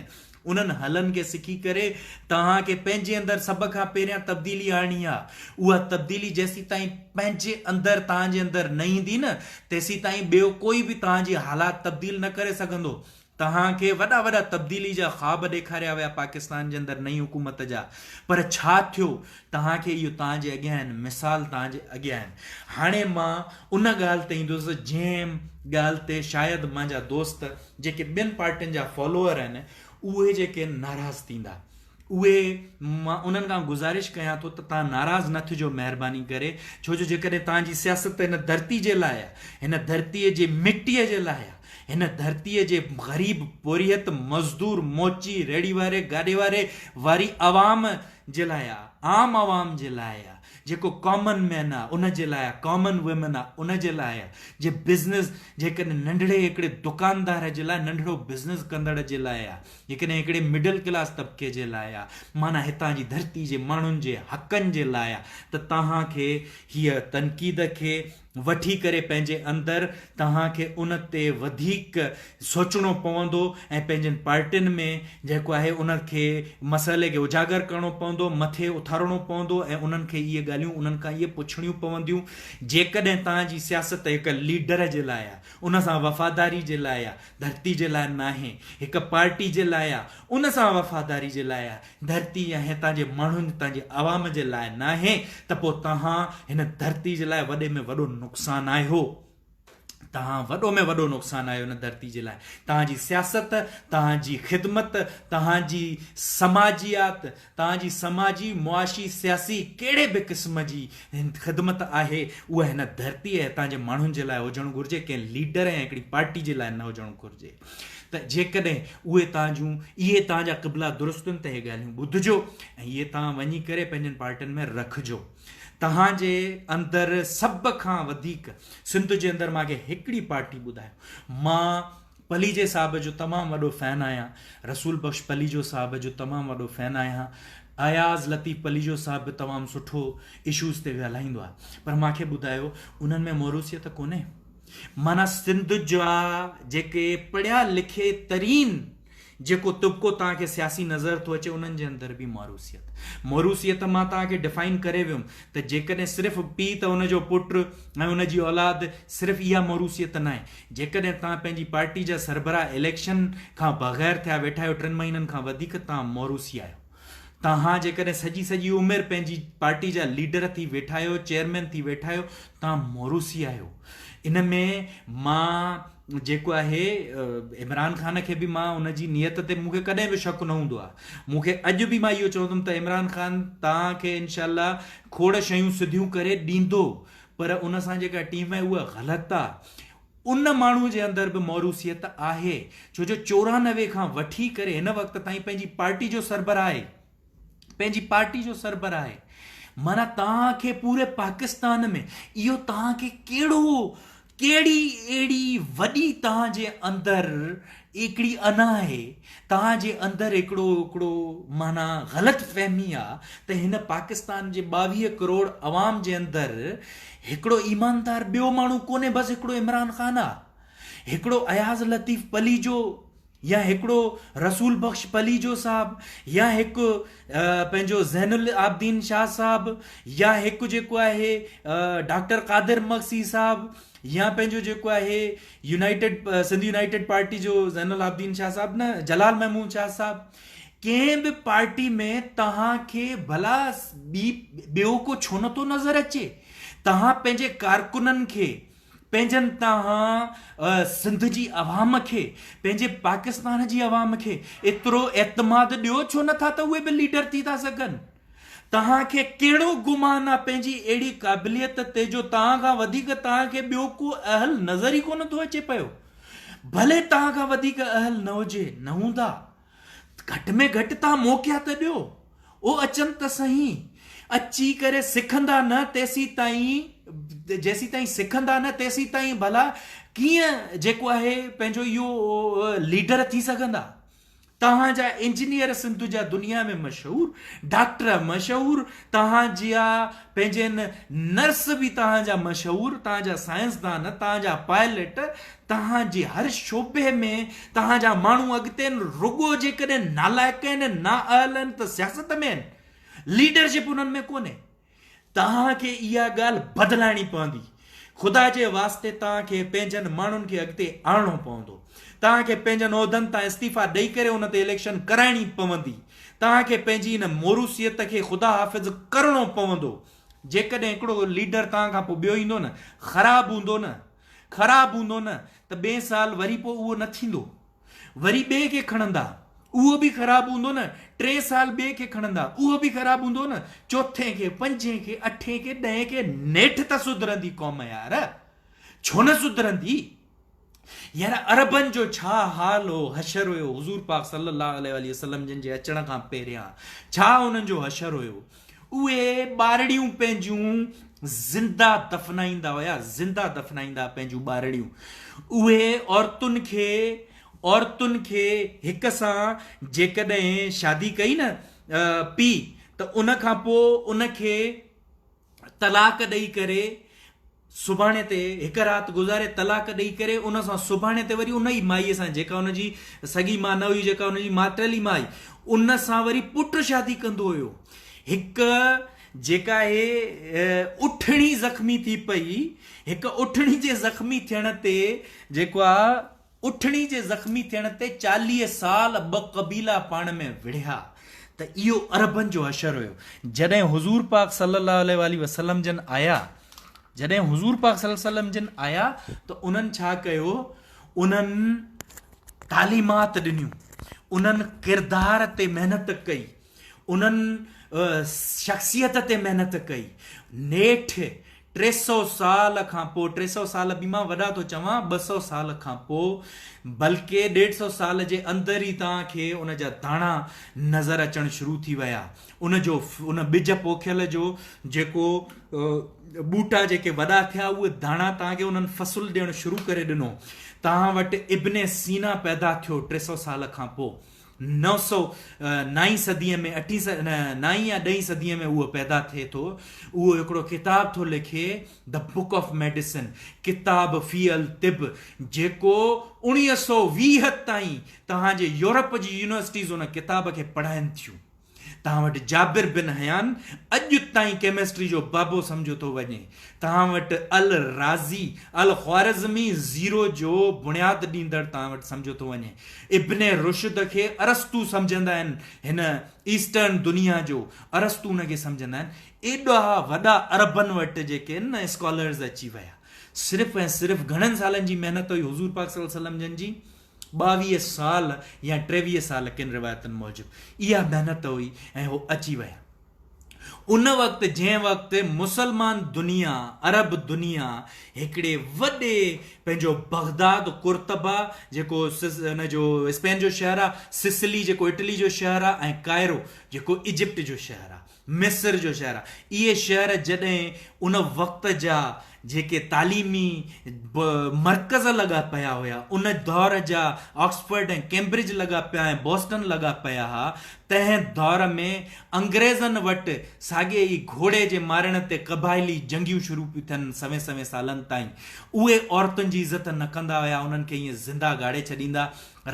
انهن حلن کي سکي ڪري توهان کي پنهنجي اندر سڀ کان پهريان تبديلي آڻڻي آ. اها تبديلي جيسيتائين پنهنجي اندر توهان جي اندر نه ايندي نه تيسيتائين ٻيو ڪوئي به توهان جي حالات تبديل نه ڪري سگهندو. توهان کي وڏا وڏا تبديلي جا خواب ڏيکاريا ويا پاڪستان جي اندر نئين حڪومت جا پر ڇا ٿيو توهان کي اهو توهان جي اڳيان آهن مثال توهان جي اڳيان آهن هاڻي مان ان ڳالهه تي ايندس جنهن ڳالهه تي شايد مانجا دوست جيڪي ٻين پارٽين جا فالوئر آهن اهي جيڪي ناراض ٿيندا اهي مان انهن کان گذارش ڪيان ٿو ته توهان ناراض نه ٿجو مهرباني ڪري ڇو جو جيڪڏهن توهان جي سياست هن ڌرتي جي لاء آهي هن ڌرتي جي مٽي جي لاء آهي هن ڌرتي جي غريب پورهيت مزدور موچي ريڙهي واري گاڏي واري واري عوام جي لاء آهي عام عوام جي لاء آهي جيڪو ڪامن مين آهي ان جي لاء آهي ڪامن وومين آهي ان جي لاء آهي جي بزنس جيڪڏهن ننڍڙي هڪڙي دڪاندار جي لاء ننڍڙو بزنس ڪندڙ جي لاء آهي جيڪڏهن هڪڙي مڊل ڪلاس طبقي جي لاء آ، معنيٰ هتان جي ڌرتي جي ماڻهن جي حقن جي لاء آ ته توهان کي هيء تنقيد کي وٺي ڪري پنهنجي اندر توهان کي ان تي وڌيڪ سوچڻو پوندو ۽ پنهنجين پارٽين ۾ جيڪو آهي ان کي مسئلي کي اجاگر ڪرڻو پوندو، مٿي اٿارڻو پوندو ۽ انهن کي اهي ڳالهيون انهن کان اهي پڇڻيون پونديون. جيڪڏهن توهان جي سياست هڪ ليڊر جي لاء آ، ان سان وفاداري جي لاء آ، ڌرتي جي لاء ناهي، هڪ پارٽي جي لاء آ، ان سان وفاداري جي لاء آ، ڌرتي يا هتان جي ماڻهن، هتان جي عوام جي لاء ناهي ته پوء توهان هن ڌرتي جي لاء وڏي ۾ وڏو نقصان آهيو. توهان وڏو ۾ وڏو نقصان آهيو هن ڌرتي جي لاء. توهان جي سياست، توهان جي خدمت، توهان جي سماجيات، توهان جي سماجي، معاشي، سياسي ڪهڙي به قسم جي خدمت آهي اها هن ڌرتي ۽ هتان جي ماڻهن جي لاء هجڻ گهرجي ڪنهن ليڊر ۽ هڪڙي پارٽي جي لاء نه هجڻ گهرجي ته جيڪڏهن اهي توهان جون اهي توهان جا قبلا درست آهن ته اهي ڳالهيون ٻڌجو ۽ اهي توهان وڃي ڪري پنهنجن پارٽين ۾ رکجو. توهان جي اندر سڀ کان وڌيڪ سنڌ جي اندر مان کي هڪڙي پارٽي ٻڌايو مان پليجي صاحب جو تمام وڏو فين آهيان رسول بخش پليجو صاحب جو تمام وڏو فين آهيان اياز لطيف پليجو صاحب به تمام سٺو اشوز تي ڳالهائيندو آهي پر مان کي ٻڌايو انهن ۾ موروثيت ڪونهي معنيٰ سنڌ جا جيڪي پڙهيا لکي ترين جيڪو طبقو توهان کي سياسي نظر ٿو اچي انهن جي اندر به موروثيت. موروثيت مان توهان کي ڊفائن ڪري ويم ته جيڪڏهن صرف پيء ته ان جو پٽ ۽ ان جي اولاد صرف اها موروثيت ناهي. جيڪڏهن توهان پنهنجي پارٽي جا سربراهه اليڪشن کان بغير ٿيا ويٺا آهيو ٽن مهينن کان وڌيڪ توهان موروثي آهيو. توهان جيڪڏهن سڄي سڄي عمر پنهنجي پارٽي جا ليڊر ٿي ويٺا آهيو چيئرمين ٿي ويٺا آهيو توهان موروثي آهيو. ان ۾ مان جيڪو آهي عمران خان کي به مان ان جي نيت تي مون کي ڪڏهن به شڪ نه هوندو آهي مون کي اڄ به مان اهو چوندم ته عمران خان توهان کي انشاء الله کوڙ شيون سڌيون ڪري ڏيندو پر ان سان جيڪا ٽيم آهي اها غلط آهي ان ماڻهو جي اندر به موروثيت آهي ڇو جو 94 کان وٺي ڪري هن وقت تائين پنهنجي پارٽي جو سربراهه آهي پنهنجي پارٽي جو سربراهه آهي معنيٰ توهان کي پوري پاڪستان ۾ اهو توهان کي ڪهڙو ڪهڙي اهڙي وڏي توهان جي اندر هڪڙي انا آهي توهان جي اندر هڪڙو هڪڙو معنيٰ غلط فهمي آ ته هن پاڪستان جي 22 ڪروڙ عوام جي اندر هڪڙو ايماندار ٻيو ماڻهو ڪونهي بس هڪڙو عمران خان آ هڪڙو اياز لطيف پليجو يا هڪڙو رسول بخش پليجو صاحب يا هڪ پنهنجو زين العابدين شاهه صاحب يا هڪ جيڪو آهي ڊاڪٽر قادر مگسي صاحب يا پنهنجو جيڪو آهي يونائيٽيڊ سنڌ يونائيٽيڊ پارٽي جو زين العابدين شاهه صاحب نه جلال محمود شاهه صاحب ڪنهن به پارٽي ۾ توهان کي ڀلا ٻي ٻيو ڪو ڇو نٿو نظر اچي توهان پنهنجي ڪارڪنن کي پنهنجن توهان سنڌ جي عوام کي پنهنجي پاڪستان جي عوام کي ايترو اعتماد ڏيو ڇو نٿا ته اهي به ليڊر ٿي ٿا سگهن توهان کي ڪهڙو گمان آ پنهنجي اهڙي قابليت تي جو توهان کان وڌيڪ توهان کي ٻيو ڪو اهل نظر ئي ڪونه ٿو اچي پيو ڀلي توهان کان وڌيڪ اهل نه هجي نه هوندا گهٽ ۾ گهٽ توهان موقعا ته ڏيو. او اچن ته سهين. اچي ڪري سکندا نه تيسيتائين جيسيتائين سکندا نه تيسيتائين ڀلا ڪيئن جيڪو آهي پنهنجو اهو ليڊر ٿي سگهندا. توهان جا انجنيئر سنڌ جا دنيا ۾ مشهور، ڊاڪٽر مشهور، توهان جا پنهنجين نرس به توهان جا مشهور، توهان جا سائنسدان، توهان جا پائلٽ، توهان جي هر شعبي ۾ توهان جا ماڻهو اڳتي آهن، رڳو جيڪڏهن نالائق آهن، نااهل آهن ته سياست ۾ آهن، ليڊرشپ انهن ۾ ڪونهي. توهان کي اها ڳالهه بدلائڻي پوندي. خدا جي واسطي توهان کي پنهنجن ماڻهن کي اڳتي آڻڻو پوندو. توهان کي پنهنجن عهدن تان استعيفا ڏئي ڪري ان تي اليڪشن ڪرائڻي پوندي. توهان کي پنهنجي ان موروثيت کي خدا حافظ ڪرڻو پوندو. جيڪڏهن هڪڙو ليڊر توهان کان پوء ٻيو ايندو نه، خراب هوندو نه، خراب هوندو نه ته ٻئي سال وري پوء اهو نه ٿيندو. وري ٻئي کي کڻندا، اهو به خراب هوندو نه، ٽئين سال ٻئي کي کڻندا، اهو به خراب هوندو نه، چوٿين کي، پنجين کي، اٺين کي، ڏهين کي، نيٺ ته سڌرندي قوم يار، ڇو نه سڌرندي؟ يار عربن جو ڇا حال هو، حشر هيو، حضور پاڪ صلي الله عليه واٰله وسلم جن جي اچڻ کان پهريان ڇا انهن جو حشر هيو، اهي ٻارڙيون پنهنجون زنده دفنائيندا هيا، زنده دفنائيندا پنهنجون ٻارڙيون، اهي عورتن کي عورتن کي هڪ سان جيڪڏهن شادي ڪئي نه پي ته ان کان پوء ان کي طلاق ڏئي ڪري سڀاڻي تي هڪ رات گذاري طلاق ڏئي ڪري ان سان سڀاڻي تي وري ان ئي مائي سان جيڪا ان جي سڳي ماء نه هئي جيڪا ان جي ماٽيلي ماء هئي ان سان وري پٽ شادي ڪندو هيو هڪ جيڪا هي اٺڻي زخمي ٿي پئي هڪ اٺڻي جي زخمي ٿيڻ تي جيڪو آ اٺڻي جي زخمي ٿيڻ تي 40 سال ٻه قبيلا پاڻ ۾ وڙهيا ته اهو عربن جو حشر هيو. جڏهن حضور پاڪ صلي الله عليه واٰله وسلم جن آيا، جڏهن حضور پاڪ صلي الله عليه وسلم جن آيا ته انهن ڇا ڪيو؟ انهن تعليمات ڏنيون، انهن ڪردار تي محنت ڪئي، انهن شخصيت تي محنت ڪئي. نيٺ 300 سال کان پوء، 300 سال به مان وڏا ٿو چوان، 200 سال کان پوء بلڪه 150 سال جي اندر ئي توهان کي ان جا داڻا نظر اچڻ شروع ٿي ويا. ان جو ان ٻج پوکيل جو جيڪو ٻوٽا جيڪي وڏا ٿيا اهي داڻا توهان کي انهن فصل ڏيڻ شروع ڪري ڏنو. توهان وٽ ابن سينا پيدا ٿيو 300 سال کان پوء 900 نائين صديء ۾ اٺين نائين يا ڏهين صديء ۾ اهو پيدا ٿئي ٿو. اهو هڪڙو ڪتاب ٿو لکي The Book of Medicine، ڪتاب في الطب، جيڪو 1920 تائين توهان جي يورپ جي يونيورسٽيز ان ڪتاب کي پڙهائن ٿيون. توهان وٽ جابر بن حيان اڄ تائين ڪيمسٽري جو بابو سمجهيو ٿو وڃي. توهان وٽ الرازي، الخوارزمي زيرو جو بڻياد ڏيندڙ توهان وٽ سمجهيو ٿو وڃي. ابن رشد کي ارسطو سمجهندا آهن، هن ايسٽرن دنيا جو ارسطو ان کي سمجهندا آهن. ايڏا وڏا عربن وٽ جيڪي آهن نه اسڪالرز اچي ويا. صرف ۽ صرف گهڻن سالن جي محنت هئي حضور پاڪ صلي الله عليه وسلم جن جي. 22 سال يا 23 سال ڪن روايتن موجب اها محنت هئي ۽ هو اچي ويا. ان وقت جنهن وقت مسلمان دنيا، عرب دنيا هڪڙي وڏي پنهنجو بغداد، قرطبه جيڪو ان جو اسپين جو شهر آ، سسلي جيڪو اٽلي جو شهر آ ۽ ڪائرو جيڪو ايجپٽ جو شهر آ. مصر جو شهر آهي. اهي شهر جڏهن ان وقت جا جيڪي تعليمي مرڪز لڳا پيا هيا، ان دور جا آڪسفرڊ ۽ ڪيمبرج لڳا پيا ۽ بوسٽن لڳا پيا ها، تنهن دور ۾ انگريزن وٽ ساڳئي ئي گهوڙي جي مارڻ تي قبائلي جنگيون شروع پيون ٿين سوين سوين سالن تائين. اهي عورتن جي عزت نه ڪندا هيا، انهن کي ائين زنده گاڙي ڇڏيندا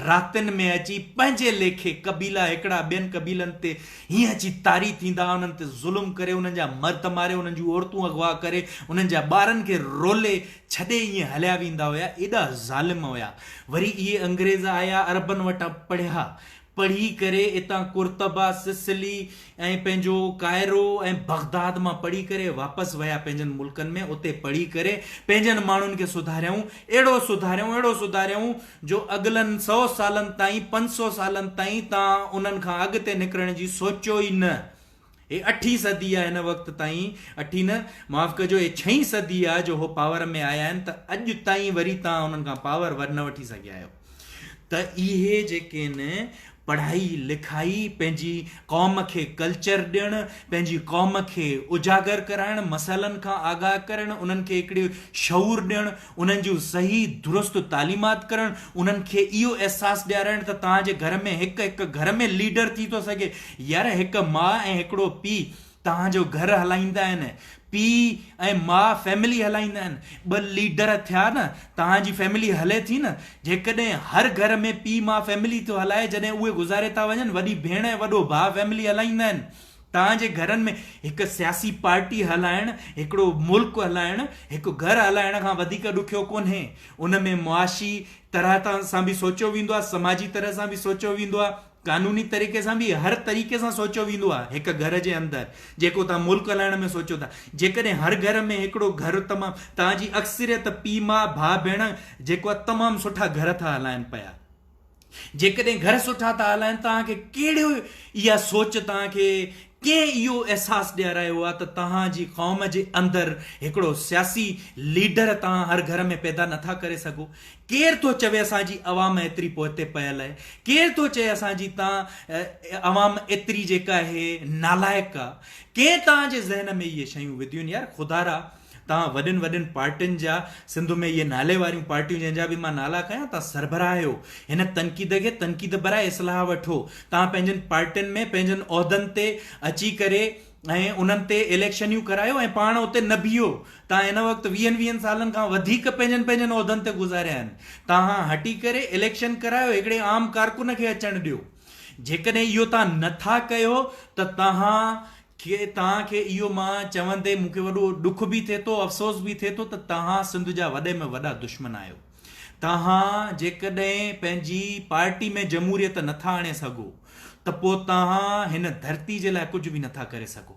راتين ۾ اچي پنهنجي ليکي قبيلا هڪڙا ٻين قبيلن تي هيئن اچي طاري ٿيندا، انهن تي ظلم ڪري، انهن جا مرد ماري، انهن جون عورتون اغوا ڪري، انهن جا ٻارن کي رولي ڇڏي ائين هليا ويندا هيا، ايڏا ظالم هيا. وري اهي انگريز آيا عربن وٽان پڙهيا، پڙهي ڪري اتان قرطبه، سسلي ۽ پنهنجو قاهرو ۽ بغداد مان پڙهي ڪري واپس ويا پنهنجن ملڪن ۾ اتي پڙهي ڪري پنهنجن ماڻهن کي سڌاريائون، اهڙو سڌاريائون، اهڙو سڌاريائون جو اڳلن سئو سالن تائين، 500 سالن تائين توهان انهن کان اڳتي نڪرڻ جي سوچيو ئي نه. هي اٺين صدي آ هن وقت تائين، اٺين نه، معاف ڪجو هي ڇهين صدي آ جو هو پاور ۾ آيا آهن ته اڄ تائين وري توهان انهن کان پاور ور نه وٺي سگهيا آهيو. ته اهي جيڪي آهن پڙهائي لکائي پنهنجي قوم کي ڪلچر ڏيڻ، پنهنجي قوم کي اجاگر ڪرائڻ، مسئلن کان آگاهه ڪرڻ، انهن کي هڪڙي شعور ڏيڻ، انهن جون صحيح درست تعليمات ڪرڻ، انهن کي اهو احساس ڏيارائڻ ته توهان جي گهر ۾ هڪ هڪ گهر ۾ ليڊر ٿي ٿو سگهي، يار هڪ ماء ۽ هڪڙو پيء توهان جو گهر هلائيندا آهن، پيء ۽ ماء فيملي هلائيندا آهن، ٻه ليڊر ٿيا نه توهان جي فيملي هلي ٿي نه، جيڪڏهن هر گهر ۾ پيء ماء فيملي ٿو هلائي جڏهن اهي گذاري ٿا وڃن وڏي ڀيڻ ۽ وڏو ڀاء فيملي هلائيندا آهن، توهان جي گهرن ۾ هڪ سياسي پارٽي هلائڻ، هڪڙو ملڪ هلائڻ، هڪ گهر هلائڻ کان وڌيڪ ڏکيو ڪونهي. ان ۾ معاشي طرح سان به سوچيو ويندو آهي، سماجي طرح سان به سوچيو ويندو آهي، قانوني طريقي سان به، هر طريقي سان سوچيو ويندو آهي هڪ گهر جي اندر جيڪو توهان ملڪ هلائڻ ۾ سوچيو ٿا. جيڪڏهن هر گهر ۾ هڪڙو گهر تمام توهان جي اڪثريت پيء ماء ڀاء ڀيڻ جيڪو آهي تمام سٺا گهر ٿا هلائن پيا. جيڪڏهن گهر سٺا ٿا هلائن توهان کي ڪهڙي اها سوچ توهان کي ڪنهن اهو احساس ڏيارايو آهي ته توهان جي قوم جي اندر هڪڙو سياسي ليڊر توهان هر گهر ۾ پيدا نٿا ڪري سگهو ڪير ٿو چوي اسان جي عوام ايتري پوئتي پيل آهي ڪير ٿو چئي اسان جي تان عوام ايتري جيڪا آهي نالائق آهي ڪنهن توهان جي ذهن ۾ اهي شيون وڌيون يار خدارا توهان وڏين وڏين پارٽين جا سنڌ ۾ اهي نالي واريون پارٽيون جنهن جا به مان نالا کنيا توهان سربراهه آهيو هن تنقيد کي تنقيد براء اصلاح وٺو توهان پنهنجن پارٽين ۾ پنهنجن عهدن تي اچي ڪري ۽ انهن تي اليڪشنيون ڪرايو ۽ پاڻ اتي نه بيهو توهان هن وقت ويهن ويهن سالن کان وڌيڪ پنهنجن پنهنجن عهدن تي گذاريا آهن توهان هٽي ڪري اليڪشن ڪرايو هڪڙي عام ڪارڪن کي اچڻ ڏيو جيڪڏهن اهو توهان نٿا ڪيو ته توهان کي توهان کي اهو مان چوندي مون کي وڏو ڏک به ٿئي ٿو افسوس به ٿئي ٿو ته توهان سنڌ جا وڏي ۾ وڏا دشمن آهيو توهان جيڪڏهن پنهنجي پارٽي ۾ جمهوريت نٿا آڻي سگهو ته پوء توهان هن ڌرتي جي لاء ڪجهه به نٿا ڪري سگهو.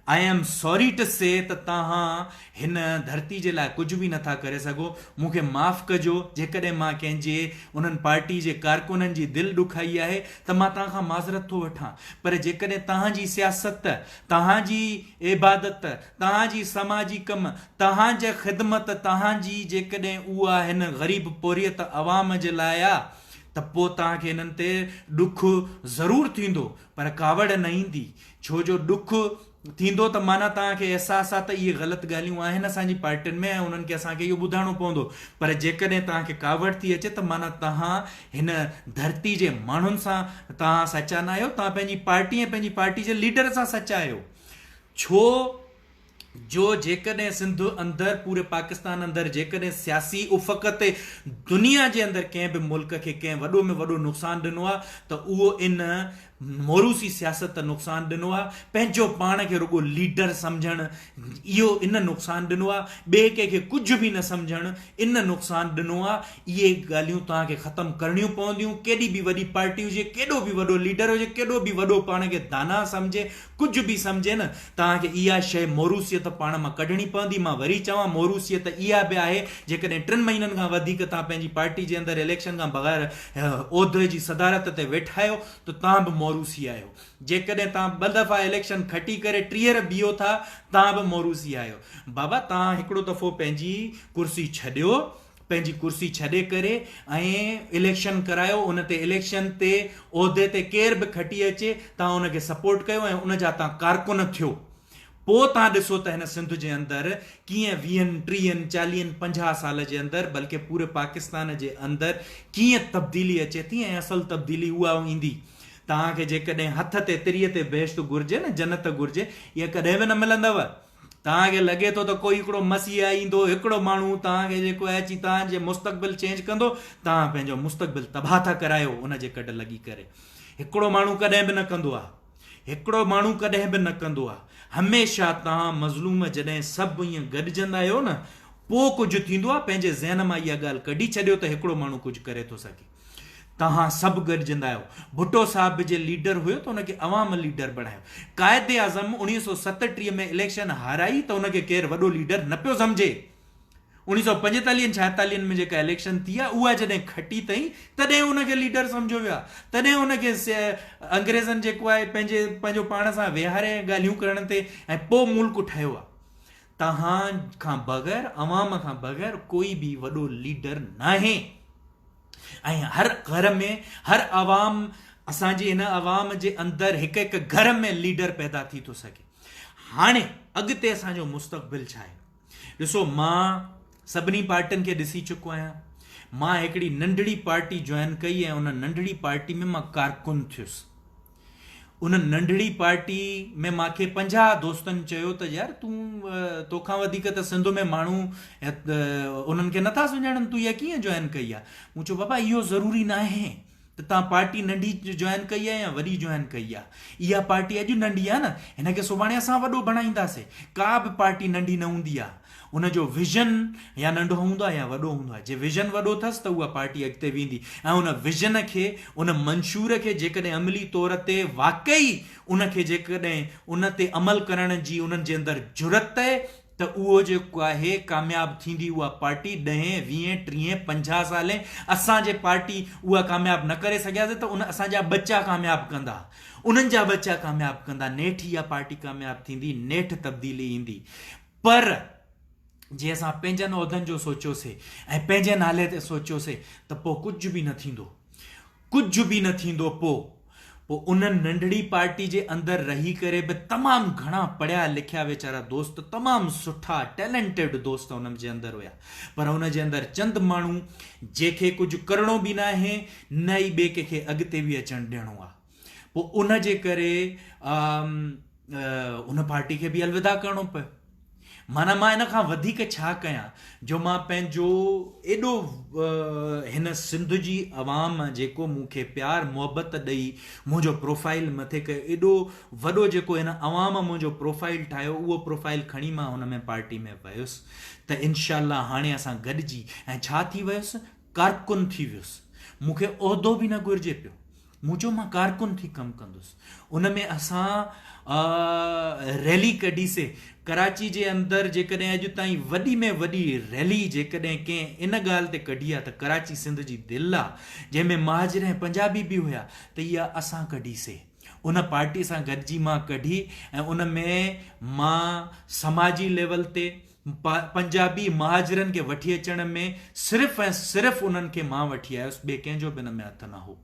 I am sorry two سي ته توهان هن ڌرتي جي لاء ڪجهه به نٿا ڪري سگهو. مون کي معاف ڪجو جيڪڏهن مان ڪنهن جي انهن پارٽي جي ڪارڪنن جي دل ڏکائي آهي ته مان توهان کان معذرت ٿو وٺان پر جيڪڏهن توهان جي سياست، توهان جي عبادت، توهان جي سماجي ڪم، توهان جي خدمت توهان جي جيڪڏهن اها هن غريب پورهيت عوام جي لاء آ ته پوء توهان کي انهن تي ڏک ضرور ٿيندو پر ڪاوڙ نه ايندي ڇو جو ڏک ٿيندو ته معنيٰ توهان کي احساس آ ته اهي غلط ڳالهيون آهن اسان جي پارٽين ۾ ۽ انهن کي اسان کي اهو ٻڌائڻو پوندو پر جيڪڏهن توهان کي ڪاوڙ ٿي اچي ته معنيٰ توهان هن ڌرتي جي ماڻهن سان توهان سچا نه آهيو توهان پنهنجي پارٽي ۽ پنهنجي پارٽي جي ليڊر سان سچا آهيو ڇو جو جيڪڏهن سنڌ اندر پوري پاڪستان اندر جيڪڏهن سياسي افق تي دنيا جي اندر ڪنهن به ملڪ کي ڪنهن وڏو ۾ وڏو نقصان ڏنو آهي ته اهو ان موروثي سياست نقصان ڏنو آهي پنهنجو پاڻ کي رڳو ليڊر سمجهڻ اهو ان نقصان ڏنو آهي ٻئي ڪنهن کي ڪجهه به نه سمجهڻ ان نقصان ڏنو آهي اهي ڳالهيون توهان کي ختم ڪرڻيون پونديون ڪيڏي به وڏي پارٽي هجي ڪيڏو به وڏو ليڊر هجي ڪيڏو به وڏو پاڻ کي داناء سمجهي ڪجهه به سمجهي نه توهان کي اها شيء موروثيت پاڻ مان ڪڍڻي پوندي. مان وري چوان موروثيت اها به آهي جيڪڏهن ٽن مهينن کان وڌيڪ توهان پنهنجي پارٽي جي اندر اليڪشن کان بغير عهدي جي صدارت تي ويٺا آهيو ته توهان به موروثي آهيو. جيڪڏهن توهان ٻه دفعا اليڪشن کٽي ڪري ٽيهر بيهو ٿا توهان به موروثي آهيو. بابا توهان هڪڙو دفعو پنهنجي ڪرسي ڇڏيو. پنهنجي ڪرسي ڇڏي ڪري ۽ اليڪشن ڪرايو ان تي اليڪشن تي عهدي تي ڪير به کٽي اچي توهان ان کي سپورٽ ڪيو ۽ ان جا توهان ڪارڪن ٿيو پوء توهان ڏسو ته هن سنڌ جي اندر ڪيئن ويهن ٽيهن چاليهن پنجاهه سال جي اندر بلڪه پوري پاڪستان جي اندر ڪيئن تبديلي اچي ٿي ۽ اصل تبديلي اها ايندي توهان کي جيڪڏهن هٿ تي تريء تي بهشت گهرجي نه جنت گهرجي اها ڪڏهن به نه ملندو. توهان کي لڳي ٿو ته ڪوئي هڪڙو مسيحا ايندو، هڪڙو ماڻهو توهان کي جيڪو آهي اچي توهان جي مستقبل چينج ڪندو، توهان پنهنجو مستقبل تباهه ٿا ڪرايو ان جي ڪڍ لڳي ڪري. هڪڙو ماڻهو ڪڏهن به نه ڪندو آهي. هڪڙو ماڻهو ڪڏهن به نه ڪندو آهي. هميشه توهان مظلوم جڏهن سڀ ائين گڏجندا آهيو نه پوء ڪجهه ٿيندو آهي، پنهنجي ذهن مان اها ڳالهه ڪڍي ڇڏيو ته هڪڙو ماڻهو ڪجهه ڪري ٿو سگهي. توهان سڀ گڏجندا آهيو. ڀٽو صاحب به جي ليڊر هيو ته ان کي عوام ليڊر بڻايو. قائد اعظم 1937 ۾ اليڪشن هارائي ته ان کي ڪير وڏو ليڊر نه پيو سمجهي. 1945 46 ۾ جيڪا اليڪشن ٿي آهي اها جڏهن کٽي تئين تڏهن ان کي ليڊر سمجهيو ويو آهي. تڏهن ان کي انگريزن جيڪو آهي پنهنجي پنهنجو پاڻ سان ويهاري ۽ ڳالهيون ڪرڻ تي ۽ پوء ملڪ ٺهيو آهي. توهان کان بغير عوام کان بغير ڪوئي به وڏو ليڊر ناهي. ۽ هر گهر ۾ هر عوام اسان جي هن عوام جي اندر هڪ هڪ گهر ۾ ليڊر پيدا ٿي ٿو سگهي هاڻي اڳتي اسان جو مستقبل ڇا آهي ڏسو مان سڀني پارٽين کي ڏسي چڪو آهيان مان هڪڙي ننڍڙي پارٽي جوائن ڪئي ۽ ان ننڍڙي پارٽي ۾ مان ڪارڪن ٿيس ان ننڍڙي پارٽي ۾ مان کي 50 دوستن چيو ته يار تون توکان وڌيڪ ته سنڌ ۾ ماڻهو انهن کي نٿا سڃاڻن تون اها ڪيئن جوائن ڪئي آهي مون چيو بابا اهو ضروري ناهي ته توهان پارٽي ننڍي جوائن ڪئي آهي يا وڏي جوائن ڪئي آهي اها پارٽي اڄ ننڍي آهي نه هن کي سڀاڻي اسان وڏو بڻائينداسين ڪا به پارٽي ننڍي نه هوندي آهي ان جو ويزن يا ننڍو هوندو آهي يا وڏو هوندو آهي. جي ويزن وڏو اٿس ته اها پارٽي اڳتي ويندي ۽ ان ويزن کي ان منشور کي جيڪڏهن عملي طور تي واقعي ان کي جيڪڏهن ان تي عمل ڪرڻ جي انهن جي اندر جرئت آهي ته اهو جيڪو آهي ڪامياب ٿيندي اها پارٽي ڏهين، ويهين، ٽيهين، پنجاهه سالين اسان جي پارٽي اها ڪامياب نه ڪري سگهياسي ته ان اسان جا ٻچا ڪامياب ڪندا انهن جا ٻچا ڪامياب ڪندا نيٺ اها پارٽي ڪامياب ٿيندي نيٺ تبديلي ايندي. پر جي اسان پنهنجن عهدن جو سوچيوسي ۽ پنهنجي نالي تي سوچيوسي ته پوء ڪجهه به نه ٿيندو. ڪجهه به نه ٿيندو پوء پوء ان ننڍڙي پارٽي جي اندر رهي ڪري به تمام گهڻا پڙهيا لکيا ويچارا دوست تمام سٺا ٽيلنٽيڊ دوست ان جي اندر هيا پر ان جي اندر چند ماڻهو جنهن کي ڪجهه ڪرڻو به ناهي نه ئي ٻئي ڪنهن کي اڳتي به اچڻ ڏيڻو آهي. پوء ان جي ڪري ان پارٽي کي به الوداع ڪرڻو پيو. معنيٰ مان ان کان وڌيڪ ڇا ڪيان جو مان پنهنجو ايڏو هن سنڌ جي عوام جيڪو مون کي پيار محبت ڏئي منهنجو پروفائيل مٿي ڪيو ايڏو وڏو جيڪو هن عوام منهنجو پروفائيل ٺاهيو اهو پروفائيل کڻي مان هن ۾ پارٽي ۾ ويس ته انشاء الله هاڻي اسان گڏجي ۽ ڇا ٿي ويس ڪارڪن ٿي ويس مون کي عهدو به نه گهرجي پيو. مون چيو مان ڪارڪن ٿي ڪم ڪندس. ان ۾ اسان ريلي ڪڍي سي. ڪراچي جي اندر جيڪڏهن اڄ تائين وڏي ۾ وڏي ريلي جيڪڏهن ڪنهن ان ڳالهه تي ڪڍي آ ته ڪراچي سنڌ جي دل آ جنهن ۾ مهاجر ۽ پنجابي به هيا ته اها اسان ڪڍي سي. ان پارٽي سان گڏجي مان ڪڍي ۽ ان ۾ مان سماجي ليول تي پنجابي مهاجرن کي وٺي اچڻ ۾ صرف ۽ صرف انهن کي مان وٺي آيس ٻئي ڪنهن جو به ان ۾ هٿ نه هو.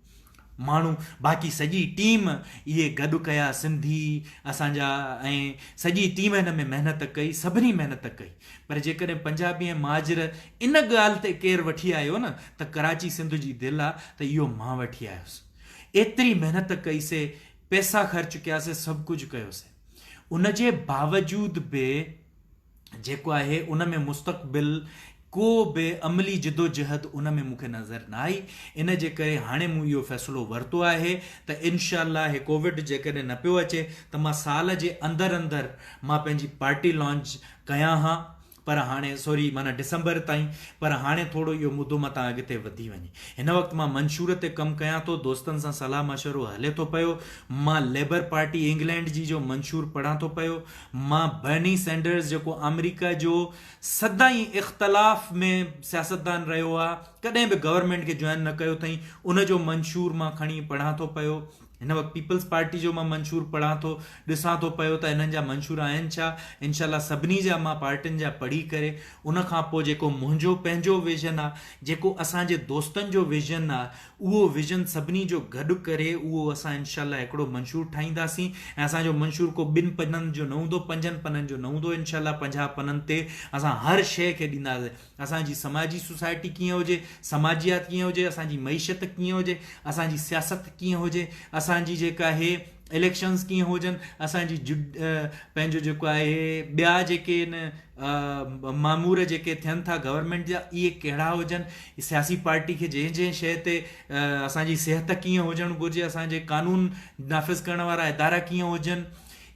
ماڻهو باقي سڄي ٽيم اهي گڏ ڪيا سنڌي اسان جا ۽ سڄي ٽيم هن ۾ محنت ڪئي سڀني محنت ڪئي پر جيڪڏهن پنجابي ۽ مهاجر ان ڳالهه تي ڪير وٺي آيو نه ته ڪراچي سنڌ جي دل آ ته اهو مان وٺي آيس ايتري محنت ڪئي سي پئسا خرچ ڪياسي سڀ ڪجهه ڪيوسي ان جي باوجود به جيڪو آهي ان ۾ مستقبل ڪو به عملي جدوجهد ان ۾ مون کي نظر نه آئي ان جي ڪري هاڻي مون اهو فيصلو ورتو آهي ته انشاء الله هي ڪووڊ جيڪڏهن نه پيو اچي ته مان سال جي اندر اندر مان پنهنجي پارٽي لانچ ڪيان ها پر هاڻي سوري معنيٰ ڊسمبر تائين پر هاڻي ٿورو اهو مدو متان اڳتي وڌي وڃي. هن وقت مان منشور تي ڪم ڪيان ٿو، دوستن سان صلاح مشورو هلي ٿو پيو، مان ليبر پارٽي انگلينڊ جي جو منشور پڙهان ٿو پيو، مان برني سينڊرز جيڪو آمريڪا جو سدائين اختلاف ۾ سياستدان رهيو آ، ڪڏهن به گورنمينٽ کي جوائن نه ڪيو اٿئين، ان جو منشور مان کڻي پڙهان ٿو پيو. هن وقت پيپلز پارٽي جو مان منشور پڙهان ٿو، ڏسان ٿو پيو ته انهن جا منشور آهن ڇا؟ انشاء الله سڀني جا مان پارٽين جا پڙهي ڪري ان کان پوء جيڪو منهنجو پنهنجو ويزن آ، جيڪو اسان جي دوستن جو ويزن آ، اهو ويزن سڀني جو گڏ ڪري اهو اسان انشاء الله هڪڙو منشور ٺاهينداسين ۽ اسان جو منشور ڪو ٻن پنن جو نه هوندو، پنجن پنن جو نه هوندو، انشاء الله 50 پنن تي اسان هر شيء کي ڏينداسين. اسان جي سماجي سوسائٽي ڪيئن هجي، سماجيات ڪيئن هجي، اسان جي معيشت ڪيئن هجي، اسان جي سياست ڪيئن هجي، اسان جي جيڪا آهي اليڪشنز ڪيئن هجن، اسان جي پنهنجو جيڪو آهي ٻيا جيڪي آهن مامور جيڪي ٿين ٿا گورنمينٽ جا اهي ڪهڙا هجن، سياسي پارٽي کي جنهن جنهن شيء تي اسان جي صحت ڪيئن هجڻ گهرجي، اسان جي قانون نافذ ڪرڻ وارا ادارا ڪيئن هجن.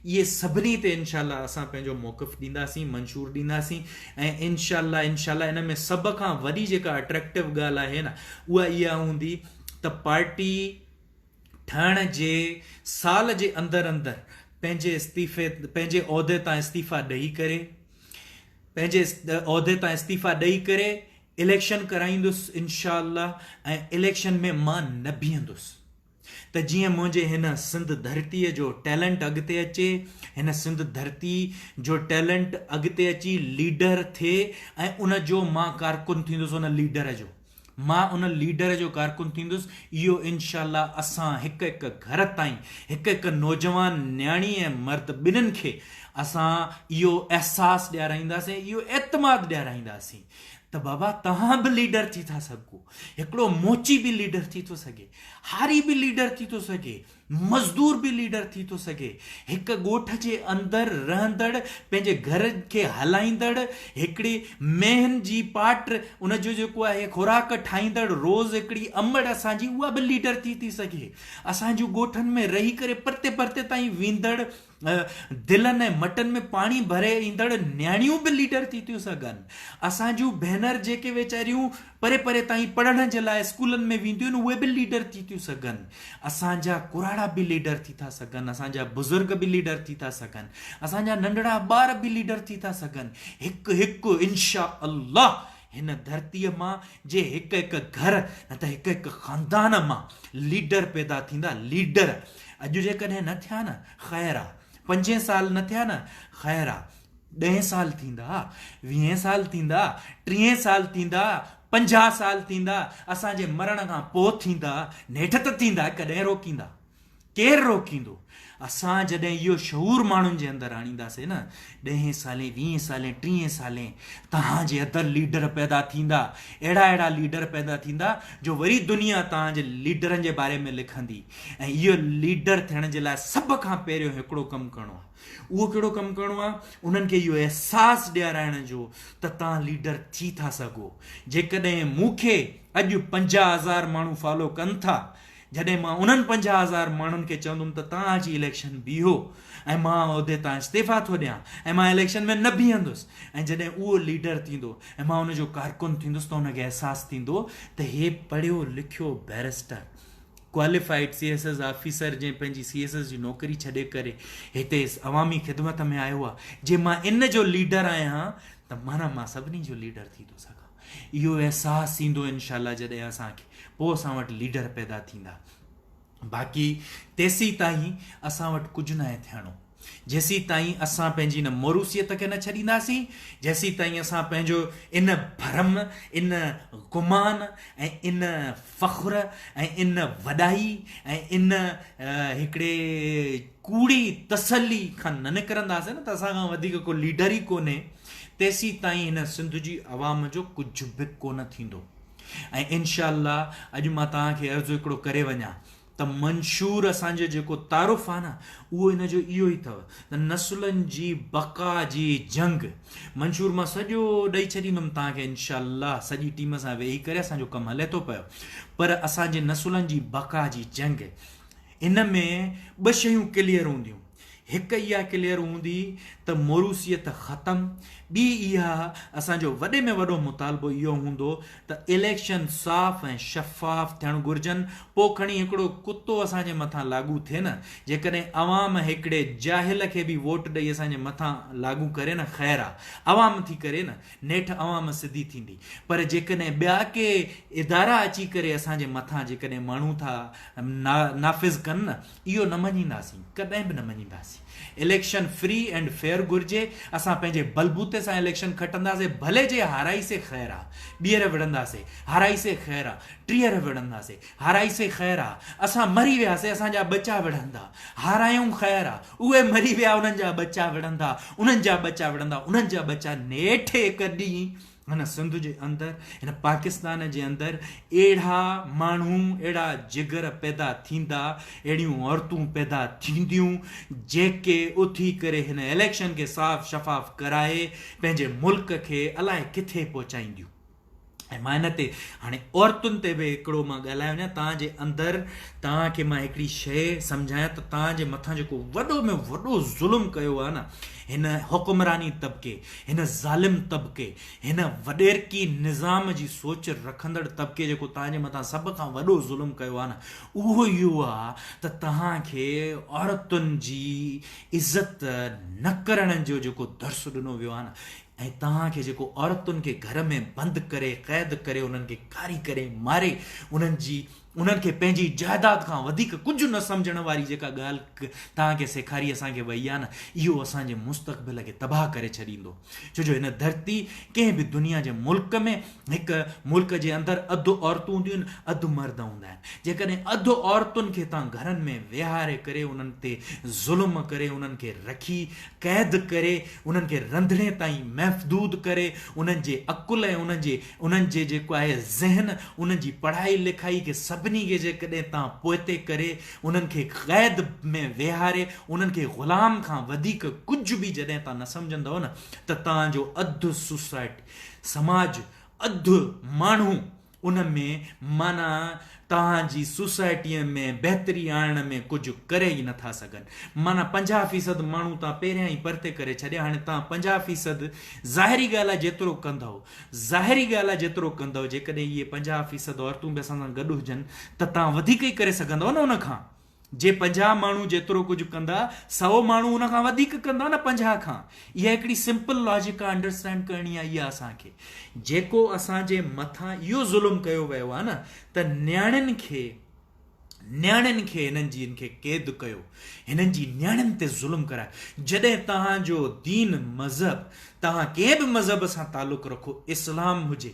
اهي سڀني تي انشاء الله اسان پنهنجو موقف ڏينداسين، منشور ڏينداسين ۽ انشاء الله انشاء الله ان ۾ سڀ کان وڏي جيڪا اٽريڪٽو ڳالهه آهي نه اها اها هوندي ته پارٽي ٺهڻ جي سال جي اندر اندر پنهنجي استعيفي پنهنجي عهدي تان استعيفا ڏئي ڪري پنهنجي عهدي تان استعيفا ڏئي ڪري اليڪشن ڪرائيندس انشاء الله ۽ اليڪشن ۾ مان نه بيهندس. ته جيئن منهنجي هن سنڌ ڌرتيء جو ٽيلنٽ اڳتي اچي، هن سنڌ ڌرتي جو ٽيلنٽ اڳتي اچي ليڊر ٿئي ۽ ان جو مان ڪارڪن ٿيندس ان ليڊر جو مان ان ليڊر جو ڪارڪن ٿيندس اهو انشاء الله اسان هڪ هڪ گهر تائين هڪ هڪ نوجوان نياڻي ۽ مرد ٻنهن کي اسان اهو احساس ڏيارائينداسين اهو اعتماد ڏيارائينداسين ته بابا توهان به ليڊر ٿي ٿا سگهو هڪڙو موچي به ليڊر ٿي ٿو سگهي هاري به ليڊر ٿي ٿو سگهي، مزدور به ليڊر ٿي ٿو سگهي، هڪ ڳوٺ جي اندر رهندڙ پنهنجي گهر کي هلائيندڙ هڪڙي مينهن جي پاٽ ان جو جيڪو آهي خوراڪ ٺاهيندڙ روز هڪڙي امڙ اسان جي اها به ليڊر ٿي ٿي سگهي، اسان جون ڳوٺن ۾ رهي ڪري پرتي پرتي تائين ويندڙ دلن ۽ مٽن ۾ پاڻي ڀري ايندڙ نياڻيون به ليڊر ٿي ٿيون سگهن. اسان جون ڀينر جيڪي ويچاريون پري پري تائين پڙهڻ جي لاء اسڪولن ۾ وينديون آهن اهي به ليڊر ٿي ٿيون سگهن. اسان جا ڪراڙا به ليڊر ٿي ٿا سگهن، اسان جا بزرگ به ليڊر ٿي ٿا سگهن، اسان جا ننڍڙا ٻار به ليڊر ٿي ٿا سگهن. هڪ هڪ انشاء الله هن ڌرتيء مان جي هڪ هڪ گهر نه ته هڪ هڪ خاندان مان ليڊر پيدا ٿيندا، ليڊر اڄ جيڪڏهن نه ٿيا نه خير آ، پنجين سال نه ٿيا نه خير آ، ڏهين سال ٿيندا، ويهين سال ٿيندا، ٽيهين سال ٿيندا، 50 سال ٿيندا، اسان جي مرڻ کان پوء ٿيندا، نيٺ ته ٿيندا، ڪڏهن روڪيندا؟ ڪير روڪيندو؟ اسان جڏهن اهو شعور ماڻهن جي اندر آڻينداسين نه، ڏهين سالين، ويهين سالين، ٽيهين سالين توهان جي اندر ليڊر پيدا ٿيندا، اهڙا اهڙا ليڊر پيدا ٿيندا جو وري دنيا توهان جي ليڊرن جي باري ۾ لکندي ۽ اهو ليڊر ٿيڻ جي لاء سڀ کان پهريون هڪڙو ڪم ڪرڻو آهي. اهو ڪهڙو ڪم ڪرڻو آهي؟ انهن کي اهو احساس ڏيارائڻ جو ته توهان ليڊر ٿي ٿا سگهو. جيڪڏهن مون کي اڄ 50,000 ماڻهو فالو ڪن ٿا جڏهن مان انهن 50,000 ماڻهن کي چوندم ته توهان اچي اليڪشن بيهو ۽ مان عهدي تان استعيفا ٿو ڏيان ۽ مان اليڪشن ۾ نه بيهندس ۽ جڏهن اهو ليڊر ٿيندو ۽ مان ان جو ڪارڪن ٿيندس ته ان کي احساس ٿيندو ته هي پڙهيو لکيو barrister Qualified C S S officer جنهن پنهنجي سي ايس ايس جي نوڪري ڇڏي ڪري هتي عوامي خدمت ۾ آيو آ، جي مان ان جو ليڊر آهيان ته معنيٰ مان سڀني جو ليڊر ٿي ٿو سگهان. اهو احساس ايندو انشاء الله جڏهن اسان کي، پوء اسان وٽ ليڊر پيدا ٿيندا. باقي تيسيتائين اسان وٽ ڪجهه ناهي ٿيڻو. جيسيتائين اسان پنهنجي ان موروثيت کي نه ڇڏينداسين، جيسيتائين اسان پنهنجو ان ڀرم، ان گمان ۽ ان فخر ۽ ان وڏائي ۽ ان هڪڙي ڪوڙي تسلي کان نه نڪرنداسين نه ته اسان کان وڌيڪ ڪو ليڊر ئي ڪونهي، تيسيتائين هن سنڌ جي عوام جو ڪجهه به ڪونه ٿيندو. ۽ انشاء الله اڄ مان توهان کي عرض هڪڙو ڪري وڃان ته منشور اسان جو جيڪو تعارف آهي نه اهو ان جو اهو ئي اٿو ته نسلن جي بقا جي جنگ. منشور مان سڄو ڏئي ڇڏيندم توهان کي انشاء الله سڄي ٽيم سان ويهي ڪري اسان جو ڪم هلي ٿو پيو پر اسان جي نسلن جي بقا جي جنگ ان ۾ ٻه شيون ڪليئر هونديون. هڪ اها ڪليئر هوندي ته موروثيت ختم، ٻي اها اسان جو وڏي ۾ وڏو مطالبو اهو هوندو ته اليڪشن صاف ۽ شفاف ٿيڻ گهرجن، پوء کڻي هڪڙو ڪتو اسان جي مٿان لاڳو ٿئي نه، جيڪڏهن عوام هڪڙي جاهل کي به ووٽ ڏئي اسان جي مٿان لاڳو ڪري نه خير آ، عوام ٿي ڪري نه، نيٺ عوام سڌي ٿيندي، پر جيڪڏهن ٻيا ڪي ادارا اچي ڪري اسان جي مٿان جيڪڏهن ماڻهو ٿا نافذ ڪن نه، اهو نه مڃينداسين، ڪڏهن به نه مڃينداسين. اليڪشن فري اينڊ فيئر گهرجي، اسان پنهنجي بلبوتي سان اليڪشن کٽنداسين، ڀلي جي هارائيسي خير آ، ٻيهر وڙهنداسين، هارائيسي خير آ، ٽيهر وڙهنداسين، هارائيسي خير آ، اسان مري وياسين اسان جا ٻچا وڙهندا، هارايون خير آ، اهي مري ويا انهن جا ٻچا وڙهندا، انهن جا ٻچا وڙهندا، انهن جا ٻچا نيٺ هڪ ڏينهن هن سنڌ جي اندر، هن پاڪستان جي اندر اهڙا ماڻهو، اهڙا جگر پيدا ٿيندا، اهڙيون عورتون پيدا ٿينديون، جيڪي اٿي ڪري هن اليڪشن کي صاف شفاف ڪرائي پنهنجي ملڪ کي الائي ڪٿي پهچائينديون. ۽ مان ان تي هاڻي عورتن تي به هڪڙو مان ڳالهائي وڃان، توهان جي اندر توهان کي مان هڪڙي شيء سمجهايان ته توهان جي مٿان جيڪو وڏو ۾ وڏو ظلم ڪيو آهي نه هن حڪمراني طبقي، هن ظالم طبقي، هن وڏيرڪي نظام جي سوچ رکندڙ طبقي جيڪو توهان جي مٿان سڀ کان وڏو ظلم ڪيو آهي نه اهو اهو آهي ته توهان کي عورتن جي عزت نه ڪرڻ جو جيڪو درس ڏنو ويو آهي نه ۽ توهان کي جيڪو عورتن کي گهر ۾ بند ڪري قيد ڪري انهن کي ڪاري ڪري ماري انهن جي انهن کي پنهنجي جائداد کان وڌيڪ ڪجهه نه سمجهڻ واري جيڪا ڳالهه توهان کي سيکاري اسان کي وئي آهي نه اهو اسان جي مستقبل کي تباهه ڪري ڇڏيندو ڇو جو هن ڌرتي ڪنهن به دنيا جي ملڪ ۾ هڪ ملڪ جي اندر اڌ عورتون هونديون آهن اڌ مرد هوندا آهن جيڪڏهن اڌ عورتن کي توهان گهرن ۾ ويهاري ڪري انهن تي ظلم ڪري انهن کي رکي قيد ڪري انهن کي رنڌڻي تائين محدود ڪري انهن جي عقل ۽ انهن جي انهن جي جيڪو آهي ذهن انهن جي پڙهائي لکائي کي سڀني کي جيڪڏهن توهان پوئتي ڪري انهن کي قيد ۾ ويهاري انهن کي غلام کان وڌيڪ ڪجهه به جڏهن توهان نه سمجهندؤ نه ته توهان جو اڌ سوسائٽي سماج اڌ ماڻهو ان ۾ معنيٰ توهان جي سوسائٽيء ۾ بهتري آڻڻ ۾ ڪجهه ڪري ئي نٿا سگهن. معنيٰ 50 فيصد ماڻهو توهان پهريان ئي پرتي ڪري ڇڏيا، هاڻي توهان 50 فيصد ظاهري ڳالهه آهي جيترو ڪندؤ، ظاهري ڳالهه آهي جيترو ڪندؤ، جيڪڏهن اهي 50 فيصد عورتون به اسان سان گڏ هجن ته توهان وڌيڪ ئي ڪري سگهندؤ نه ان کان. جي 50 ماڻهو جيترو ڪجهه ڪندا، سئو ماڻهو ان کان وڌيڪ ڪندا نه 50 کان. اها هڪڙي سمپل لاجڪ آهي انڊرسٽينڊ ڪرڻي آهي اها اسان کي. جيڪو اسان جي مٿان اهو ظلم ڪيو ويو آهي نه ته نياڻين کي نياڻين کي هنن جي هن کي قيد ڪيو هنن جي نياڻين تي ظلم ڪرايو جڏهن توهان جو دين مذهب توهان ڪنهن به مذهب سان تعلق رکو اسلام هجي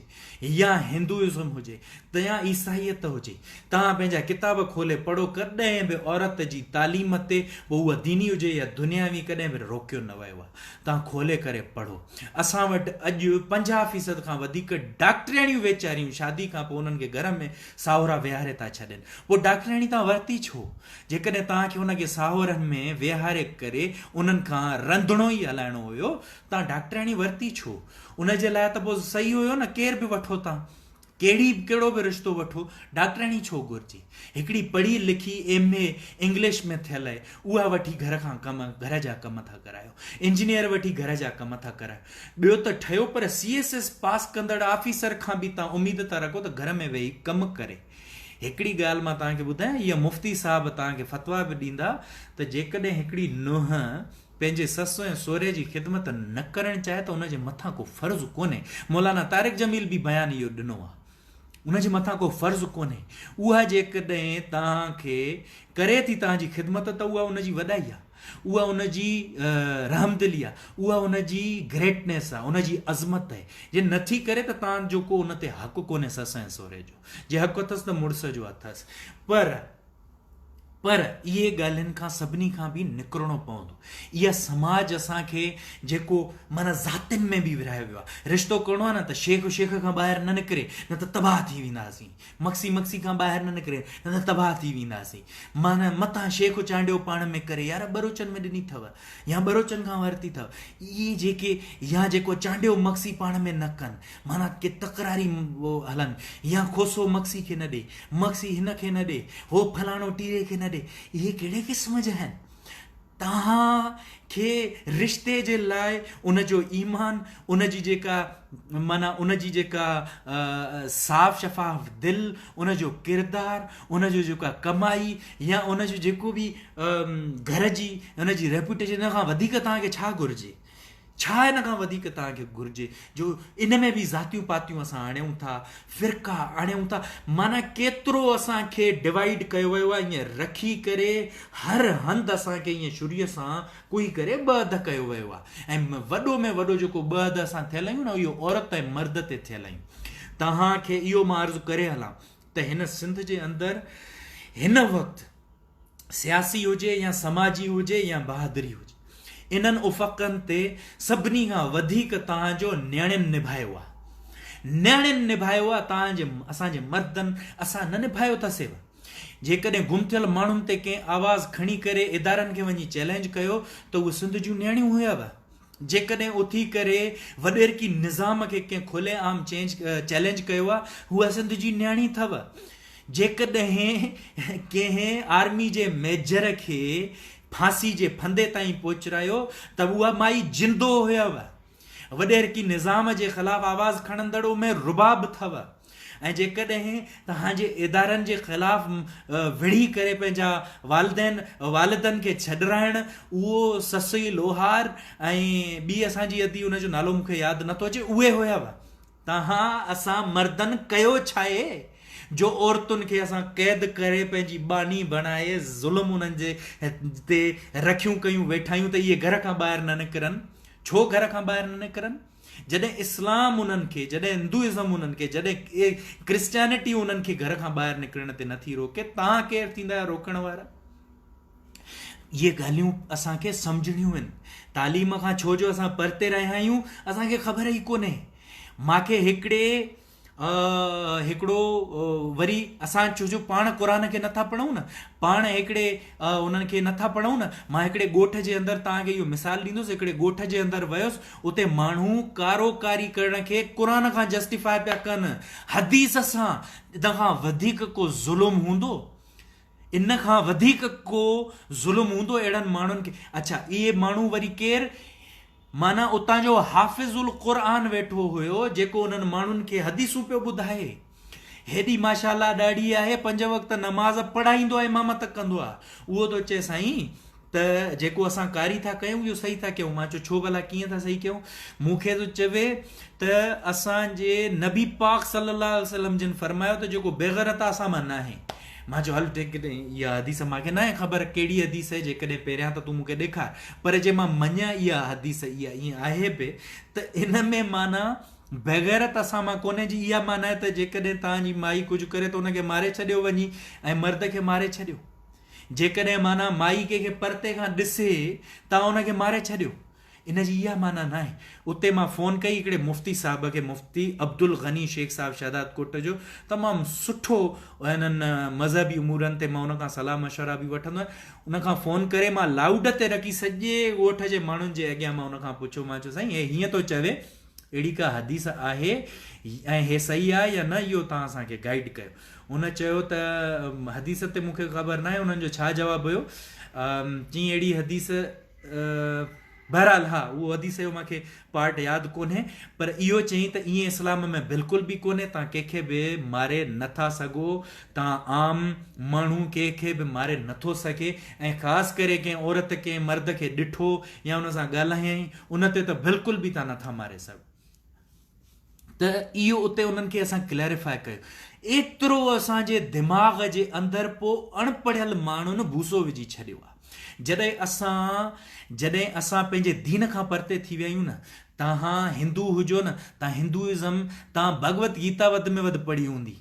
يا هندوازم هجي ته يا عيسائيت هجي، توهان پنهنجا ڪتاب کولي پڙهو، ڪڏهن به عورت جي تعليم تي، پوء اها ديني هجي يا دنياوي، ڪڏهن به روڪيو نه ويو آهي. توهان کولي ڪري پڙهو. اسان وٽ اڄ 50 فيصد کان وڌيڪ ڊاڪٽرياڻيون ويچاريون شادي کان پوء انهن کي گهر ۾ ساهورا ويهاري ٿا ڇڏين. پوء ڊاڪٽرياڻي توهان ورتي ڇو؟ جيڪڏهن توهان کي ان کي ساهورن ۾ ويهاري ڪري انهن کان رنڌڻو ئي هلائڻو هيو، توهان ڊاڪٽرياڻي ورتي ڇو؟ ان جي لاء ته پوء صحيح هيو نه ڪير به وٺو تان ڪهڙي ڪهڙو به رشتو وٺو ڊاڪٽرياڻي ڇو گهرجي؟ هڪڙي پڙهي لکي ايم اي انگلش ۾ ٿيل آهي اها وٺي گهر کان ڪم گهر جا ڪم ٿا ڪرايو انجنيئر وٺي گهر جا ڪم ٿا ڪرايو ٻيو ته ٺهيو پر سي ايس ايس پاس ڪندڙ آفيسر کان به تان اميد ٿا رکو ته گهر ۾ ويهي ڪم ڪري. هڪڙي ڳالهه مان توهان کي ٻڌايان، اها مفتي صاحب توهان کي فتويٰ به ڏيندا ته جيڪڏهن هڪڙي نونهن پنهنجي سس ۽ سهري جي خدمت نه ڪرڻ چاهي ته ان جي مٿان ڪو فرض ڪونهي. مولانا طارق جميل به بيان اهو ڏنو آهي. ان جي مٿان ڪو فرض ڪونهي. اها جيڪڏهن توهان کي ڪري ٿي توهان جي خدمت ته اها ان جي وڏائي آهي. اها ان جي رحمدلي آهي. اها ان جي گريٽنيس آهي. ان جي عظمت آهي. جي نٿي ڪري ته توهان جو ڪو ان تي حق ڪونهي سس ۽ سهري جو. جي حق اٿس ته مڙس جو اٿس. پر پر اهي ڳالهين کان سڀني کان به نڪرڻو پوندو. اها سماج اسان کي جيڪو معنيٰ ذاتين ۾ به ورهايو ويو آهي. رشتو ڪرڻو آهي نه ته شيخ شيخ کان ٻاهر نه نڪري نه ته تباهه ٿي وينداسين. مگسي مگسي کان ٻاهر نه نڪري نه ته تباهه ٿي وينداسين. معنيٰ متان شيخ چانڊيو پاڻ ۾ ڪري يار ٻروچن ۾ ڏني اٿو يا ٻروچن کان ورتي اٿو. اهي جيڪي يا جيڪو چانڊيو مگسي پاڻ ۾ نه ڪن. معنيٰ ڪي تڪراري هلن يا کوسو مگسي کي نه ڏي، مگسي هن کي نه ڏي، هو فلاڻو ٽيري کي نه ڏي، اهي ڪهڙي قسم جا آهن؟ توهان کي رشتي جي لاء ان جو ايمان، ان جي جيڪا معنيٰ ان جي جيڪا صاف شفاف دل، ان جو ڪردار، ان جو جيڪا ڪمائي يا ان جو جيڪو به گهر جي ان جي ريپوٽيشن ان کان وڌيڪ توهان کي ڇا گهرجي؟ ڇا ان کان وڌيڪ توهان کي گهرجي جو ان ۾ به ذاتيون پاتيون اسان آڻيون ٿا، فرقا آڻيون ٿا، معنيٰ ڪيترو اسان کي ڊوائيڊ ڪيو ويو آهي، ائين رکي ڪري هر هنڌ اسان کي ائين ڇريء سان ڪوهي ڪري ٻه اڌ ڪيو ويو آهي ۽ وڏو ۾ وڏو جيڪو ٻه اڌ اسان ٿيل آهيون نه اهو عورت ۽ مرد تي ٿيل آهيون. توهان کي اهو مان عرض ڪري هلان ته هن سنڌ جي اندر هن وقت سياسي هجي يا سماجي هجي يا بهادري هجي انهن افقن تي سڀني کان وڌيڪ توهان جو نياڻين نڀايو آهي نياڻين نڀايو آهي توهان جي اسان جي مردن اسان نه نڀايو اٿس سيوا جيڪڏهن گم ٿيل ماڻهن تي ڪنهن آواز کڻي ڪري ادارن کي وڃي چئلينج ڪيو ته اهي سنڌ جون نياڻيون هيا جيڪڏهن اٿي ڪري وڏيرڪي نظام کي ڪنهن کلي عام چينج چئلينج ڪيو آ اها سنڌ جي نياڻي اٿو. جيڪڏهن ڪنهن آرمي جي ميجر کي ڦاسي جي ڦندي تائين پهچرايو ته اها مائي جندو هيو. وڏيرڪي نظام جي خلاف آواز کڻندڙ ام رباب اٿو. ۽ جيڪڏهن توهان جي ادارن جي خلاف وڙهي ڪري پنهنجا والدين والدن کي ڇڏرائڻ اهو سسئي لوهار ۽ ٻي اسان جي ادي ان جو نالو مون کي ياد نٿو اچي اهي هيا توهان اسان مردن ڪيو ڇاهي جو عورتن کي اسان قيد ڪري پنهنجي ٻانهي بڻائي ظلم انهن جي تي رکيون ڪيون ويٺا آهيون ته اهي گهر کان ٻاهر نه نڪرن ڇو گهر کان ٻاهر نه نڪرن؟ جڏهن اسلام انهن کي، جڏهن هندوازم انهن کي، جڏهن ڪرسچينٽي انهن کي گهر کان ٻاهر نڪرڻ تي نٿي روڪي، توهان ڪير ٿيندا آهيو روڪڻ وارا؟ اهي ڳالهيون اسان کي سمجهڻيون آهن. تعليم کان ڇو جو اسان پرتي رهيا آهيون، اسان کي خبر ئي ڪونهي. مان کي هڪڙي هڪڙو وري اسان ڇو جو پاڻ قرآن کي نٿا پڙهون نه پاڻ هڪڙي انهن کي نٿا پڙهون نه مان هڪڙي ڳوٺ جي اندر توهان کي اهو مثال ڏيندس هڪڙي ڳوٺ جي اندر ويس اتي ماڻهو ڪارو ڪاري ڪرڻ کي قرآن کان جسٽيفاء پيا ڪن حديث سان ان کان وڌيڪ ڪو ظلم هوندو ان کان وڌيڪ ڪو ظلم هوندو اهڙن ماڻهن کي اڇا اهي ماڻهو وري ڪير معنيٰ اتان جو حافظ القرآن ويٺو هيو جيڪو انهن ماڻهن کي حديثون پيو ٻڌائي. هيڏي ماشاء الله ڏاڙهي آهي پنج وقت نماز پڙهائيندو آهي امامت ڪندو آهي. اهو ٿو چئي سائين ته جيڪو اسان ڪاري ٿا ڪيون اهو صحيح ٿا ڪيون. مان چيو ڇو ڀلا ڪيئن ٿا صحيح ڪيون؟ مون کي ٿو چوي ته اسان جي نبي پاڪ صلي الله عليه وسلم جن فرمايو ته جيڪو بيغيرت آهي اسان مان ناهي. مان چيو هل جيڪڏهن اها حديث مان کي ناهي خبر ڪهڙي حديث آهي جيڪڏهن پهريان ته تون مون کي ڏيکار پر جي مان مڃان اها حديث اها ائين آهي به ته ان ۾ معنيٰ بغيرت اسان مان ڪونهي جي اها معنيٰ آهي ته جيڪڏهن توهان جي مائي ڪجهه ڪري ته ان کي ماري ڇڏيو وڃي ۽ مرد کي ماري ڇڏيو جيڪڏهن معنيٰ مائي ڪنهن کي پرتي کان ڏسي توهان ان کي ماري ڇڏيو ان جي اها معنيٰ ناهي. اتي مان فون ڪئي هڪڙي مفتي صاحب کي مفتي عبدالغني شيخ صاحب شهداد ڪوٽ جو تمام سٺو انهن مذهبي امورن تي مان ان کان صلاح مشورا به وٺندو آهيان ان کان فون ڪري مان لائوڊ تي رکي سڄي ڳوٺ جي ماڻهن جي اڳيان مان ان کان پڇيو مان چيو سائين هي هيئن ٿو چوي اهڙي ڪا حديث آهي ۽ هي صحيح آهي يا نه اهو توهان اسان کي گائيڊ ڪيو ان چيو ته حديث تي مون کي خبر ناهي انهن جو ڇا جواب هيو چيائين اهڙي حديث بهرحال ها اهو حديث جو مان کي پارٽ ياد ڪونهي پر اهو چيائين ته ائين اسلام ۾ بلڪل به ڪونهي تان ڪنهن کي به ماري نه ٿا سگهو تان عام ماڻهو ڪنهن کي به ماري نه ٿو سگهي ۽ خاص ڪري ڪنهن عورت ڪنهن مرد کي ڏٺو يا ان سان ڳالهايائين ان تي ته بلڪل به تان نه ٿا ماري سگهو. ته اهو اتي انهن کي اسان ڪليريفائي ڪيو. ايترو اسان جي دماغ جي اندر پو اڻپڙهيل ماڻهن ڀوسو وجهي ڇڏيو آهي. جڏهن اسان جڏهن اسان پنهنجي دين کان پرتي ٿي ويا آهيون نه تهان هندو هجو نه تهان هندوازم تهان ڀڳوت گيتا وڌ ۾ وڌ پڙهي هوندي.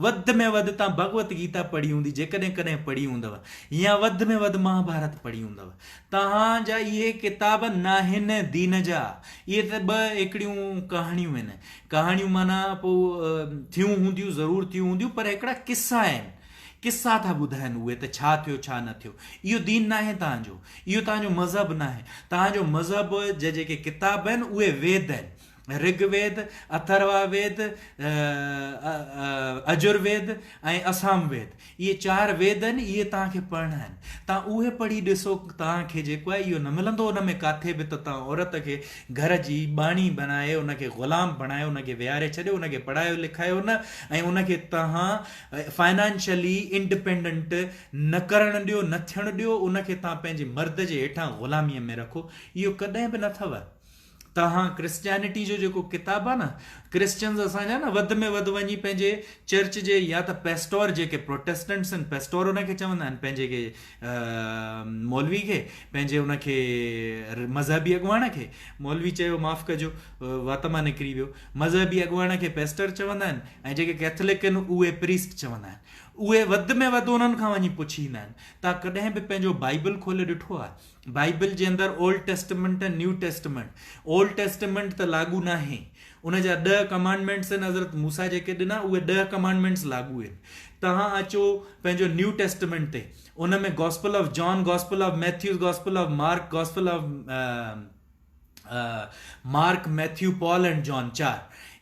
وڌ ۾ وڌ تان ڀڳوت گيتا پڙهي هوندي، جيڪڏهن ڪڏهن پڙهي هوندؤ، يا وڌ ۾ وڌ مهاڀارت پڙهي هوندؤ. توهان جا اهي ڪتاب ناهن دين جا، اهي ته ٻه هڪڙيون ڪهاڻيون آهن. ڪهاڻيون معنيٰ پوء ٿيون هونديون، ضرور ٿيون هونديون، پر هڪڙا قصا آهن. قصا ٿا ٻڌائن اهي ته ڇا ٿيو ڇا نه ٿيو. اهو دين ناهي توهان جو. اهو توهان جو مذهب ناهي. توهان جو مذهب جا جيڪي ڪتاب آهن، اهي ويد آهن. رگ ويد، اٿروا ويد، اجر ويد ۽ اسام ويد. اهي چار ويد آهن، اهي توهان کي پڙهڻا آهن. توهان اهي پڙهي ڏسو، توهان کي جيڪو آهي اهو نه ملندو ان ۾ ڪاٿي به ته توهان عورت کي گهر جي ٻانهي بڻائي، ان کي غلام بڻائي، ان کي ويهاري ڇڏيو، ان کي پڙهايو لکايو نه ۽ ان کي توهان فائنانشلي انڊپينڊنٽ نه ڪرڻ ڏيو، نه ٿيڻ ڏيو، ان کي توهان پنهنجي مرد جي هيٺان غلاميء ۾ رکو، اهو ڪڏهن به نه اٿو. توهان ڪرسچيانٽي جو جيڪو ڪتاب آهي نه ڪرسچنز اسان جا نه وڌ ۾ وڌ وڃي پنهنجي چرچ جي يا ته پيسٽور جيڪي پروٽيسٽنٽس آهن پيسٽور ان کي چوندا آهن پنهنجي کي مولوي کي پنهنجي ان کي مذهبي اڳواڻ کي مولوي چيو معاف ڪجو وات مان نڪري ويو مذهبي اڳواڻ کي پيسٽر چوندا آهن ۽ جيڪي ڪيٿلڪ آهن اهي پريسٽ چوندا آهن اهي وڌ ۾ وڌ انهن کان وڃي پڇي ايندا آهن تان ڪڏهن به پنهنجو بائبل کولي ڏٺو آهي بائيبل جي اندر old testament ۽ new testament. Old testament ته لاڳو ناهي. ان جا ڏهه ڪمانڊمينٽس آهن حضرت موسيٰ جيڪي ڏنا اهي ڏهه ڪمانڊمينٽس لاڳو آهن. توهان اچو پنهنجو نيو ٽيسٽمينٽ تي ان ۾ gospel of John, gospel of Matthews, gospel of Mark, gospel of Mark, Matthew, Paul and John چار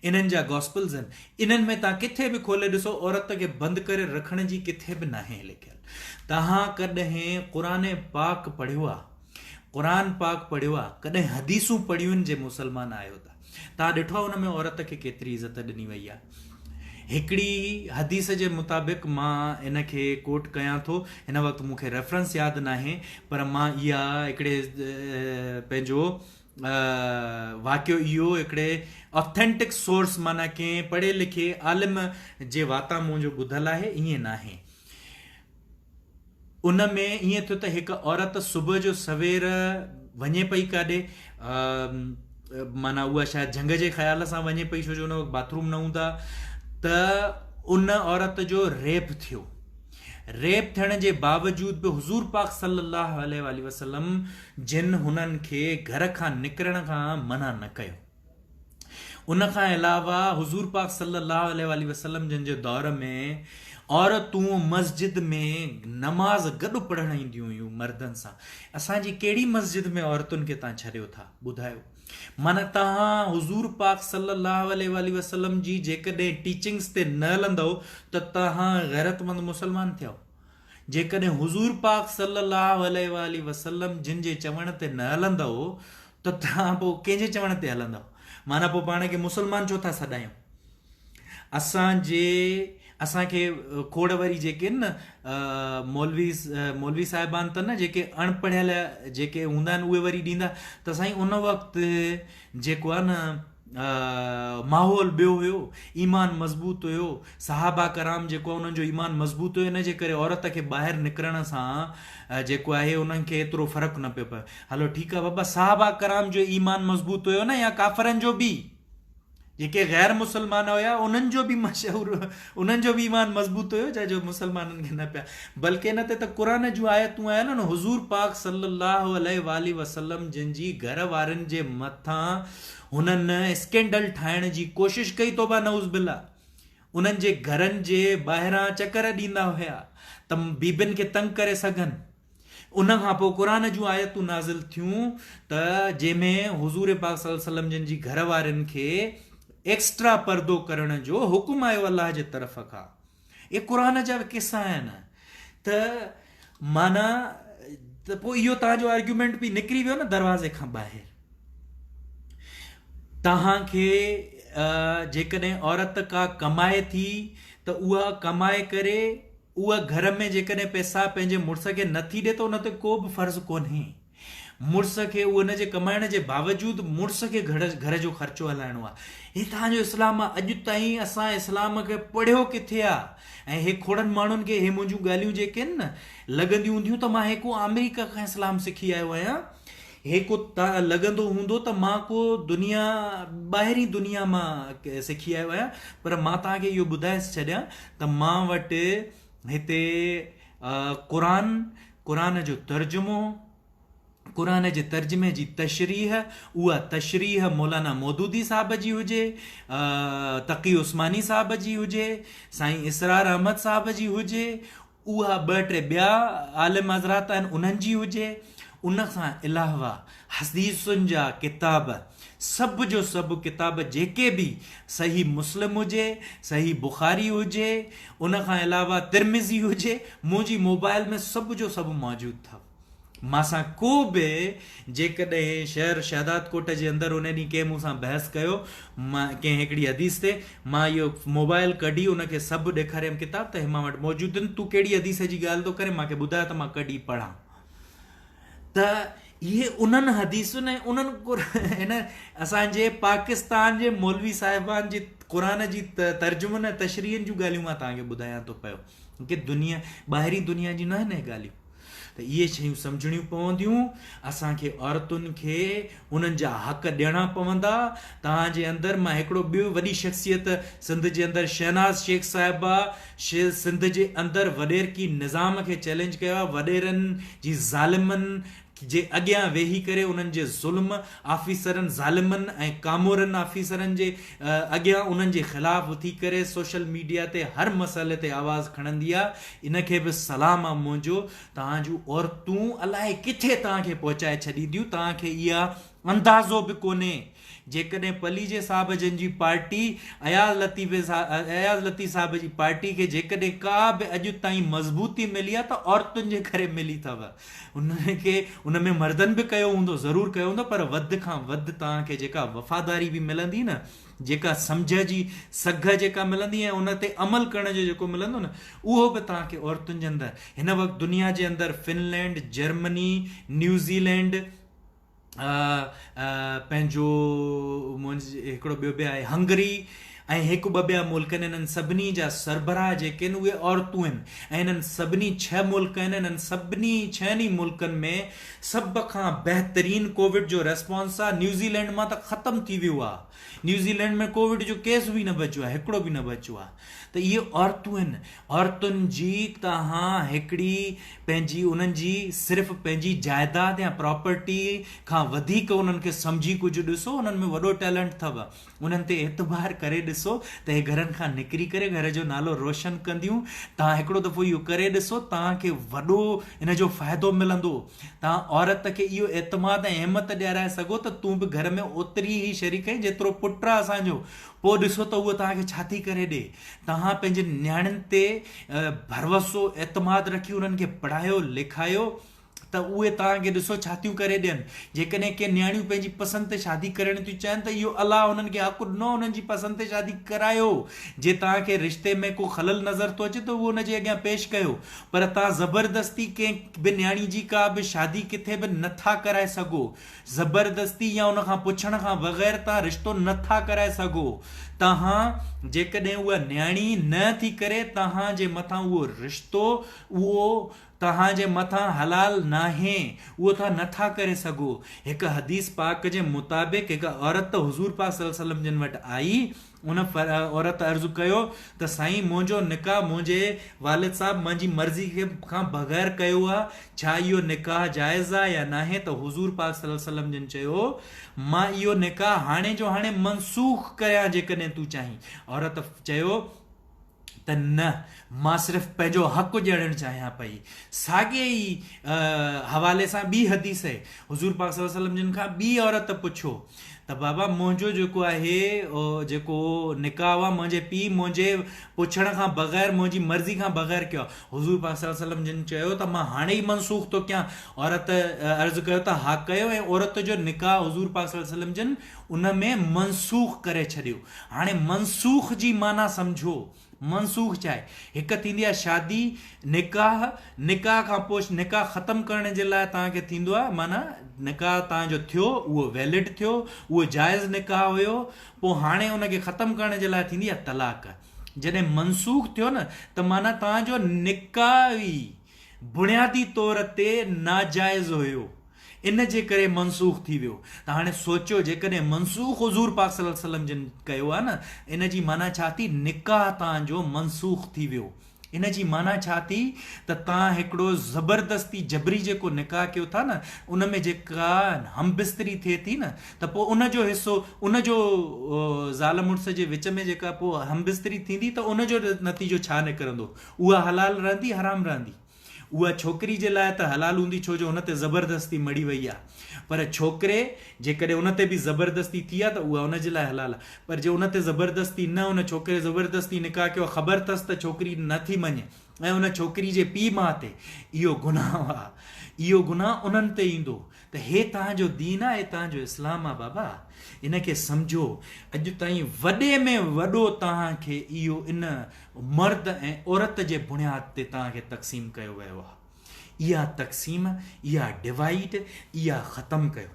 انهن جا گاسپلز آهن. انهن ۾ توهان ڪٿي به کولي ڏسو عورت کي بند ڪري رکڻ جي ڪٿي به ناهي لکيل. توهان ڪڏهن قرآن پاڪ پڙهيو آ؟ قرآن پاڪ پڙهيو آ؟ ڪڏهن حديثون پڙهيون آهن جي مسلمان آهيو ته توهان ڏٺو آ ان ۾ عورت کي ڪيتري عزت ڏني وئي آ؟ هڪڙي حديث جي مطابق مان ان کي ڪوٽ ڪيان ٿو هن وقت مون کي ريفرنس ياد ناهي پر مان اها هڪڙي پنهنجو واقعو اهو هڪڙي آٿينٽڪ سورس معنيٰ ڪنهن پڙهي لکي عالم جي واتان منهنجو ٻڌل آهي ائين ناهي ان ۾ ائين ٿيو ته هڪ عورت صبح جو سوير وڃي پئي ڪاڏي معنيٰ اها شايد جهنگ جي خيال سان وڃي پئي ڇو جو ان وقت باٿروم نه هوندا ته ان عورت جو ريپ ٿيو ريپ ٿيڻ جي باوجود به حضور پاڪ صلي الله عليه وآله وسلم جن هنن کي گهر کان نڪرڻ کان منع نه ڪيو ان کان علاوه حضور پاڪ صلي الله عليه واٰله وسلم جن جي دور ۾ عورتون مسجد ۾ نماز گڏ پڙهڻ اينديون هيون مردن سان. اسان جي ڪهڙي مسجد ۾ عورتن کي تان ڇڏيو ٿا ٻڌايو؟ معنيٰ توهان حضور پاڪ صلي الله عليه واٰله وسلم جي جيڪڏهن ٽيچنگس تي نه هلندؤ ته توهان غيرتمند مسلمان ٿيؤ. جيڪڏهن حضور پاڪ صلّي اللّٰه عليه واٰله وسلّم جن جي چوڻ تي نه هلندؤ ته توهان پوء ڪنهن جي چوڻ تي هلندؤ؟ معنيٰ پوء پاڻ کي مسلمان ڇو ٿا سڏايون؟ اسان جي اسان کي کوڙ وري جيڪي آهن نه مولوي مولوي صاحبان ته نه جيڪي اڻ پڙهيل جيڪي هوندا آهن اهي وري ڏيندا ته سائين ان وقت جيڪو آهي نه ماحول ٻيو هيو، ايمان مضبوط هيو، صحابه ڪرام جيڪو آهي انهن جو ايمان مضبوط هيو ان جي ڪري عورت کي ٻاهر نڪرڻ سان جيڪو آهي انهن کي ايترو فرق نه پيو پوي. هلو ٺيڪ آهي بابا صحابه ڪرام جو ايمان مضبوط هيو نه يا ڪافرن جو به؟ جيڪي غير مسلمان هيا انهن جو به مشهور انهن جو به ايمان مضبوط هيو جا جو مسلمانن کي نه پيا بلڪه ان تي ته قرآن جون آيتون آيل آهن حضور پاڪ صلي الله عليه واٰله وسلم جن جي گهر وارن جي مٿان هنن اسڪينڊل ٺاهڻ جي ڪوشش ڪئي توبه نعوذ بالله انهن جي گهرن جي ٻاهران چڪر ڏيندا هيا ته بيبين کي تنگ ڪري سگهن ان کان پوء قرآن جون آيتون نازل ٿيون ته جنهن ۾ حضور پاڪ صلي الله عليه وسلم جن جي گهر وارن کي ايڪسٽرا پردو ڪرڻ جو حڪم آيو الله جي طرف کان اهي قرآن جا قصا آهن ته معنيٰ ته پوء اهو توهان جو آرگيومينٽ به نڪري ويو نه دروازي کان ٻاهر. توهان کي جيڪڏهن عورت ڪا ڪمائي ٿي ته اها ڪمائي ڪري اها گهر ۾ جيڪڏهن پئسا پنهنجي مڙس کي نٿي ڏي ته ان تي ڪو به فرض ڪونهي. مڙس کي ان جي ڪمائڻ جي باوجود مڙس کي گهر جو خرچو هلائڻو آ. هي توهان جو اسلام آ. اڄ تائين اسان اسلام کي پڙهيو ڪٿي آ؟ ۽ هي کوڙن ماڻهن کي هي منهنجون ڳالهيون جيڪي آهن نه لڳنديون هونديون ته مان هي ڪو آمريڪا کان اسلام سکي آيو آهيان. هي ڪو لڳندو هوندو ته مان ڪو دنيا ٻاهرين دنيا مان سکي آيو آهيان پر مان توهان کي اهو ٻڌائي ڇڏيان ته مان وٽ هتي قرآن، قرآن جو ترجمو، قرآن جي ترجمي جي تشريح، اها تشريح مولانا مودودي صاحب جي هجي، تقي عثماني صاحب جي هجي، سائين اسرار احمد صاحب جي هجي، اها ٻه ٽي ٻيا عالم حضرات آهن انهن جي هجي، ان کان علاوه حديثن جا ڪتاب سڀ جو سڀ ڪتاب جيڪي به صحيح مسلم هجي، صحيح بخاري هجي، ان کان علاوه ترمذي هجي، منهنجي موبائل ۾ سڀ جو سڀ موجود اٿو. مان سان ڪو به جيڪڏهن شهر شهدادڪوٽ جي اندر ان ڏينهن ڪنهن مون سان بحث ڪيو، مان ڪنهن هڪڙي حديث تي، مان اهو موبائل ڪڍي ان کي سڀ ڏيکاريم ڪتاب ته هي مان وٽ موجود آهن، تون ڪهڙي حديث جي ڳالهه ٿو ڪرين مان کي ٻڌاء ته مان ڪڍي پڙهان. ته اهي انهن حديثن ۽ انهن هن اسان جي پاڪستان جي مولوي صاحبان جي قرآن جي ترجمن ۽ تشريحن جون ڳالهيون مان توهان کي ٻڌايان ٿو پيو ڪي دنيا ٻاهرين دنيا جون نه آهن اهي ڳالهيون ته اهي شيون سمجهڻيون پونديون اسان کي عورتن کي انهن جا حق ڏيڻا پوندا. توهان جي اندر مان هڪڙو ٻيو وڏي شخصيت سنڌ جي اندر شهناز شيخ صاحبه سنڌ جي اندر وڏيرڪي نظام کي چئلينج ڪيو آهي وڏيرن جي ظالمن جي اڳيان ويهي ڪري انهن جي ظلم آفيسرن ظالمن ۽ ڪامورن آفيسرن جي اڳيان انهن جي خلاف اٿي ڪري سوشل ميڊيا تي هر مسئلي تي آواز کڻندي آهي ان کي به سلام آهي منهنجو توهان جون عورتون الائي ڪٿي توهان کي پهچائي ڇڏينديون، توهان کي اها اندازو به ڪونهي. جيڪڏهن پليجي صاحب جن جي پارٽي اياز لطيف اياز لطيف صاحب جي پارٽي کي جيڪڏهن ڪا به اڄ تائين مضبوطي ملي آهي ته عورتن جي ڪري ملي اٿو. ان کي ان ۾ مردن به ڪيو هوندو ضرور ڪيو هوندو پر وڌ کان وڌ توهان کي جيڪا وفاداري به ملندي نه جيڪا سمجهه جي سگهه جيڪا ملندي ۽ ان تي عمل ڪرڻ جو جيڪو ملندو نه اهو به توهان کي عورتن جي اندر هن وقت دنيا جي اندر فنلينڊ، جرمني، نيوزيلينڊ، پنهنجو هڪڙو ٻيو به آهي هنگري ۽ هڪ ٻه ٻيا ملڪ آهن انهن سڀني جا سربراهه جيڪي آهن اهي عورتون آهن ۽ انهن سڀني ڇهه ملڪ آهن انهن سڀني ڇهن ئي ملڪن ۾ سڀ کان بهترين ڪووڊ جو ريسپانس آهي نيوزيلينڊ مان ته ختم ٿي ويو آهي نيوزيلينڊ ۾ ڪووڊ جو ڪيس به نه بچيو آهي هڪڙو به نه بچيو آهي ته اهي عورتون آهن عورتن جي توهان هڪڙي پنهنجي انهن جي صرف پنهنجي جائيداد يا پراپرٽي کان وڌيڪ انهن کي سمجهي ڪجهه ڏسو انهن ۾ وڏو ٽيلنٽ اٿو انهن تي اعتبار ڪري ڏسو ته اهي گهرن کان نڪري ڪري گهر جو نالو روشن ڪنديون توهان هڪڙو دفعو اهو ڪري ڏسو توهان کي وڏو ان جو فائدو ملندو توهان عورت کي اهو اعتماد ۽ همت ڏيارائي سگهو ته تون به گهر ۾ اوتري ئي شريڪ آهين جيترو پٽ آهي اسان جو. پوء ڏسو ته هوء توهان کي ڇا ٿي ڪري ڏي. توهان پنهنجين نياڻين تي ڀروسو، اعتماد رکي انهن کي پڙهايو لکايو ته اهي توهان کي ڏسو ڇا ٿيون ڪري ڏين. جيڪڏهن ڪي نياڻيون پنهنجي پسند تي شادي ڪرڻ ٿيون چاهين ته اهو الله انهن کي حق ڏنو آهي انهن جي پسند تي شادي ڪرايو. جي توهان کي رشتي ۾ ڪو خلل نظر ٿو اچي ته اهو ان جي اڳيان پيش ڪيو. پر توهان زبردستي ڪنهن به نياڻي جي ڪا به شادي ڪٿي به نه ٿا ڪرائي سگهو. زبردستي يا ان کان پڇڻ کان بغير توهان رشتو نه ٿا ڪرائي سگهو. توهان جيڪڏهن اها نياڻي نه ٿي ڪري توهان جي مٿان اهو رشتو اهو توهان جي مٿان حلال ناهي اهو توهان نه ٿا ڪري سگهو. هڪ حديث پاڪ جي مطابق هڪ عورت حضور پاڪ صلي الله عليه وسلم جن وٽ آئي ان عورت عرض ڪيو ته سائين منهنجو نڪاح منهنجي والد صاحب منهنجي مرضي کان بغير ڪيو آ ڇا اهو نڪاح جائز آ يا ناهي ته حضور پاڪ صلي الله عليه وسلم جن چيو مان اهو نڪاح هاڻي جو هاڻي منسوخ ڪريان جيڪڏهن تون چاهين عورت چيو ته نه مان صرف پنهنجو حق ڄاڻڻ چاهيان پئي. ساڳئي ئي حوالي سان ٻي حديث آهي، حضور پاڪ صلي الله عليه وسلم جن کان ٻي عورت پڇيو ته بابا منهنجو جيڪو آهي جيڪو نڪاح آهي منهنجي پيء منهنجي پڇڻ کان بغير منهنجي مرضي کان بغير ڪيو آهي. حضور پاڪ صلي الله عليه وسلم جن چيو ته مان هاڻي ئي منسوخ ٿو ڪيان. عورت عرض ڪيو ته ها ڪيو ۽ عورت جو نڪاح حضور پاڪ صلي الله عليه وسلم جن ان ۾ منسوخ ڪري ڇڏيو. هاڻي منسوخ جي معنيٰ سمجهو. منسوخ ڇا آهي؟ هڪ ٿيندي آهي شادي، نڪاح، نڪاح کان پوء نڪاح ختم ڪرڻ جي لاء توهان کي ٿيندو آهي معنيٰ نڪاح توهان جو ٿيو اهو ويلڊ ٿيو اهو جائز نڪاح هيو پوء هاڻي ان کي ختم ڪرڻ جي لاء ٿيندي آهي طلاق. جڏهن منسوخ ٿيو نه ته معنيٰ توهان جو نڪاح ئي بڻيادي طور تي ناجائز هيو. ان جي ڪري منسوخ ٿي ويو ته هاڻي سوچيو جيڪڏهن منسوخ حضور پاڪ صلي الله عليه وسلم جن ڪيو آهي نه ان جي معنيٰ ڇا ٿي نڪاح تان جو منسوخ ٿي ويو ان جي معنيٰ ڇا ٿي ته تان هڪڙو زبردستي جبري جيڪو نڪاح ڪيو ٿا نه ان ۾ جيڪا همبستري ٿئي ٿي نه ته پوء ان جو حصو ان جو زال مڙس جي وچ ۾ جيڪا پوء همبستري ٿيندي ته ان جو نتيجو ڇا نڪرندو اها حلال رهندي حرام رهندي اها ڇوڪري جي لاء ته حلال هوندي ڇو جو هن تي زبردستي مڙهي وئي آهي پر ڇوڪري جيڪڏهن ان تي به زبردستي ٿي آهي ته اها ان جي لاء حلال آهي پر جي ان تي زبردستي نه ان ڇوڪري زبردستي نڪاح ڪيو آهي خبر اٿس ته ڇوڪري نه ٿي مڃي ۽ ان ڇوڪري جي پيء ماء تي اهو گناهه آهي اهو گناهه انهن تي ايندو ته هي توهان جو دين آ هي توهان جو اسلام آ بابا ان کي سمجهو اڄ تائين وڏي ۾ وڏو توهان کي اهو ان مرد ۽ عورت جي بڻياد تي توهان کي تقسيم ڪيو ويو آ اها تقسيم اها ڊوائيڊ اها ختم ڪيو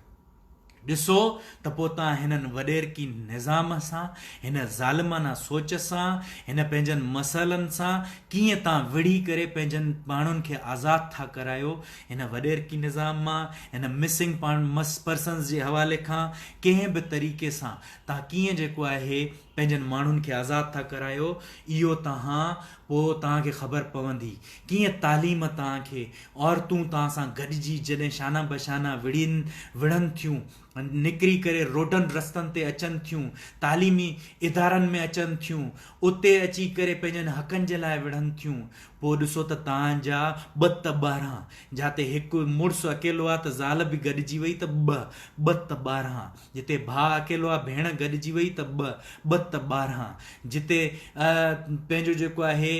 ڏسو ته پوء توهان هنن وڏيرڪي نظام سان هن ظالمانه سوچ سان هن پنهنجن مسئلن سان ڪيئن توهان وڙهي ڪري پنهنجن ماڻهن کي آزاد ٿا ڪرايو هن وڏيرڪي نظام مان، هن مسنگ مس پرسنز جي حوالي کان ڪنهن به طريقي سان توهان ڪيئن جيڪو آهي پنهنجن ماڻهن کي آزاد ٿا ڪرايو اهو توهان پوء توهان کي خبر پوندي ڪيئن تعليم توهان کي عورتون توهان سان گڏجي جڏهن شانه بشانه وڙهين وڙهن ٿيون نڪري ڪري روڊن رستن تي اچن ٿيون تعليمي ادارن ۾ اچن ٿيون اتي اچي ڪري پنهنجن حقن جي لاء وڙهن ٿيون پوء ڏسو ته تان جا ٻه ته 12، جاتي هڪ مڙس اڪيلو آ ته زال به گڏجي وئي ته ٻه، ٻه ته 12، جتي ڀاء اڪيلو آ ڀيڻ گڏجي وئي ته ٻه، ٻه ته 12، جتي پنهنجو جيڪو آهي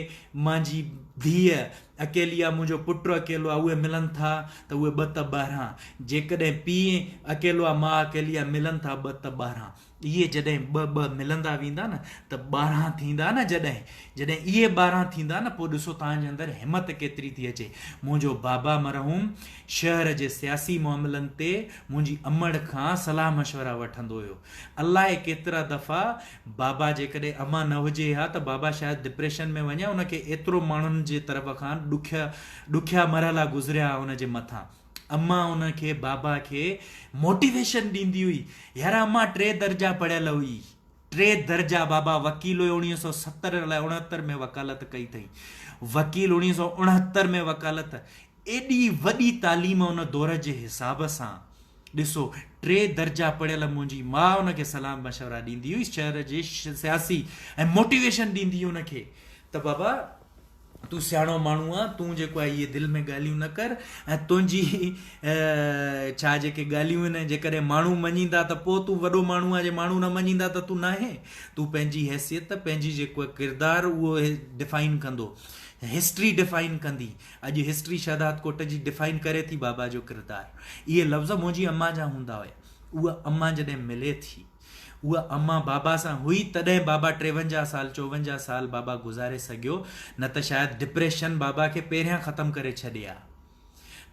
مانجي ڌيء اڪيلي آ منهنجو پٽ اڪيلو آ اهي ملن ٿا ته اهي ٻه ته 12، جيڪڏهن پيء اڪيلو آ ماء اڪيلي آ ملن ٿا ٻه ته 12. اهي جڏهن ٻه ٻه ملندا ويندا نه ته 12 ٿيندا نه جڏهن جڏهن اهي 12 ٿيندا نه پوء ڏسو توهان جي اندر همت ڪيتري ٿي اچي. منهنجو بابا مرحوم شهر جي سياسي معاملن تي منهنجي امڙ کان صلاح مشورا وٺندو هيو. الائي ڪيترا دفعا بابا جيڪڏهن امان نه هجي ها ته بابا شايد ڊپريشن ۾ وڃي ان کي ايترو ماڻهن جي طرف کان ڏکيا ڏکيا مرحلا گذريا ان جي مٿان. امان ان کي بابا کي موٽيويشن ڏيندي هئي يار امان ٽي درجا پڙهيل هئي ٽي درجا بابا وڪيل هيو 1970 الائي 69 ۾ وڪالت ڪئي اٿئي وڪيل 1969 ۾ وڪالت ايڏي وڏي تعليم ان دور جي حساب سان ڏسو ٽي درجا پڙهيل منهنجي ماء ان کي صلاح مشورا ڏيندي هئي شهر جي سياسي ۽ موٽيويشن ڏيندي هئي ان کي ته بابا تون سياڻو ماڻهو آن، تون جيڪو آهي اهي دل ۾ ڳالهيون نه ڪر ۽ تنهنجي ڇا جيڪي ڳالهيون آهن جيڪڏهن ماڻهو مڃيندا ته پوء تون وڏو ماڻهو آن، جي ماڻهو نه مڃيندا ته تون ناهين. تون پنهنجي حيثيت، پنهنجي جيڪو ڪردار اهو ڊفائن ڪندو. هسٽري ڊفائن ڪندي. اڄ هسٽري شهداد ڪوٽ جي ڊفائن ڪري ٿي بابا جو ڪردار. اهي لفظ منهنجي امان جا هوندا هيا. اها امان جڏهن ملي ٿي. اها امان بابا سان هئي تڏهن بابا 53 سال 54 سال بابا گذاري سگهيو نه ته شايد ڊپريشن بابا کي پهريان ختم ڪري ڇڏي ها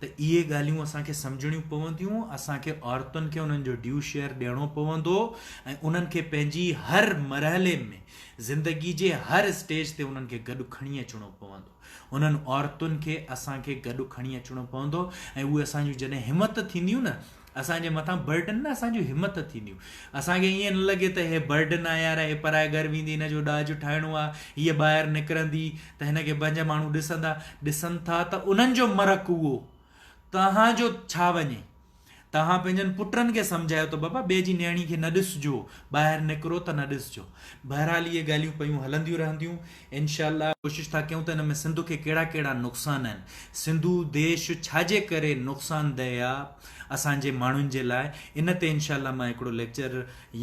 ته اهي ڳالهيون اسان کي سمجهڻيون پونديون اسان کي عورتن کي انهن جو ڊيو شيئر ڏيڻو پوندو ۽ انهن کي پنهنجي هر مرحلي ۾ زندگي جي هر اسٽيج تي انهن کي گڏ کڻي اچڻو پوندو انهن عورتن کي اسان کي گڏ کڻي اچڻو پوندو ۽ اهي اسان جون جڏهن همت ٿينديون نه اسان جي مٿان برڊن نه اسان جون همت ٿينديون. اسان کي ائين نه لڳي ته هي برڊن آهي يار هي پرائي گهر ويندي هن جو ڏاج ٺاهڻو آهي، هيء ٻاهر نڪرندي ته هن کي پنج ماڻهو ڏسندا، ڏسن ٿا ته انهن جو مرڪ اهو، توهان جو ڇا وڃي؟ توهان پنهنجن پٽن کي سمجهايو ته بابا ٻئي جي نياڻي کي نه ڏسجو، ٻاهر نڪرو ته نه ڏسجو. بهرحال اهي ڳالهيون پيون هلنديون رهنديون. انشاء الله ڪوشش ٿا ڪيون ته ان ۾ سنڌ کي ڪهڙا ڪهڙا نقصان آهن، سنڌو ديش ڇا جي ڪري نقصان ده آ اسان جي ماڻهن جي لاء، ان تي انشاء الله مان هڪڙو ليڪچر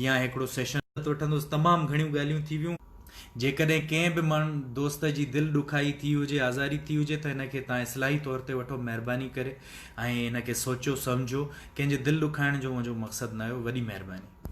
يا هڪڙو سيشن وٺندس. تمام گهڻيون ڳالهيون ٿي ويون. جيڪڏهن ڪنهن به ماڻهو دوست جي دل ڏکائي ٿي هجي، آزاري ٿي هجي ته هن کي توهان اصلاحي طور تي وٺو مهرباني ڪري ۽ هن کي سوچيو سمجهو. ڪنهن جي دل ڏکائڻ جو منهنجو مقصد نه هيو. وڏي مهرباني.